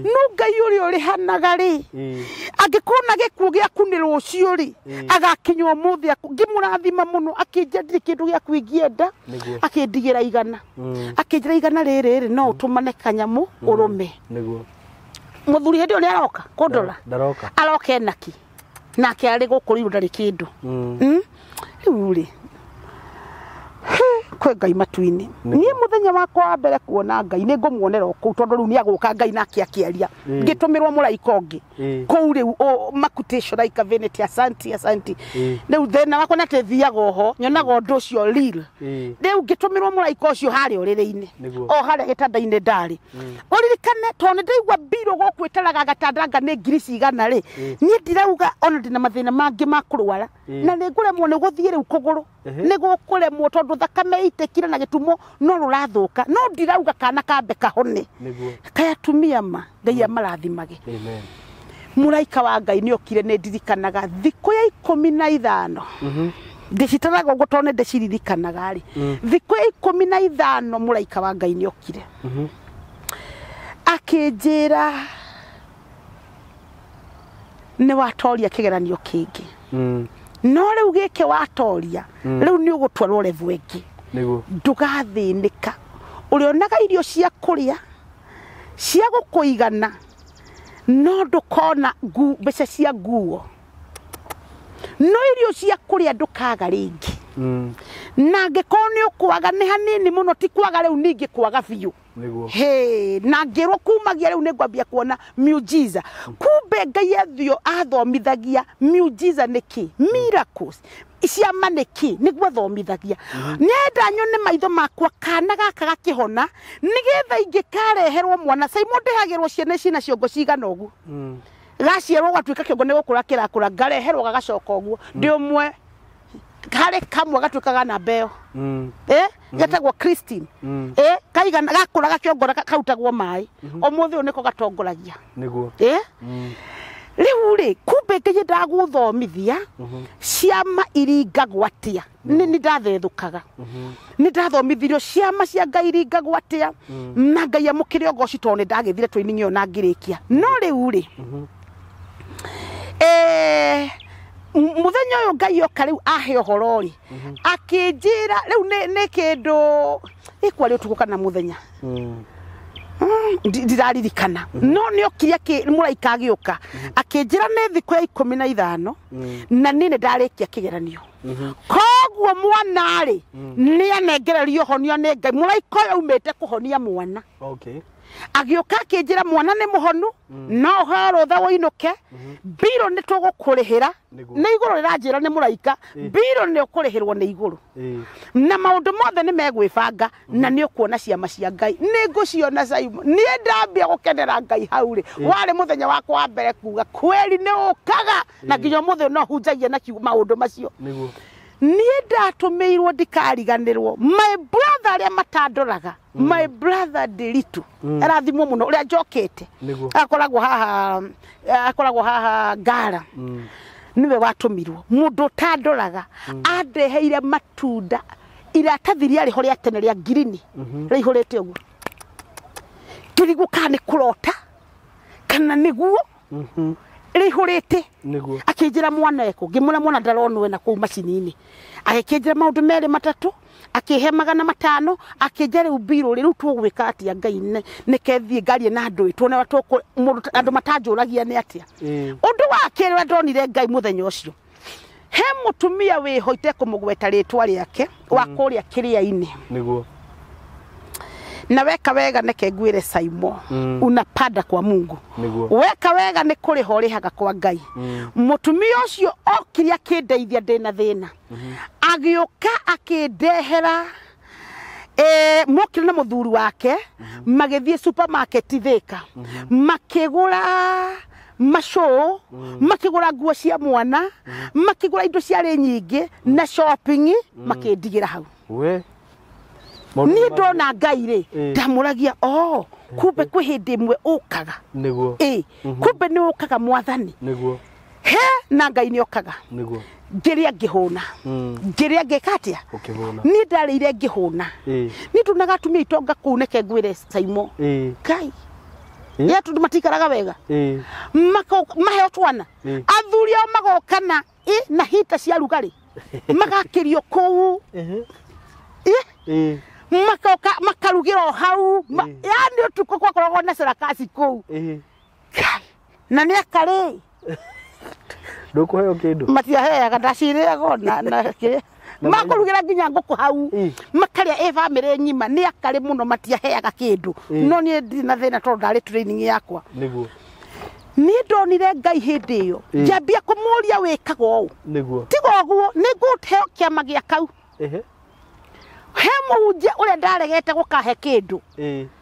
no Ngai ũrĩa ũrĩhanaga rĩ angĩkona gĩkuũ gĩaku nĩ rũciũ rĩ agakinya ũmũthĩ ngĩmũrathima mũno akĩnjĩra ndirĩ kĩndũ gĩaku ingĩenda akĩndigĩra igana akĩnjĩra igana rĩrĩ rĩ no ũtũmane kanyamũ ũrũme nĩguo muthuri hĩndĩ ĩyo nĩ aroka kũndora ndaroka aroka enaki nake arĩ gũkũ rĩu ndarĩ kĩndũ rĩu rĩ kwĩ Ngai matu-inĩ niĩ mũthenya wakwa wa mbere kuona Ngai nĩ ngũmuonera o kũu tondũ rĩu nĩ agũka Ngai nake akĩaria ngĩtũmĩrwo mũraika ũngĩ kũu rĩu makutation like vanity asanti asanti rĩu thĩna wakwa nĩ atĩ thiaga oho nyonaga ũndũ ũcio real rĩu ngĩtũmĩrwo mũraika ũcio harĩa ũrĩrĩ-inĩ o harĩa gĩtanda-inĩ ndarĩ ũririkane tondũ nĩ ndaigua mbirũ gũkũ ĩtaraga gatanda anga nĩ ngiri cigana rĩ niĩ ndirauga ona ndĩna mathĩna mangĩ ma kũrwara na nĩ ngũremwo nĩ gũthiĩ rĩu kũgũrũ nĩ gũkũremwo tondũ thakame ĩitĩkire na gĩtumo no rũrathũka no ndirauga kana kambe kahone kaya atumia ma Ngai amarathimage amen mũraika wa Ngai nĩ okire nĩ ndirikanaga thikũ ya 15 ndĩcitaraga ũguo tondũ nĩ ndĩciririkanaga rĩ thikũ ya 15 mũraika wa Ngai nĩ okire akĩnjĩra nĩ watoria kĩgeranio kĩngĩ no rĩu gĩkĩ watoria rĩu nĩ ũgũtwarwo level ĩngĩ nĩguo ndũgathĩnĩka ũrĩonaga irio cia kũrĩa cia gũkũigana no ndũkona mbeca cia nguo no irio cia kũrĩa ndũkaga rĩngĩ na angĩkorwo nĩ ũkwaga nĩ hanini mũno ti kwaga rĩu ningĩ kwaga biũ he na ngĩrwo kumagia rĩu nĩ ngwambia kuona miujiza kumbe Ngai athio athomithagia miujiza nĩkĩ miracles ciama nĩkĩ nĩguo athomithagia nĩenda nyone maitho makwa kana gaka gakĩhona nĩgetha ingĩkareherwo mwana Simon ndĩhagĩrwo ciana ciĩna ciongo cigana ũguo gaciarwo gatuĩka kĩongo nĩ gũkũra kĩrakũra ngareherwo gagacoka ũguo ndĩ ũmwe harĩ kamwe gatuĩkaga namba ĩyo getagwo Christine kaigana gakũraga kĩongo karutagwo maĩ ũmũthĩ ũyũ nĩko gatongoragia nĩguo rĩu rĩ kumbe Ngai endaga gũthomithia ciama iringagwo atĩa nĩ ndathethũkaga nĩ ndathomithirio ciama cia Ngai iringagwo atĩa na Ngai amũkĩre ũgoci tondũ nĩ ndagĩthire training ĩyo na ngĩrĩkia no rĩu rĩ mũthenya ũyũ Ngai oka rĩu ahe ũhoro rĩ akĩnjĩra rĩu nĩ kĩndũ ĩkwarĩ ũtukũ kana mũthenya ndiraririkana no nĩ okire mũraika agĩũka akĩnjĩra nĩ thikũ ya 15 na niĩ nĩ ndarĩkia kĩgeranio koguo mwana rĩ nĩ anengererio honio nĩ Ngai mũraika ũyũ aumĩte kũhonia mwana agĩũka akĩnjĩra mwana nĩ mũhonu no ũheo rũtha ũinũke mbirũ nĩ tũgũkũrĩhĩra nĩ igũrũ rĩranjĩra nĩ mũraika mbirũ nĩ ũkũrĩhĩrwo nĩ igũrũ na maũndũ mothe nĩ megwĩbanga na nĩ ũkuona ciama cia Ngai nĩ ngũciona Simon niĩ ndambia gũkenera Ngai hau rĩ warĩ mũthenya wakwa wa mbere kuga kweri nĩ ũkaga na nginya ũmũthĩ no hunjagia na maũndũ macio niĩ ndatũmĩirwo ndikariganĩrwo my brother arĩa matandoraga my brother Ndiritu arathimwo mũno ũrĩa njokete akoragwo haha Ngara nĩwe watũmirwo mũndũ ũtandoraga andeheire matunda iratathi rĩarĩ ho rĩa tene rĩa ngirini rĩihũrĩte ũguo ngĩrigwo kana nĩ kũrota kana nĩguo rĩihũrĩte akĩnjĩra mwana ekũ ngĩmwĩra mwana ndaronwo na kũu macini-inĩ agĩkĩnjĩra maũndũ merĩ matatũ akĩhe 500 akĩnjĩra rĩu mbirũ rĩ rĩu tũgwĩka atĩa Ngai nĩke thiĩ ngarie na andũ ĩ tuone andũ matanjũragia nĩ atĩa ũndũ wa kerĩ ũrĩa ndonire Ngai mũthenya ũcio he mũtumia wĩho itekũmũgweta rĩtwa rĩake wa kũrĩa kĩrĩa-inĩ nĩguo Na weka wega neke ngwire Saimo unapanda kwa Mungu. Niguo. Weka wega nĩ kũrĩha ũrĩhaga kwa Ngai. Mũtumia ũcio okire akĩndeithia ndĩna thĩna. Agĩũka akĩndehera mokire na mũthuri wake magĩthiĩ supermarket Thika makĩgũra macũũ makĩgũra nguo cia mwana makĩgũra indo ciarĩ nyingĩ na shopping makĩndigĩra hau. We. Niĩ ndona Ngai rĩ ndamũragia oh kumbe kwĩ hĩndĩ ĩmwe ũkaga. Niguo. Kumbe nĩ ũkaga mwathani. Niguo. He na Ngai nĩ okaga. Niguo. Ngĩrĩa ngĩhũna. Ngĩrĩa ngĩka atĩa? Ũkĩhũna. Niĩ ndarĩire ngĩhũna. Niĩ ndunaga atumia itonga kũu neke ngwĩre Saimo. Ngai. Ĩ atundu matikaraga wega. Maheo twana. Athuri ao magokana na hita cia rugarĩ. Magakĩrio kũu. Makoka makarugĩra o hau. Yaani ũtukũ gwakoragwo na sarakasi kũu. Ngai. Na nĩ akarĩ. Ndũkũheo kĩndũ. Matiaheaga ndacirĩagwo na kĩrĩa. Makũrugĩra nginya ngũkũ hau. Makarĩa ĩ bamĩrĩ ng'ima nĩ akarĩ mũno matiaheaga kĩndũ. No niĩ ndirĩ na thĩna tondũ ndarĩ training yakwa. Niguo. Niĩ ndonire Ngai hĩndĩ ĩyo. Njambia kũmũria wĩkaga ũũ. Niguo. Tiga ũguo nĩ ngũheo kĩama gĩa kau. He mũhunjia ũrĩa ndaregete gũkahe kĩndũ.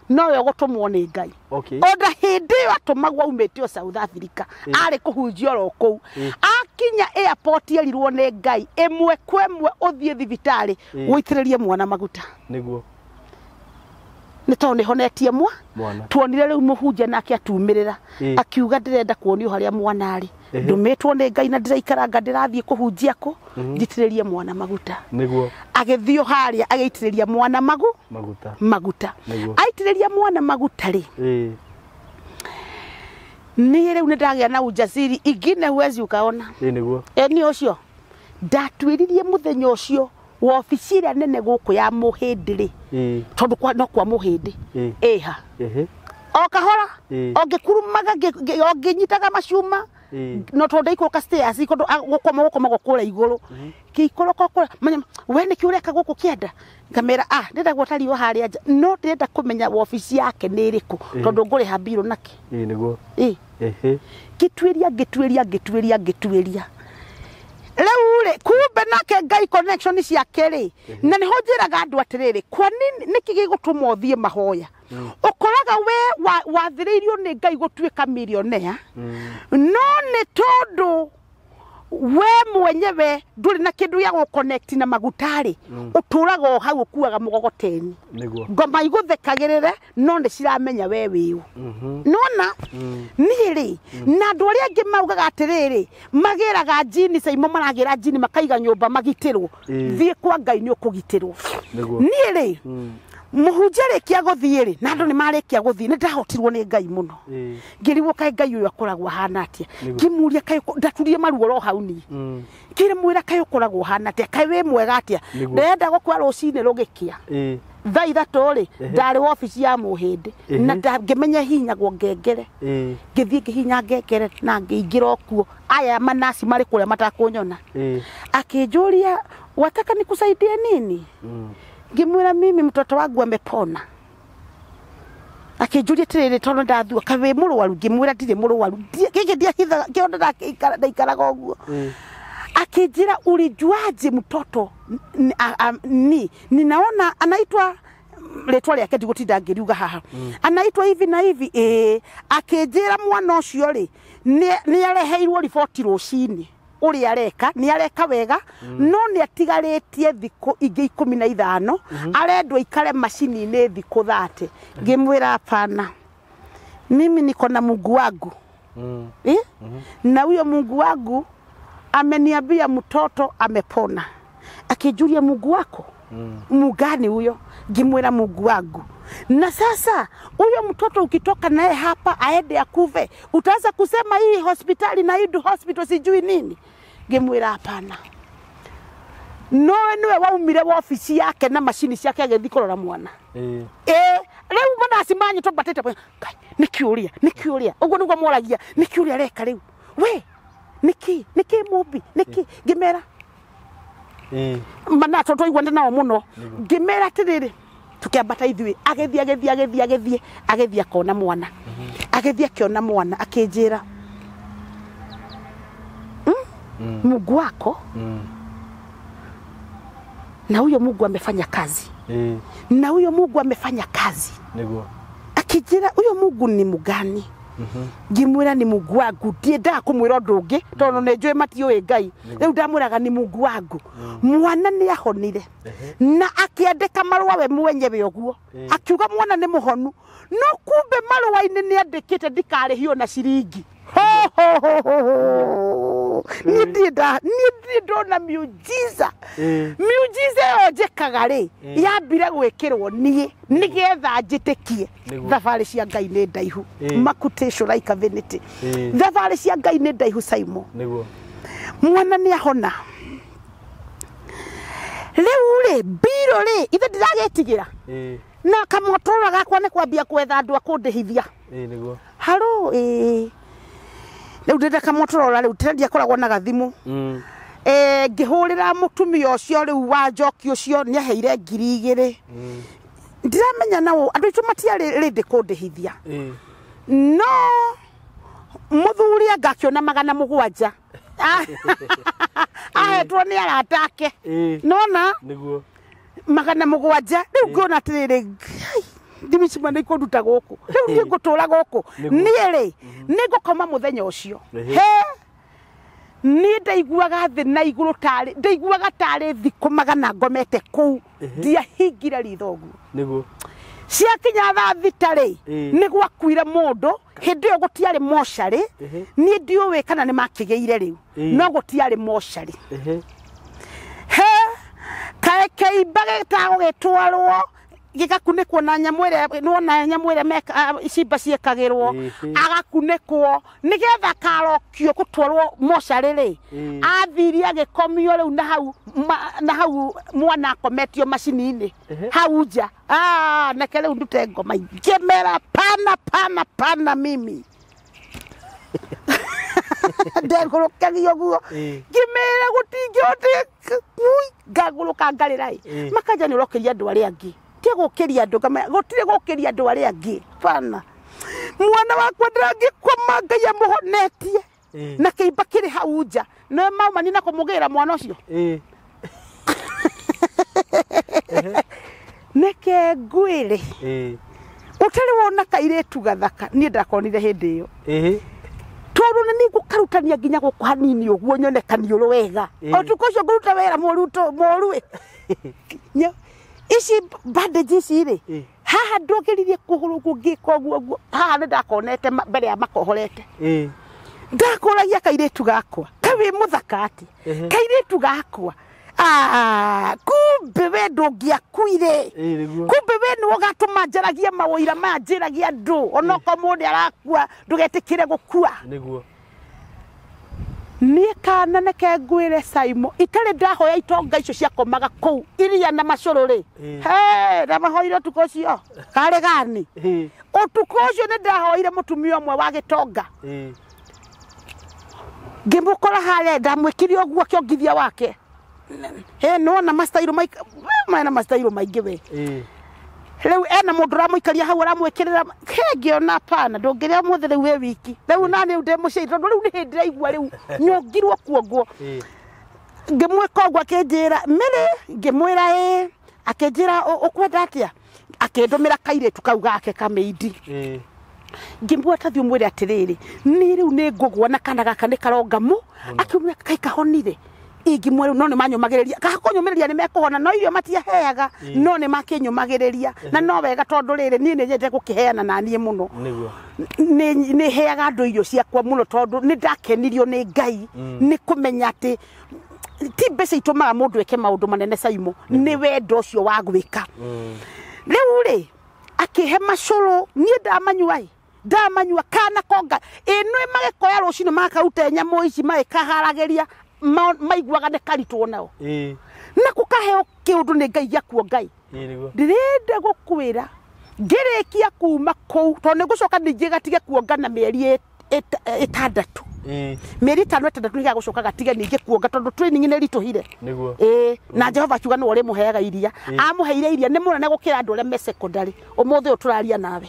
Nowe ũgũtũmwo nĩ Ngai. Ona hĩndĩ ĩyo atũmagwo aumĩte o South Africa arĩ kũhunjia oro kũu. Akinya airport erirwo nĩ Ngai ĩmwe kwa ĩmwe ũthiĩ thibitarĩ ũitĩrĩrie mwana maguta. Niguo. Nĩ tondũ nĩhonetie mwana. Tuonire rĩu mũhunjia nake atumĩrĩra akiuga ndĩrenda kuonio harĩa mwana arĩ. Ndũmĩtwo nĩ Ngai na ndĩraikaranga ndĩrathiĩ kũhunjia kũ njitĩrĩrie mwana maguta. Niguo. Agĩthiĩ harĩa agĩitĩrĩria mwana maguta. Maguta. Aitĩrĩria mwana maguta rĩ. Niĩ rĩu nĩndagĩa na ujasiri ingine huwezi ukaona. Niguo. Nĩ ũcio ndatuĩririe mũthenya ũcio wabici ĩrĩa nene gũkũ ya Mũhĩndĩ rĩ. Tondũ no kwa Mũhĩndĩ. Ĩha. O kahora o ngĩkurumaga o ngĩnyitaga macuma no tondũ ndaikũrũka stairs kũndũ gũkomagwo kũrĩa igũrũ. Ngĩikũrũka kũrĩa we nĩkĩ ũreka gũkũ kĩanda? Ngamera ah ndĩrenda gwota riũa harĩa nja no ndĩrenda kũmenya wabici yake nĩ ĩrĩkũ tondũ ngũrĩha mbirũ nakĩ. Nĩguo. Ngĩtuĩria ngĩtuĩria ngĩtuĩria ngĩtuĩria. Rĩu rĩ kumbe nake Ngai connection ciake rĩ na nĩho njĩraga andũ atĩrĩrĩ kwa nini nĩkĩ gĩgũtũma ũthiĩ mahoya. Ũkoraga we wathĩrĩirio nĩ Ngai gũtuĩka millionaire no nĩ tondũ we mwenyewe ndũrĩ na kĩndũ gĩa gũconnect na maguta rĩ ũtũraga o hau ũkuaga mũgogoteni. Niguo. Ngoma igũthekagĩrĩre no nĩ ciramenya we wĩũ. Nona niĩ rĩ na andũ arĩa angĩ maugaga atĩrĩrĩ magĩraga njini Saimo maragĩra njini makaiga nyũmba magitĩrwo. Thiĩ kwa Ngai nĩ ũkũgitĩrwo. Niĩ rĩ mũhunjia arĩkia gũthiĩ rĩ na andũ nĩ marĩkia gũthiĩ nĩ ndahotirwo nĩ Ngai mũno. Ngĩrigwo kaĩ Ngai ũyũ akoragwo ahana atĩa. Ngĩmũria kaĩ ndaturie maruo oro hau niĩ. Ngĩmwĩra kaĩ ũkoragwo ũhana atĩa kaĩ wĩ mwega atĩa. Ndĩrenda gũkua rũcinĩ rũgĩkĩa. Thaa ithatũ rĩ ndarĩ wabici ya Mũhĩndĩ na ngĩmenya hinyagwo ngengere. Ngĩthiĩ ngĩhinya ngengere na ngĩingĩra o kuo. Aya manaci marĩ kũrĩa matakũnyona. Akĩnjũria wataka nikusaidie nini? Ngĩmwĩra mimi mtoto wangu amepona. Akĩnjũria atĩrĩrĩ tondũ ndathua kaĩ wĩ mũrwaru? Ngĩmwĩra ndirĩ mũrwaru. Gĩkĩ ndiahithaga kĩonda ndaikaraga ũguo. Akĩnjĩra ulijuaje mtoto ni ninaona anaitwa rĩtwa rĩake ndigũtinda ngĩriuga haha. Anaitwa hivi na hivi. Akĩnjĩra mwana ũcio rĩ nĩ areheirwo riboti rũcinĩ ũrĩa areka nĩ areka wega no nĩ atigarĩtie thikũ ingĩ 15 arendwo ikare macini-inĩ thikũ 30. Ngĩmwĩra hapana mimi niko na Mungu wangu. Na huyo Mungu wangu ameniambia mtoto amepona. Akijulia Mungu wako mugani huyo? Ngimwira Mungu wangu. Na sasa huyo mtoto ukitoka naye hapa aende akuve, utaanza kusema hii hospitali na hii hospital sijui nini. Ngimwira hapana. Nowe niwe waumire wabici yake na macini ciake agĩthiĩ kũrora mwana. Rĩu manaci manyu twambatĩte Ngai, nĩkĩ ũrĩa nĩkĩ ũrĩa ũguo nĩguo moragia nĩkĩ ũrĩa areka rĩu we nĩkĩ nĩkĩ mũmbi nĩkĩ ngĩmera mana tondũ twaiguanĩte nao mũno ngĩmera atĩrĩrĩ Tukiambata ithuĩ agĩthiĩ agĩthiĩ agĩthiĩ agĩthiĩ agĩthiĩ akona mwana. Agĩthiĩ akĩona mwana akĩnjĩra Mungu wako na huyo Mungu amefanya kazi. Na huyo Mungu amefanya kazi. Niguo. Akĩnjĩra huyo Mungu ni mugani. Ngĩmwĩra ni Mungu wangu ndiendaga kũmwĩra ũndũ ũngĩ tondũ nĩ njũĩ matiũĩ Ngai. Rĩu ndamwĩraga ni Mungu wangu. Mwana nĩ ahonire na akĩandĩka marũa we mwenyewe ũguo. Akiuga mwana nĩ mũhonu no kumbe marũa-inĩ nĩ andĩkĩte ndikarĩhio na ciringi. Ho ho ho ho ho. Niĩ ndirĩ ndona miujiza. Miujiza ĩyo njĩkaga rĩ yambire gwĩkĩrwo niĩ nĩgetha njĩtĩkie thabarĩ cia Ngai nĩ ndaihu. Makutation like a vanity. Thabarĩ cia Ngai nĩ ndaihu Simon. Nĩguo. Mwana nĩ ahona. Rĩu rĩ mbirũ rĩ ithe ndiragĩtigĩra. Na kamũtũra gakwa nĩ kwambia kwetha andũ a kũndĩhithia. Nĩguo. Haro rĩu ndĩrenda kamũtũrora rĩu tĩra ndiakoragwo na gathimũ. Ngĩhũrĩra mũtumia ũcio rĩu wa njoki ũcio nĩaheire 2,000. Ndiramenya nao andũ aitũ matiarĩ rĩndĩ kũndĩhithia. No mũthuri anga akĩona 700. Ahetwo nĩ arata ake. Nona? Nĩguo. 700 rĩu ngĩona atĩrĩrĩ ndimicima nĩ ikũnduta gũkũ. Rĩu niĩ ngũtũra gũkũ. Niĩ rĩ nĩ ngũkoma mũthenya ũcio. He niĩ ndaiguaga thĩ na igũrũ tarĩ ndaiguaga tarĩ thikũ 100 ngomete kũu. Ndiahingire ritho ũguo. Nĩguo. Ciakinya thaa 6 rĩ nĩ gwakuire mũndũ hĩndĩ ĩyo gũtiarĩ mocarĩ. Niĩ ndiũĩ kana nĩ makĩgĩire rĩu no gũtiarĩ mocarĩ. He kae kĩimba gĩtagũgĩtwarwo gĩgakunĩkwo na nyamũ ĩrĩa nĩwona nyamũ ĩrĩa cimba ciĩkagĩrwo agakunĩkwo nĩgetha karokio gũtwarwo mocarĩ rĩ athire agĩkomio rĩu na hau na hau mwana akometio macini-inĩ hau nja. Neke rĩu ndute ngoma ngĩmera pana pana pana mimi ndengũrũkagia ũguo ngĩmera gũtingĩhoteka ngagũrũka ngarĩra ĩ makanja nĩ ũrokĩria andũ arĩa angĩ. Tia gũkĩria andũ gũtirĩ gũkĩria andũ arĩa angĩ pana. Mwana wakwa ndangĩkoma Ngai amũhonetie na kĩimba kĩrĩ hau nja no mauma nina kũmũgĩra mwana ũcio. Neke ngwĩre ũtarĩ wona kairĩtu gathaka niĩ ndakonire hĩndĩ ĩyo. Tondũ nĩ ngũkarutania nginya gũkũ hanini ũguo nyone kaniũrũ wega. Ũtukũ ũcio ngũruta wĩra mũru ĩ. Ici bandage ici rĩ haha ndũngĩririe kũgũrũ ngĩka ũguo ũguo haha nĩ ndakonete mbere ya makohorete. Ndakũragia kairĩtu gakwa kaĩ wĩ mũthaka atĩ kairĩtu gakwa kumbe we ndũngĩakuire. Kumbe we nĩwe ũgatũma njaragie maũira maya njĩragia andũ onokorwo mũndũ arakua ndũgetĩkĩre gũkua. Nĩguo. Niĩ kana neke ngwĩre Simon itarĩ ndahoya itonga icio ciakomaga kũu iria na macũrũ rĩ he ndamahoire ũtukũ ũcio karĩ gani ũtukũ ũcio nĩ ndahoire mũtumia ũmwe wa gĩtonga ngĩmũkora harĩa ndamwĩkire ũguo akĩongithia wake. He nĩwona mastairũ mena mastairũ maingĩ we. Rĩu ena mũndũ ũramũikaria hau aramwĩkĩrĩra he ngĩona pana ndũngĩrĩa ũmũthĩ rĩu wĩ wiki rĩu nani rĩu ndĩ mũciĩ tondũ rĩu nĩ hĩndĩ ndĩraigua rĩu nyongirwo kuongwo. Ngĩmwĩka ũguo akĩnjĩra Mary ngĩmwĩra ĩ akĩnjĩra ũkwenda atĩa akĩndũmĩra kairĩtu kau gake kamĩindi. Ngĩmwĩra ta thiĩ ũmwĩre atĩrĩrĩ niĩ rĩu nĩ ngũgwa na kana gaka nĩ karonga mũ akiumia kaĩ kahonire. Ingĩmwĩra no nĩ manyũmagĩrĩria gakũnyũmĩrĩria nĩ mekũhona no irio matiaheaga no nĩ makĩnyũmagĩrĩria na no wega tondũ rĩrĩ niĩ nĩ nyendete gũkĩheana na niĩ mũno. Nĩ heaga andũ irio ciakwa mũno tondũ nĩ ndakenirio nĩ Ngai nĩ kũmenya atĩ ti mbeca itũmaga mũndũ eke maũndũ manene Simon nĩ wendo ũcio wa gwĩka. Rĩu rĩ akĩhe macũrũ niĩ ndamanyua ĩ ndamanyua kana konga ĩno magĩkoya rũcinĩ makaruta nyamũ ici magĩkaharagĩria maiguaga nĩ karitwo nao na gũkaheo kĩũndũ nĩ Ngai gĩakuo Ngai. Ndĩrenda gũkwĩra ngĩrĩkia kuma kũu tondũ nĩ ngũcoka ningĩ gatige kuonga na mĩeri 6. Mĩeri 5 6 nĩ gagũcoka gatige ningĩ kuonga tondũ training nĩ ritũhire. Nĩguo. Na Jehova akiuga nĩwe ũrĩmũheaga iria. Amũheire iria nĩ mũnene gũkĩra andũ arĩa me secondary. Ũmũthĩ ũyũ tũraria nawe.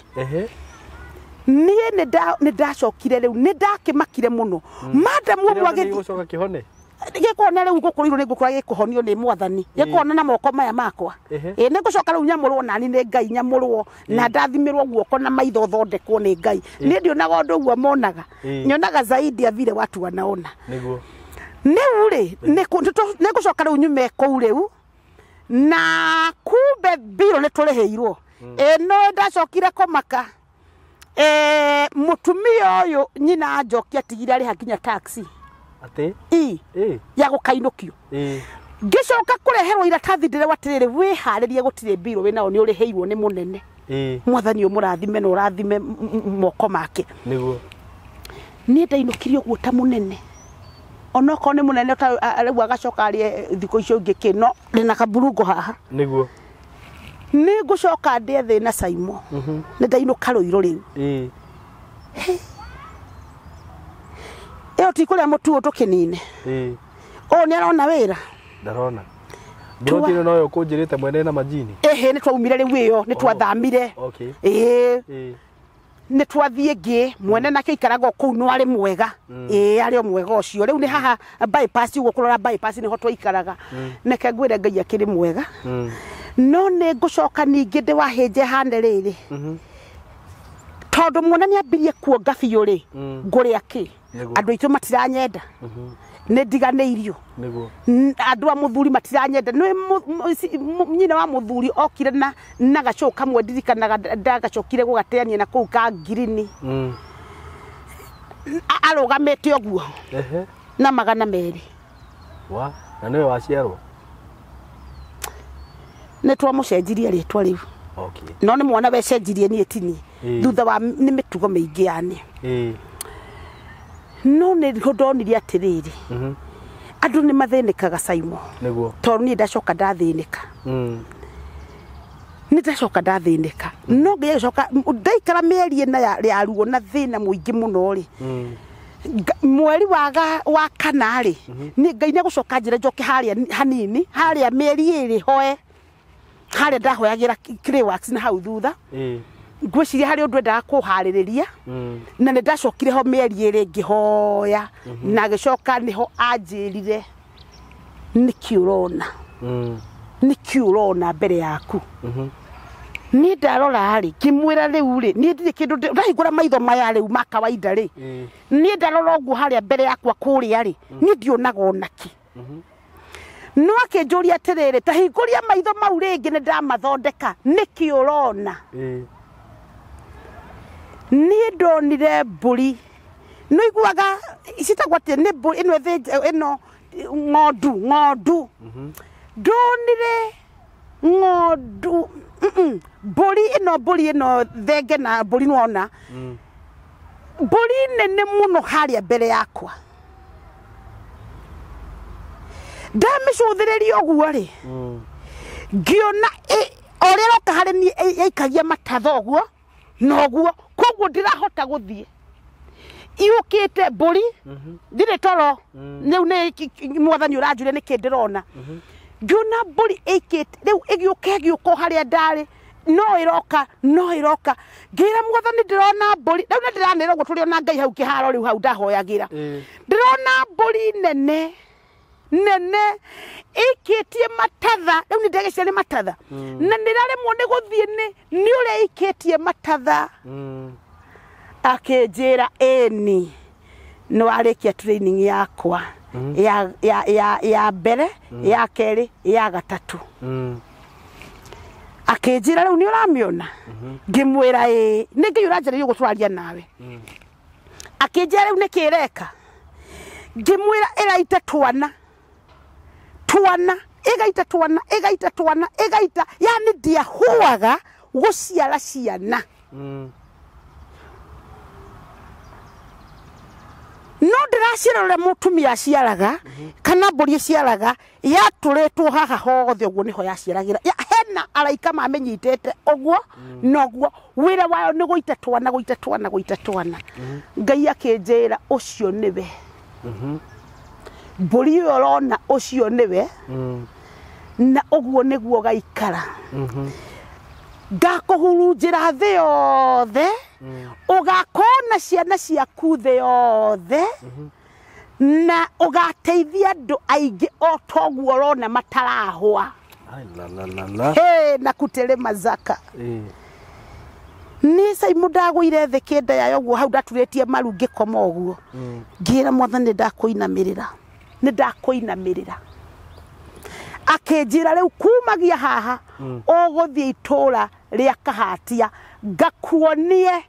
Niĩ nĩ ndacokire rĩu nĩ ndakĩmakire mũno. Madam ũmwe agĩthiĩ gũcoka kĩhone. Gĩkũhona rĩu ngũkũrĩirwo nĩ ngũkũra gĩkũhonio nĩ mwathani. Gĩkũhona na moko maya makwa. Nĩ ngũcoka rĩu nyamũrwo nani nĩ Ngai nyamũrwo na ndathimĩrwo guoko na maitho thondekwo nĩ Ngai. Niĩ ndionaga ũndũ ũguo monaga. Nyonaga zaidi ya vile watu wanaona. Nĩguo. Rĩu rĩ nĩ ngũcoka rĩu nyume kũu rĩu na kumbe mbirũ nĩ tũrĩhĩirwo. No ndacokire kũmaka. Mũtumia ũyũ nyina Njoki atigire arĩha nginya taxi. Atĩ? Ya gũkainũkio. Ngĩcoka kũreherwo iratathi ndĩrerwo atĩrĩrĩ wĩharĩrie gũtirĩ mbirũ wĩnao nĩ ũrĩhĩirwo nĩ mũnene. Mwathani ũmũrathime na ũrathime moko make. Nĩguo. Niĩ ndainũkirie ũguo ta mũnene. Onokorwo nĩ mũnene rĩu agacoka arĩe thikũ icio ingĩ kĩ no ndĩna kaburungo haha. Nĩguo. Nĩ ngũcoka ndĩe thĩna Saimo. Nĩ ndainũka Rũirũ rĩu. Ĩyo ti kũrĩa mũtu ũyũ tũkĩnine. Ũyũ nĩ arona wĩra? Ndarona. Mburoti ĩno noyo ũkũnjĩrĩte mwene na majini? Ĩhĩ nĩ twaumire rĩu ĩyo nĩ twathamire. Nĩ twathiĩ ĩngĩ mwene nake aikaraga o kũu no arĩ mwega. Arĩ o mwega ũcio. Rĩu nĩ haha bypass ũguo kũrora bypass nĩho twaikaraga. Neke ngwĩre Ngai akĩrĩ mwega. No nĩ ngũcoka ningĩ ndĩwahĩnje hane rĩrĩ. Tondũ mwana nĩ ambirie kuonga biũ rĩ, ngũrĩa kĩ? Andũ aitũ matiranyenda. Nĩ ndiganĩirio. Nĩguo. Andũ a mũthuri matiranyenda. Nĩ nyina wa mũthuri okire na gacũũ kamwe ndirikanaga ndagacokire gũgateania na kũu ka ngirini. Arũgamĩte ũguo. Na 200. Wa, na nĩwe waciarwo? Nĩ twamũcenjirie rĩtwa rĩu. No nĩ mwana wecenjirie niĩ tini. Thutha wa nĩ mĩtugo mĩingĩ yani. No nĩ ndonire atĩrĩrĩ. Andũ nĩ mathĩnĩkaga Saimo. Nĩguo. Tondũ niĩ ndacoka ndathĩnĩka. Nĩ ndacoka ndathĩnĩka. No ngĩcoka ndaikara mĩeri ĩna ya ruo na thĩna mũingĩ mũno rĩ. Mweri wa kana rĩ, nĩ Ngai nĩ gũcoka njĩra njoke harĩa hanini, harĩa mĩeri ĩrĩ hoe. Harĩa ndahoyagĩra clay wax na hau thutha. Ngwĩciria harĩ ũndũ endaga kũharĩrĩria. Na nĩ ndacokire ho mĩeri ĩrĩ ngĩhoya. Na gĩcoka nĩho anjĩrire nĩkĩ ũrona. Nĩkĩ ũrona mbere yaku. Niĩ ndarora rĩ, ngĩmwĩra rĩu rĩ, niĩ ndirĩ kĩndũ ndahingũra maitho maya rĩu ma kawaida rĩ. Niĩ ndarora ũguo harĩa mbere yakwa kũrĩa rĩ, niĩ ndionaga ona kĩ. No akĩnjũria atĩrĩrĩ, ta hingũria maitho mau rĩngĩ nĩ ndamathondeka, nĩkĩ ũrona? Niĩ ndonire mbũri. Nĩ ũiguaga citagwo atĩ nĩ mbũri ĩno ĩno ng'ondu. Ndonire ng'ondu, mbũri ĩno thenge na mbũri nĩwona. Mbũri nene mũno harĩa mbere yakwa. Ndamĩcũthĩrĩria ũguo rĩ, ngĩona o ũrĩa ĩroka harĩ niĩ yaikagia matatha ũguo na ũguo, koguo ndirahota gũthiĩ. Yũkĩte mbũri, ndirĩ toro, rĩu nĩ mwathani ũranjũria nĩkĩ ndĩrona. Ngĩona mbũri ĩikĩte, rĩu ĩgĩũka ĩgĩũka o harĩa ndarĩ, no ĩroka, no ĩroka. Ngĩra mwathani ndĩrona mbũri, rĩu nĩ ndĩranĩra ũguo tũrĩ ona Ngai hau kĩharo rĩu hau ndahoyagĩra. Ndĩrona mbũri nene, nene, ĩikĩtie matatha, rĩu nĩ ndagĩciria nĩ matatha. Na nĩraremwo nĩ gũthiĩ nĩ ũrĩa ĩikĩtie matatha. Akĩnjĩra ĩni, nĩ warĩkia training yakwa ya mbere, ya kerĩ, ya gatatũ. Akĩnjĩra rĩu nĩ ũramĩona? Ngĩmwĩra ĩĩ, nĩ Ngai ũranjarĩria ũguo tũraria nawe. Akĩnjĩra rĩu nĩkĩ ĩreka? Ngĩmwĩra ĩraita twana. Twana, ĩgaita twana, ĩgaita twana, ĩgaita, yani ndiahuaga gũciara ciana. No ndĩraciara ũrĩa mũtumia aciaraga kana mbũri ĩciaraga yatũrĩtwo haha hothe ũguo nĩho yaciaragĩra. Hena araika mamĩnyitĩte ũguo noguo wĩra wayo nĩ gũita twana gũita twana gũita twana. Ngai akĩnjĩra ũcio nĩwe. Mbũri ĩyo ũrona ũcio nĩwe na ũguo nĩguo gaikara. Ngakũhurunjĩra thĩ yothe ũgakona ciana ciaku thĩ yothe na ũgateithia andũ aingĩ o toguo ũrona matarahũa. Hey, na kutere mazaka. Niĩ Simon ndagũire thĩ kĩnda yayo ũguo hau ndaturĩtie maru ngĩkoma ũguo. Ngĩra Mwathani ndakũinamĩrĩra. Nĩ ndakũinamĩrĩra. Akĩnjĩra rĩu kumagia haha ũgũthiĩ itũra rĩa Kahatia ngakuonie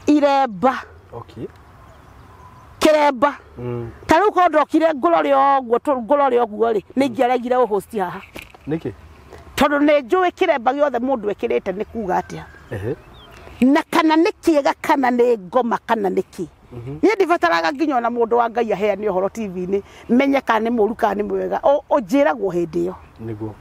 iremba. Okay. Kiremba. Ta rĩu korwo ndokire ngũrore ũguo ngũrore ũguo rĩ nĩ ingĩaregire ũhosti haha. Nĩkĩ? Tondũ nĩ njũĩ kĩremba gĩothe mũndũ ekĩrĩte nĩ kuga atĩa. Na kana nĩ kĩega kana nĩ ngoma kana nĩ kĩ. Niĩ ndibataraga nginya ona mũndũ wa Ngai aheane ũhoro TV-inĩ menye kana nĩ mũru kana nĩ mwega. Ũnjĩragwo hĩndĩ ĩyo. Nĩguo.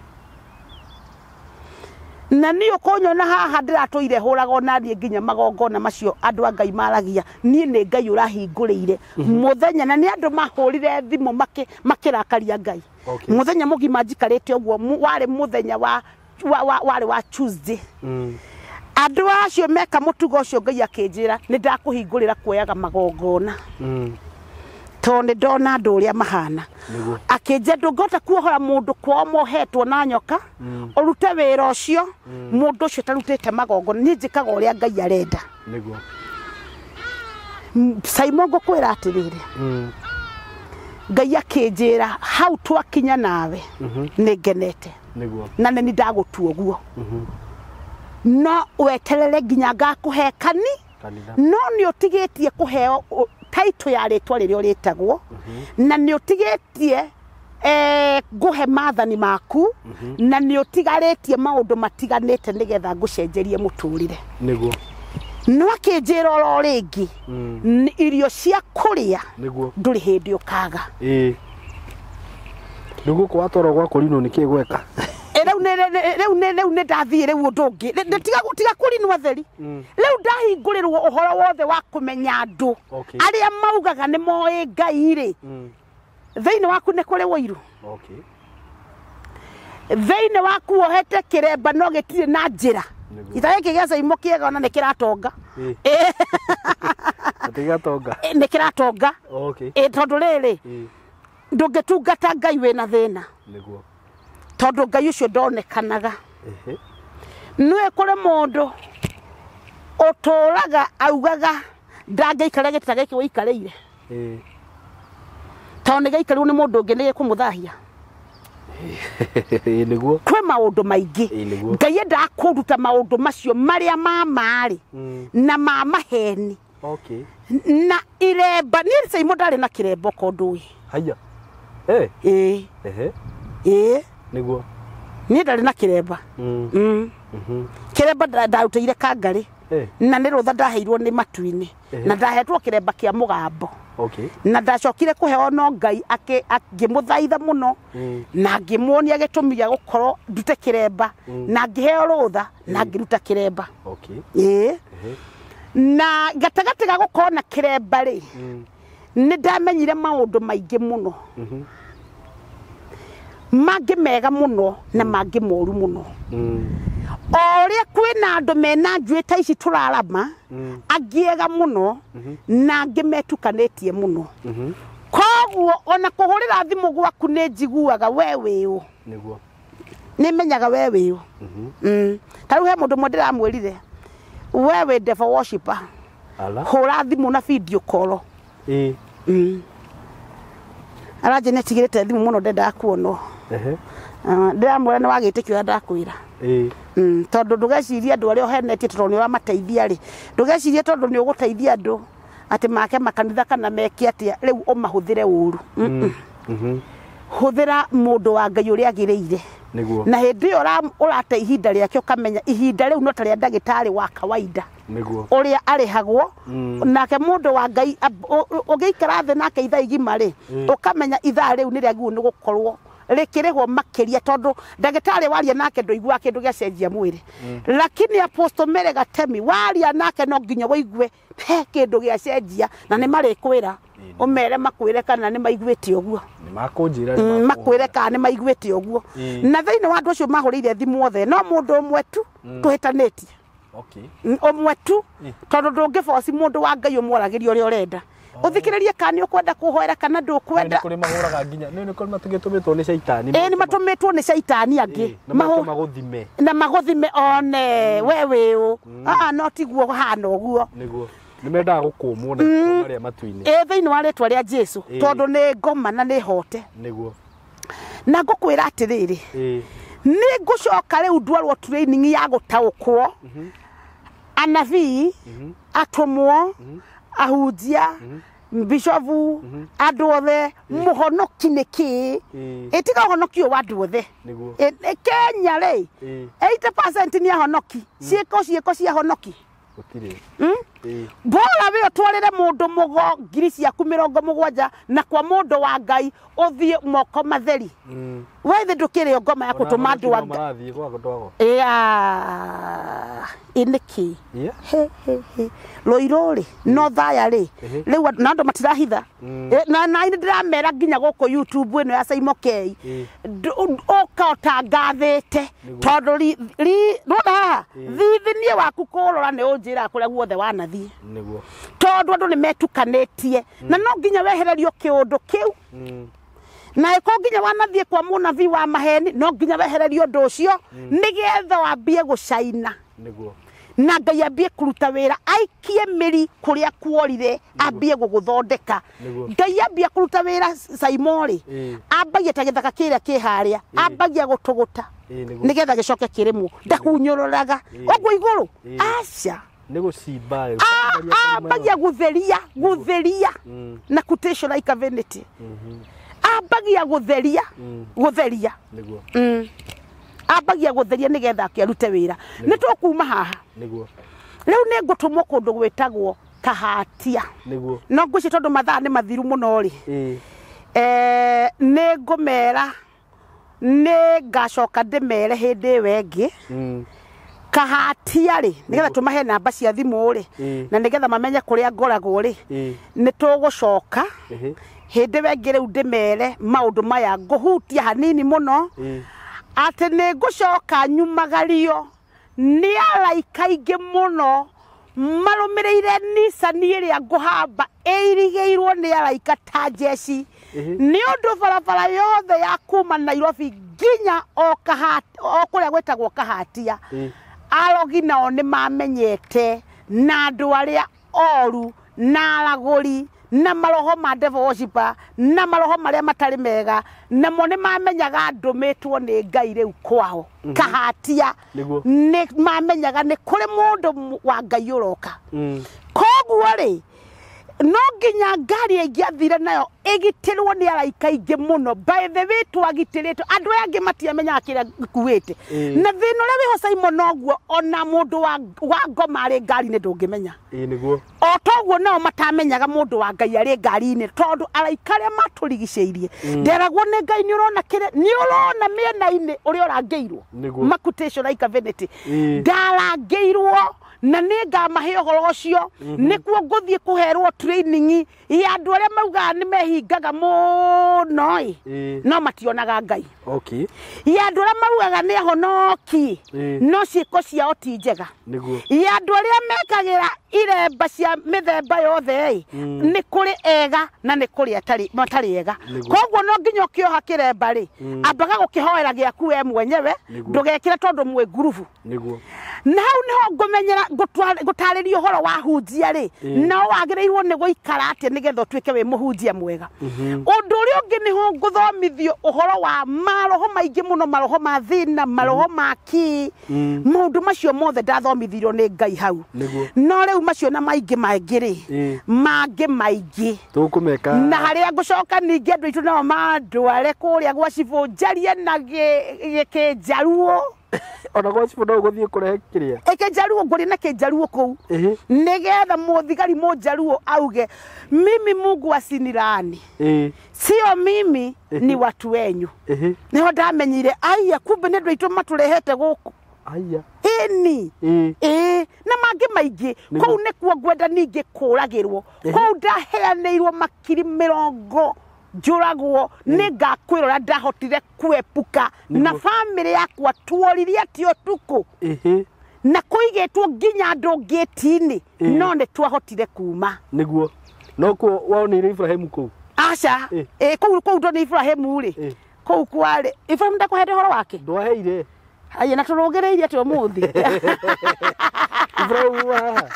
Na niĩ ũkũnyona haha ndĩratũire hũraga ona niĩ nginya magongona macio andũ a Ngai maragia niĩ nĩ Ngai ũrahingũrĩire mũthenya na nĩ andũ mahũrire thimũ makĩrakaria Ngai. Mũthenya mũgima njikarĩte ũguo warĩ mũthenya wa warĩ wa Tuesday. Andũ acio meka mũtugo ũcio Ngai akĩnjĩra nĩ ndakũhingũrĩra kuoyaga magongona. Tondũ nĩ ndona andũ ũrĩa mahana. Akĩnjĩra ndũngĩhota kuohora mũndũ kwao mohetwo na nyoka ũrute wĩra ũcio mũndũ ũcio ũtarutĩte magongona. Niĩ njĩkaga ũrĩa Ngai arenda. Nĩguo. Simon ngũkwĩra atĩrĩrĩ. Ngai akĩnjĩra hau twakinya nawe nĩ ngenete. Nĩguo. Na nĩ ndagũtua ũguo. No weterere nginya ngakũhe kanitha. No nĩ ũtigĩtie kũheo taito ya rĩtwa rĩrĩa ũrĩtagwo na nĩ ũtigĩtie ngũhe maathani maku na nĩ ũtigarĩtie maũndũ matiganĩte nĩgetha ngũcenjerie mũtũrĩre. Nĩguo. No akĩnjĩra oro rĩngĩ irio cia kũrĩa ndũrĩ hĩndĩ ũkaga. Ĩĩ. Rĩu gũkũ watwarwo gwa kũrinwo nĩkĩĩ gweka? Rĩu nĩ ndathiĩ rĩu ũndũ ũngĩ. Tiga kũrinwo theri. Rĩu ndahingũrĩrwo ũhoro wothe wa kũmenya andũ arĩa maugaga nĩ moĩ Ngai rĩ. Thĩinĩ waku nĩ kũrĩ ũiru. Thĩinĩ waku wohete kĩremba no gĩtirĩ na njĩra. Ita gĩkĩ gĩa Simon kĩega ona nĩ kĩratonga. Gĩtigatonga. Nĩ kĩratonga. Tondũ rĩrĩ ndũngĩtungata Ngai wĩna thĩna. Nĩguo. Tondũ Ngai ũcio ndonekanaga. Nĩwe kũrĩ mũndũ ũtũraga augaga ndangĩikara gĩtĩ ta gĩkĩ wĩikarĩire. Tondũ nĩ gĩaikarĩirwo nĩ mũndũ ũngĩ nĩ gĩkũmũthahia. Nĩguo. Kwĩ maũndũ maingĩ. Ngai endaga kũruta maũndũ macio marĩa ma ma-rĩ na ma maheni. Na iremba niĩ Simon ndarĩ na kĩremba okorwo ndũĩ. Haiya. Ĩĩ. Ĩĩ. Nĩguo. Niĩ ndarĩ na kĩremba. Kĩremba ndarutĩire Kangarĩ. Na nĩ rũtha ndaheirwo nĩ matu-inĩ. Na ndahetwo kĩremba kĩa mũgambo. Na ndacokire kũheo no Ngai akĩmũthaitha mũno na ngĩmuonia gĩtũmi gĩa gũkorwo ndute kĩremba na ngĩheo rũtha na ngĩruta kĩremba. Ĩĩ. Na gatagatĩ ga gũkorwo na kĩremba rĩ nĩ ndamenyire maũndũ maingĩ mũno. Mangĩ mega mũno na mangĩ moru mũno. O ũrĩa kwĩna andũ mena njuĩ ta ici tũrarama angĩ ega mũno na angĩ metukanĩtie mũno. Koguo ona kũhũrĩra thimũ gwaku nĩ njiguaga we wĩũ. Nĩguo. Nĩ menyaga we wĩũ. Ta rĩu he mũndũ ũmwe ndĩramwĩrire we wĩ devil worshipper. Hũra thimũ na video call. Aranjĩ nĩ atigĩrĩte thimũ mũno ndendaga kuonwo. Ndĩramwĩra nĩ wagĩtĩkio ũrĩa ndakwĩra. Tondũ ndũgecirie andũ arĩa ũhenetie tondũ nĩ ũramateithia rĩ. Ndũgecirie tondũ nĩ ũgũteithia andũ atĩ make makanitha kana meke atĩa rĩu ũmahũthĩre ũru. Hũthĩra mũndũ wa Ngai ũrĩa agĩrĩire. Nĩguo. Na hĩndĩ ĩyo ũrate ihinda rĩake ũkamenya ihinda rĩu no ta rĩa ndagĩtarĩ wa kawaida. Nĩguo. Ũrĩa arĩhagwo. Nake mũndũ wa Ngai ũgĩikara thĩ nake ithaa igima rĩ, ũkamenya ithaa rĩu nĩ rĩagĩrĩirwo nĩ gũkorwo rĩkĩrĩhwo makĩria tondũ ndagĩtarĩ waria nake ndũiguaga kĩndũ gĩacenjia mwĩrĩ. Lakini Apostle Mary Gatemi waria nake no nginya wĩigue he kĩndũ gĩacenjia na nĩ marĩkwĩra ũmere makwĩre kana nĩ maiguĩte ũguo. Nĩ makũnjĩra. Makwĩre kana nĩ maiguĩte ũguo. Na thĩinĩ wa andũ acio mahũrĩire thimũ othe no mũndũ ũmwe tu tũhĩtanĩtie. Okay. Ũmwe tu tondũ ndũngĩboci mũndũ wa Ngai ũmwaragĩria ũrĩa ũrenda. Ũthikĩrĩrie kana nĩ ũkwenda kũhoera kana ndũkwenda. Nĩ kũrĩ mahũraga nginya nĩ kũrĩ matũmĩtwo nĩ caitani. Ĩĩ nĩ matũmĩtwo nĩ caitani angĩ. Na magũthime. Na magũthime one we wĩ ũ. Aa no tiguo hana ũguo. Nĩguo. Nĩ mendaga gũkũmwo na marĩa matu-inĩ. Ĩĩ thĩinĩ wa rĩtwa rĩa Jesu tondũ nĩ ngoma na nĩ hote. Nĩguo. Na ngũkwĩra atĩrĩrĩ. Nĩ ngũcoka rĩu ndwarwo training ya gũtaũkwo. Anabii, atũmwo, ahunjia, bishofu, andũ othe, mũhonoki nĩ kĩĩ? Ĩtiga ũhonoki ũyũ wa andũ othe. Nĩguo. Kenya rĩ, 80% nĩ ahonoki. Ciĩko cia ahonoki. Gũtirĩ. Bora we ũtwarĩre mũndũ mũgo ngiri ciaku 70 na kwa mũndũ wa Ngai ũthiĩ moko matheri. We thĩ ndũkĩrĩ ngoma ya gũtũma andũ a Ngai. Marathiĩ gwa gũtwagwo. Ĩ nĩkĩ? He he he. Rũirũ rĩ, no thaya rĩ. Rĩu na andũ matirahitha. Na nĩ ndĩramera nginya gũkũ YouTube ĩno ya Saimo K. Ũka ũtangathĩte tondũ nĩwona haha thithi niĩ waku kũrora nĩ ũnjĩraga kũrĩa guothe wanathiĩ. Nĩguo. Tondũ andũ nĩ metukanĩtie na no nginya wehererio kĩũndũ kĩu. Na ĩko nginya wanathiĩ kwa mũnabii wa maheni no nginya wehererio ũndũ ũcio nĩgetha wambie gũcaina. Nĩguo. Na Ngai ambie kũruta wĩra aikie mĩri kũrĩa kuorire ambie gũgũthondeka. Ngai ambia kũruta wĩra Saimo rĩ, ambagia ta gĩthaka kĩrĩa kĩ harĩa, ambagia gũtũgũta nĩgetha gĩcoke kĩrĩmwo. Ndahunyũrũraga ũguo igũrũ. Aca. Nĩ gũcimba. Ambagia gũtheria, gũtheria na quotation like a vanity. Ambagia gũtheria, gũtheria. Nĩguo. Ambagia gũtheria nĩgetha akĩarute wĩra. Nĩ tũkuma haha. Nĩguo. Rĩu nĩ ngũtũmwo kũndũ gwĩtagwo Kahatia. Nĩguo. No ngwĩciria tondũ mathaa nĩ mathiru mũno rĩ. Nĩ ngũmera nĩ ngacoka ndĩmere hĩndĩ ĩyo ĩngĩ. Kahatia rĩ, nĩgetha tũmahe namba cia thimũ rĩ, na nĩgetha mamenye kũrĩa ngoragwo rĩ, nĩ tũgũcoka hĩndĩ ĩyo ĩngĩ rĩu ndĩmere maũndũ maya ngũhutia hanini mũno. Atĩ nĩ ngũcoka nyumagario nĩ araika aingĩ mũno marũmĩrĩire Nissan ĩrĩa ngũhamba ĩirigĩirwo nĩ araika ta njeci. Nĩ ũndũ barabara yothe ya kuma Nairobi nginya o kũrĩa gwĩtagwo Kahatia, arogi nao nĩ mamenyete na andũ arĩa oru na aragũri na maroho ma devil worshiper na maroho marĩa matarĩ mega namo nĩ mamenyaga ndũmĩtwo nĩ Ngai rĩu kwao. Kahatia nĩ mamenyaga nĩ kũrĩ mũndũ wa Ngai ũroka. Koguo rĩ, no nginya ngari ĩngĩathire nayo ĩgitĩrwo nĩ araika aingĩ mũno. By the way twagitĩrĩtwo andũ aya angĩ matiamenyaga kĩrĩa ngũkuĩte. Na thĩna ũrĩa wĩho Saimo noguo ona mũndũ wa ngoma arĩ ngari-inĩ ndũngĩmenya. Ĩĩ nĩguo. O toguo nao matamenyaga mũndũ wa Ngai arĩ ngari-inĩ tondũ araika arĩa matũrigicĩirie. Nderagwo nĩ Ngai nĩ ũrona kĩrĩa nĩ ũrona mĩena-inĩ ũrĩa ũrangĩirwo. Makutation like a vanity. Ndarangĩirwo na nĩ ngamahe ũhoro ũcio nĩkuo ngũthiĩ kũherwo training ya andũ arĩa maugaga nĩ mehingaga mũno ĩ no mationaga Ngai. Okay. Ya andũ arĩa maugaga nĩ ahonoki no ciĩko ciao ti njega. Nĩguo. Ya andũ arĩa mekagĩra iremba cia mĩthemba yothe ĩ nĩ kũrĩ ega na nĩ kũrĩ matarĩ ega. Koguo no nginya ũkĩoha kĩremba rĩ, ambaga gũkĩhoera gĩaku we mwenyewe ndũgekĩre tondũ mwĩ ngurubu. Nĩguo. Na hau niho ngumenyera ngutariria uhoro wa hunjia ri na wagiriirwo ni guikara atia nigetha utuike wi muhunjia mwega. Undu uria ungi niho nguthomithio uhoro wa maroho maingi muno, maroho ma thina, maroho ma ki, maundu macio mothe ndathomithirio ni Ngai hau. No riu macio na maingi maingi ri mangi maingi tukumeka na haria ngucoka ningi andu aitu nao mandware kuria gwa cibũ njarie na gĩkĩnjaruo. Ona gwa cibũ no ũgũthiĩ kũrehe kĩrĩa ĩkĩnjaruo ngũrĩ na kĩnjaruo kũu nĩgetha mũthigari mũnjaruo auge mimi Mungu asinirani sio mimi ni watu wenyu. Niho ndamenyire aya kumbe nĩ andũ aitũ matũrehete gũkũ. Aya ĩni na mangĩ maingĩ. Kũu nĩkuo ngwenda ningĩ kũragĩrwo. Kũu ndaheanĩirwo makiri 20 njũragwo nĩ ngakwĩrora ndahotire kuepuka na bamĩrĩ yakwa tuoririe atĩ ũtukũ na kũigĩtwo nginya andũ ngĩti-inĩ no nĩ twahotire kuma. Nĩguo no kuo waonire Ibrahimu kũu? Aca kũu ndonire Ibrahimu rĩ, kũu kwarĩ Ibrahimu ndakũheire ũhoro wake? Ndwaheire. Aya na tũrũgĩrĩirie atĩ ũmũthĩ. Ibrahimu haha.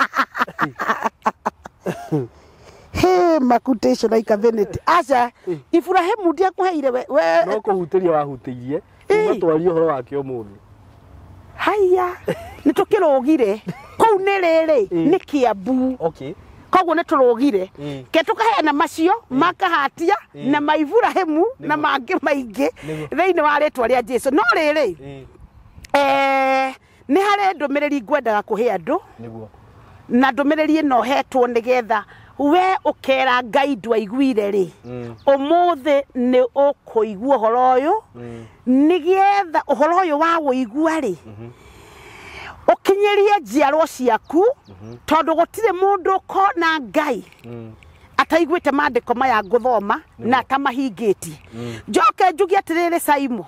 He makutation like a vanity. Aca Ibrahimu ndiakũheire we no kũhutĩria wahutĩirie ũgatwaria ũhoro wake ũmũthĩ. Haya nĩ tũkĩrũgire kũu nĩ rĩrĩ nĩ Kiambu. Okay. Koguo nĩ tũrũgire ke tũkaheana macio makahatia na ma Ibrahimu na mangĩ maingĩ thĩinĩ wa rĩtwa rĩa Jesu. No rĩrĩ nĩ harĩ ndũmĩrĩri ngwendaga kũhe andũ na ndũmĩrĩri ĩno hetwo nĩgetha we ukera Ngai ndwaiguire ri umuthi ni ukuigua uhoro uyu nigetha uhoro uyu wa wuigua ri ukinyirie njiarwo ciaku tondu gutire mundu ukona Ngai ataiguite mandiko maya nguthoma na atamahingĩtie. Njoke njugie atiriri Saimo,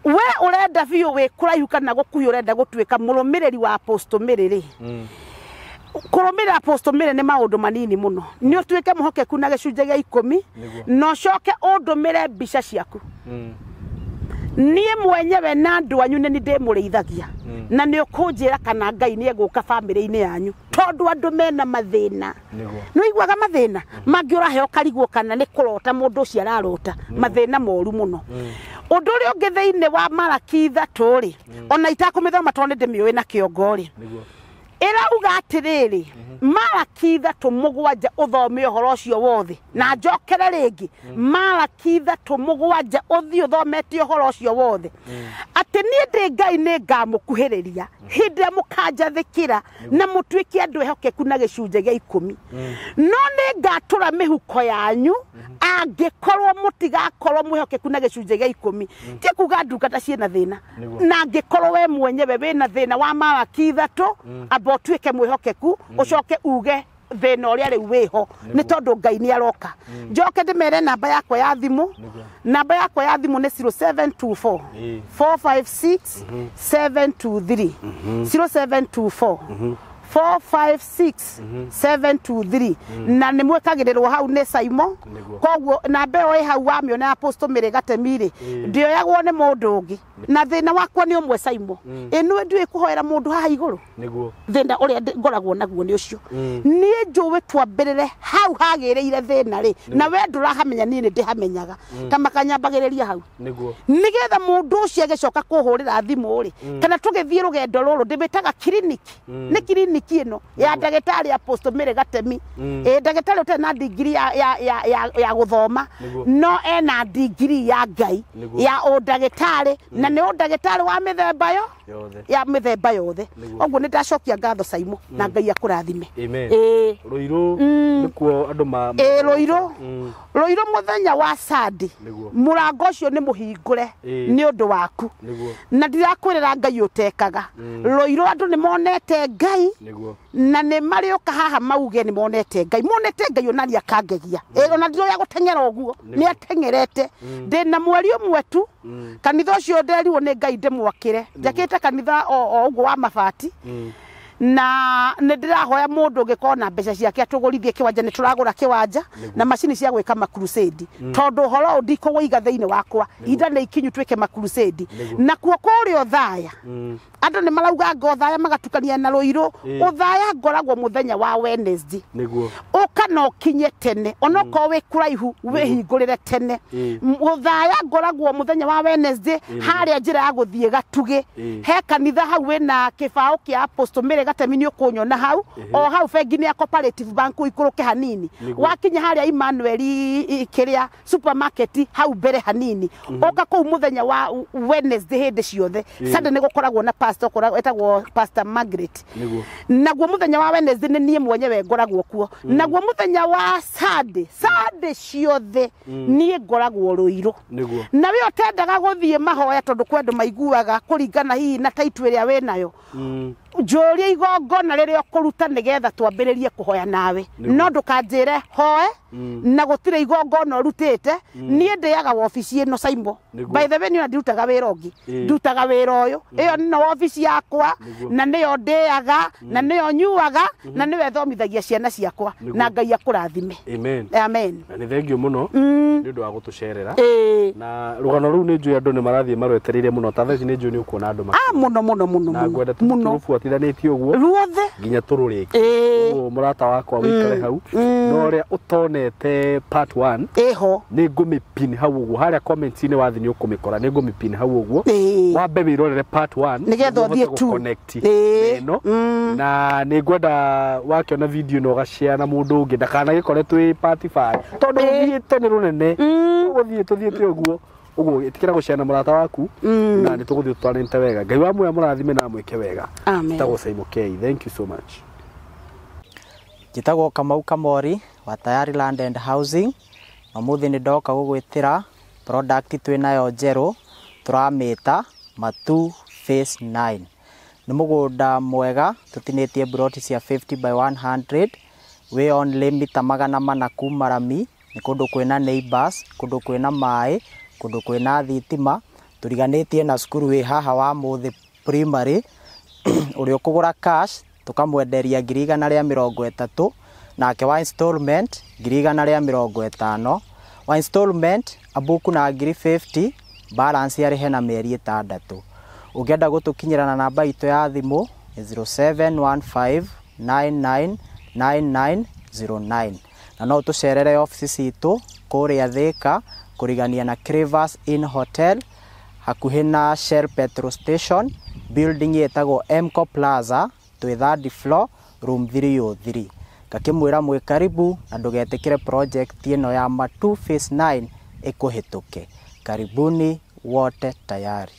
we urenda biũ wi kuraihu kana gukuhi urenda gutuika murumiriri wa Apostle Mary ri, kũrũmĩrĩra Apostle Mary nĩ maũndũ manini mũno. Nĩ ũtuĩke mũhokeku na gĩcunjĩ gĩa 10 na ũcoke ũndũmĩre mbica ciaku. Niĩ mwenyewe na andũ anyu nĩ ndĩmũrĩithagia na nĩ ũkũnjĩra kana Ngai nĩ egũka bamĩrĩ-inĩ yanyu tondũ andũ mena mathĩna. Nĩ ũiguaga mathĩna mangĩ ũraheo karigwo kana nĩ kũrota mũndũ ũcio ararota mathĩna moru mũno. Ũndũ ũrĩa ũngĩ thĩinĩ wa Malaki 3 rĩ, ona itakũmĩthoma tondũ nĩ ndĩmĩũĩ na kĩongo rĩ, ĩrauga atĩrĩrĩ Malaki 3:7 ũthome ũhoro ũcio wothe na njokere rĩngĩ Malaki 3:7 ũthiĩ ũthomete ũhoro ũcio wothe atĩ niĩ ndĩ Ngai nĩ ngamũkuhĩrĩria hĩndĩ ĩrĩa mũkanjathĩkĩra na mũtuĩke andũ ehokeku na gĩcunjĩ gĩa 10 no nĩ ngatũra mĩhuko yanyu angĩkorwo mũtigakorwo mwĩhokeku na gĩcunjĩ gĩa 10. Ti kuga ndungata ciĩna thĩna na angĩkorwo we mwenyewe wĩna thĩna wa Malaki 3 amba ũtuĩke mwĩhokeku ũcoke uge thĩna ũrĩa rĩu wĩho nĩ tondũ Ngai nĩ aroka. Njoke ndĩmere namba yakwa ya thimũ. Namba yakwa ya thimũ nĩ 0724 456 723 0724 456 723 na nĩ mwĩkagĩrĩrwo hau nĩ Saimo. Koguo namba ĩyo ĩ hau wamĩona Apostle Mary Gatemi rĩ ndĩoyagwo nĩ mũndũ ũngĩ. Na thĩna wakwa nĩ ũmwe Saimo, ĩno ndiũĩ kũhoera mũndũ haha igũrũ. Thĩna ũrĩa ngoragwo naguo nĩ ũcio. Niĩ njũĩ twambĩrĩre hau hagĩrĩire thĩna rĩ na we ndũrahamenya niĩ nĩ ndĩhamenyaga ta makanyambagĩrĩria hau nĩgetha mũndũ ũcio agĩcoka kũhũrĩra thimũ rĩ kana tũgĩthiĩ rũgendo rũrũ ndĩmĩtaga kiriniki. Nĩ kiriniki ĩno ya ndagĩtarĩ Apostle Mary Gatemi. Ndagĩtarĩ ũtarĩ na ndigiri ya gũthoma no ena ndigiri ya Ngai ya ũndagĩtarĩ na nĩ ũndagĩtarĩ wa mĩthemba yo ya mĩthemba yothe. Ũguo nĩ ndacokia ngatho Saimo na Ngai akũrathime. Rũirũ nĩkuo andũ ma Rũirũ Rũirũ mũthenya wa Sunday mũrango ũcio nĩ mũhingũre nĩ ũndũ waku na ndirakwĩrĩra Ngai ũtekaga. Rũirũ andũ nĩ monete Ngai na nĩ marĩũka haha mauge nĩ monete Ngai monete Ngai ona nĩ akangegia ona ndiroya gũteng'era ũguo nĩ ateng'erete. Ndĩna mweri ũmwe tu kanitha ũcio nderirwo nĩ Ngai ndĩmwakĩre njakĩte kanitha o ũguo wa mabati Na nĩ ndĩrahoya mũndũ ũngĩkorwo na mbeca ciake atũgũrithie kĩwanja, nĩ tũragũra kĩwanja na macini cia gwĩka makrusade, tondũ ũhoro ũyũ ndikũwĩiga thĩinĩ wakwa, ihinda nĩ ikinyu twĩke makrusade. Nakuo kũrĩa Othaya, andũ nĩ marauga ngo Othaya magatukania na Rũirũ. Othaya ngoragwo mũthenya wa Wednesday. Ũka na ũkinye tene, onokorwo wĩ kũraihu wĩhingũrĩre tene. Othaya ngoragwo mũthenya wa Wednesday harĩa njĩra ya gũthiĩ Gatugĩ, he kanitha hau wĩna kĩbaũ kĩa Apostle Mary Gatemi, nĩ ũkũnyona hau, o hau bengi-inĩ ya Cooperative Bank ũikũrũke hanini. Wakinya harĩa Emmanuel kĩrĩa supermarket hau mbere hanini, ũka kũu mũthenya wa Wednesday hĩndĩ ciothe. Sunday nĩ gũkoragwo na pastor etagwo Pastor Margaret. Naguo mũthenya wa Wednesday nĩ niĩ mwenyewe ngoragwo kuo. Naguo mũthenya wa Sunday, Sunday ciothe niĩ ngoragwo Rũirũ. Na we ũtendaga gũthiĩ mahoya, tondũ kwĩ andũ maiguaga kũringana hihi na taitu ĩrĩa wĩnayo, njũrie igongona rĩrĩa ũkũruta nĩgetha twambĩrĩrie kũhoya nawe. No ndũkanjĩre hoe na gũtirĩ igongona ũrutĩte. Niĩ ndĩaga wabici ĩno, Saimo. By the way, niĩ ona ndirutaga wĩra ũngĩ, ndutaga wĩra ũyũ. Ĩyo nĩno wabici yakwa, na nĩyo ndĩaga na nĩyo nyuaga na nĩyo ĩthomithagia ciana ciakwa. Na Ngai akũrathime. Amen. Amen. Na nĩ thengio mũno nĩ ũndũ wa gũtũcerera. Na rũgano rũu nĩ njũĩ andũ nĩ marathiĩ marwetereire mũno, ta thaa ici nĩ njũĩ nĩ ũkuona andũ Ah, mũno mũno mũno. Na Mũno ngwenda mũno. tũrũbuatithanĩtie ũguo Ruothe. nginya tũrũrĩkie. Ũguo mũrata wakwa wĩikare hau, no ũrĩa ũtonete part 1, ĩho. Nĩ ngũmĩpin hau ũguo harĩa comments-inĩ wathiĩ nĩ ũkũmĩkora, nĩ ngũmĩpin hau ũguo. Wambe wĩrorere part 1 Nĩgetha ũthiĩ two. Connect ĩno. Na nĩ ngwenda wakĩona video ĩno ũgashare na mũndũ ũngĩ ndakanagĩkore twĩ part 5, tondũ ũthiĩte nĩ rũnene, ũgũthiĩ tũthiĩte ũguo ũguo. Ĩtĩkĩra gũshare na mũrata waku, na nĩ tũgũthiĩ tũtwarĩte wega. Ngai wa muoya mũrathime na amwĩke wega. Amen. Tagwo Simon K, thank you so much. Njĩtagwo Kamau Kamori wa Tayari Land and Housing, na ũmũthĩ nĩ ndoka gũgwĩtĩra product twĩnayo njerũ, tũramĩta Matu Phase 9. Nĩ mũgũnda mwega tũtinĩtie ploti cia 50 by 100, wĩ only mita 400 kuma rami. Nĩ kũndũ kwĩna neighbors, kũndũ kwĩna maĩ, kũndũ kwĩna thitima, tũriganĩtie na cukuru wĩ haha wa Mũthĩ Primary. Ũrĩa ũkũgũra cash tũkamwenderia 130,000, nake wa installment 150,000. Wa installment abuku na 50,000, balance arĩhe na mĩeri 6. Ũngĩenda gũtũkinyĩra na namba itũ ya thimũ nĩ 0715999909, na no ũtũcerere obici citũ kũrĩa Thĩka, kũrigania na Crevas Inn Hotel, hakuhĩ na Shell petrol station, building ĩtagwo Mco Plaza, twĩ third floor, room 303. Ngakĩmwĩra mwĩ karibu, na ndũgetĩkĩre project ĩno ya Matu Phase 9 ĩkũhĩtũke. Karibuni wote tayari.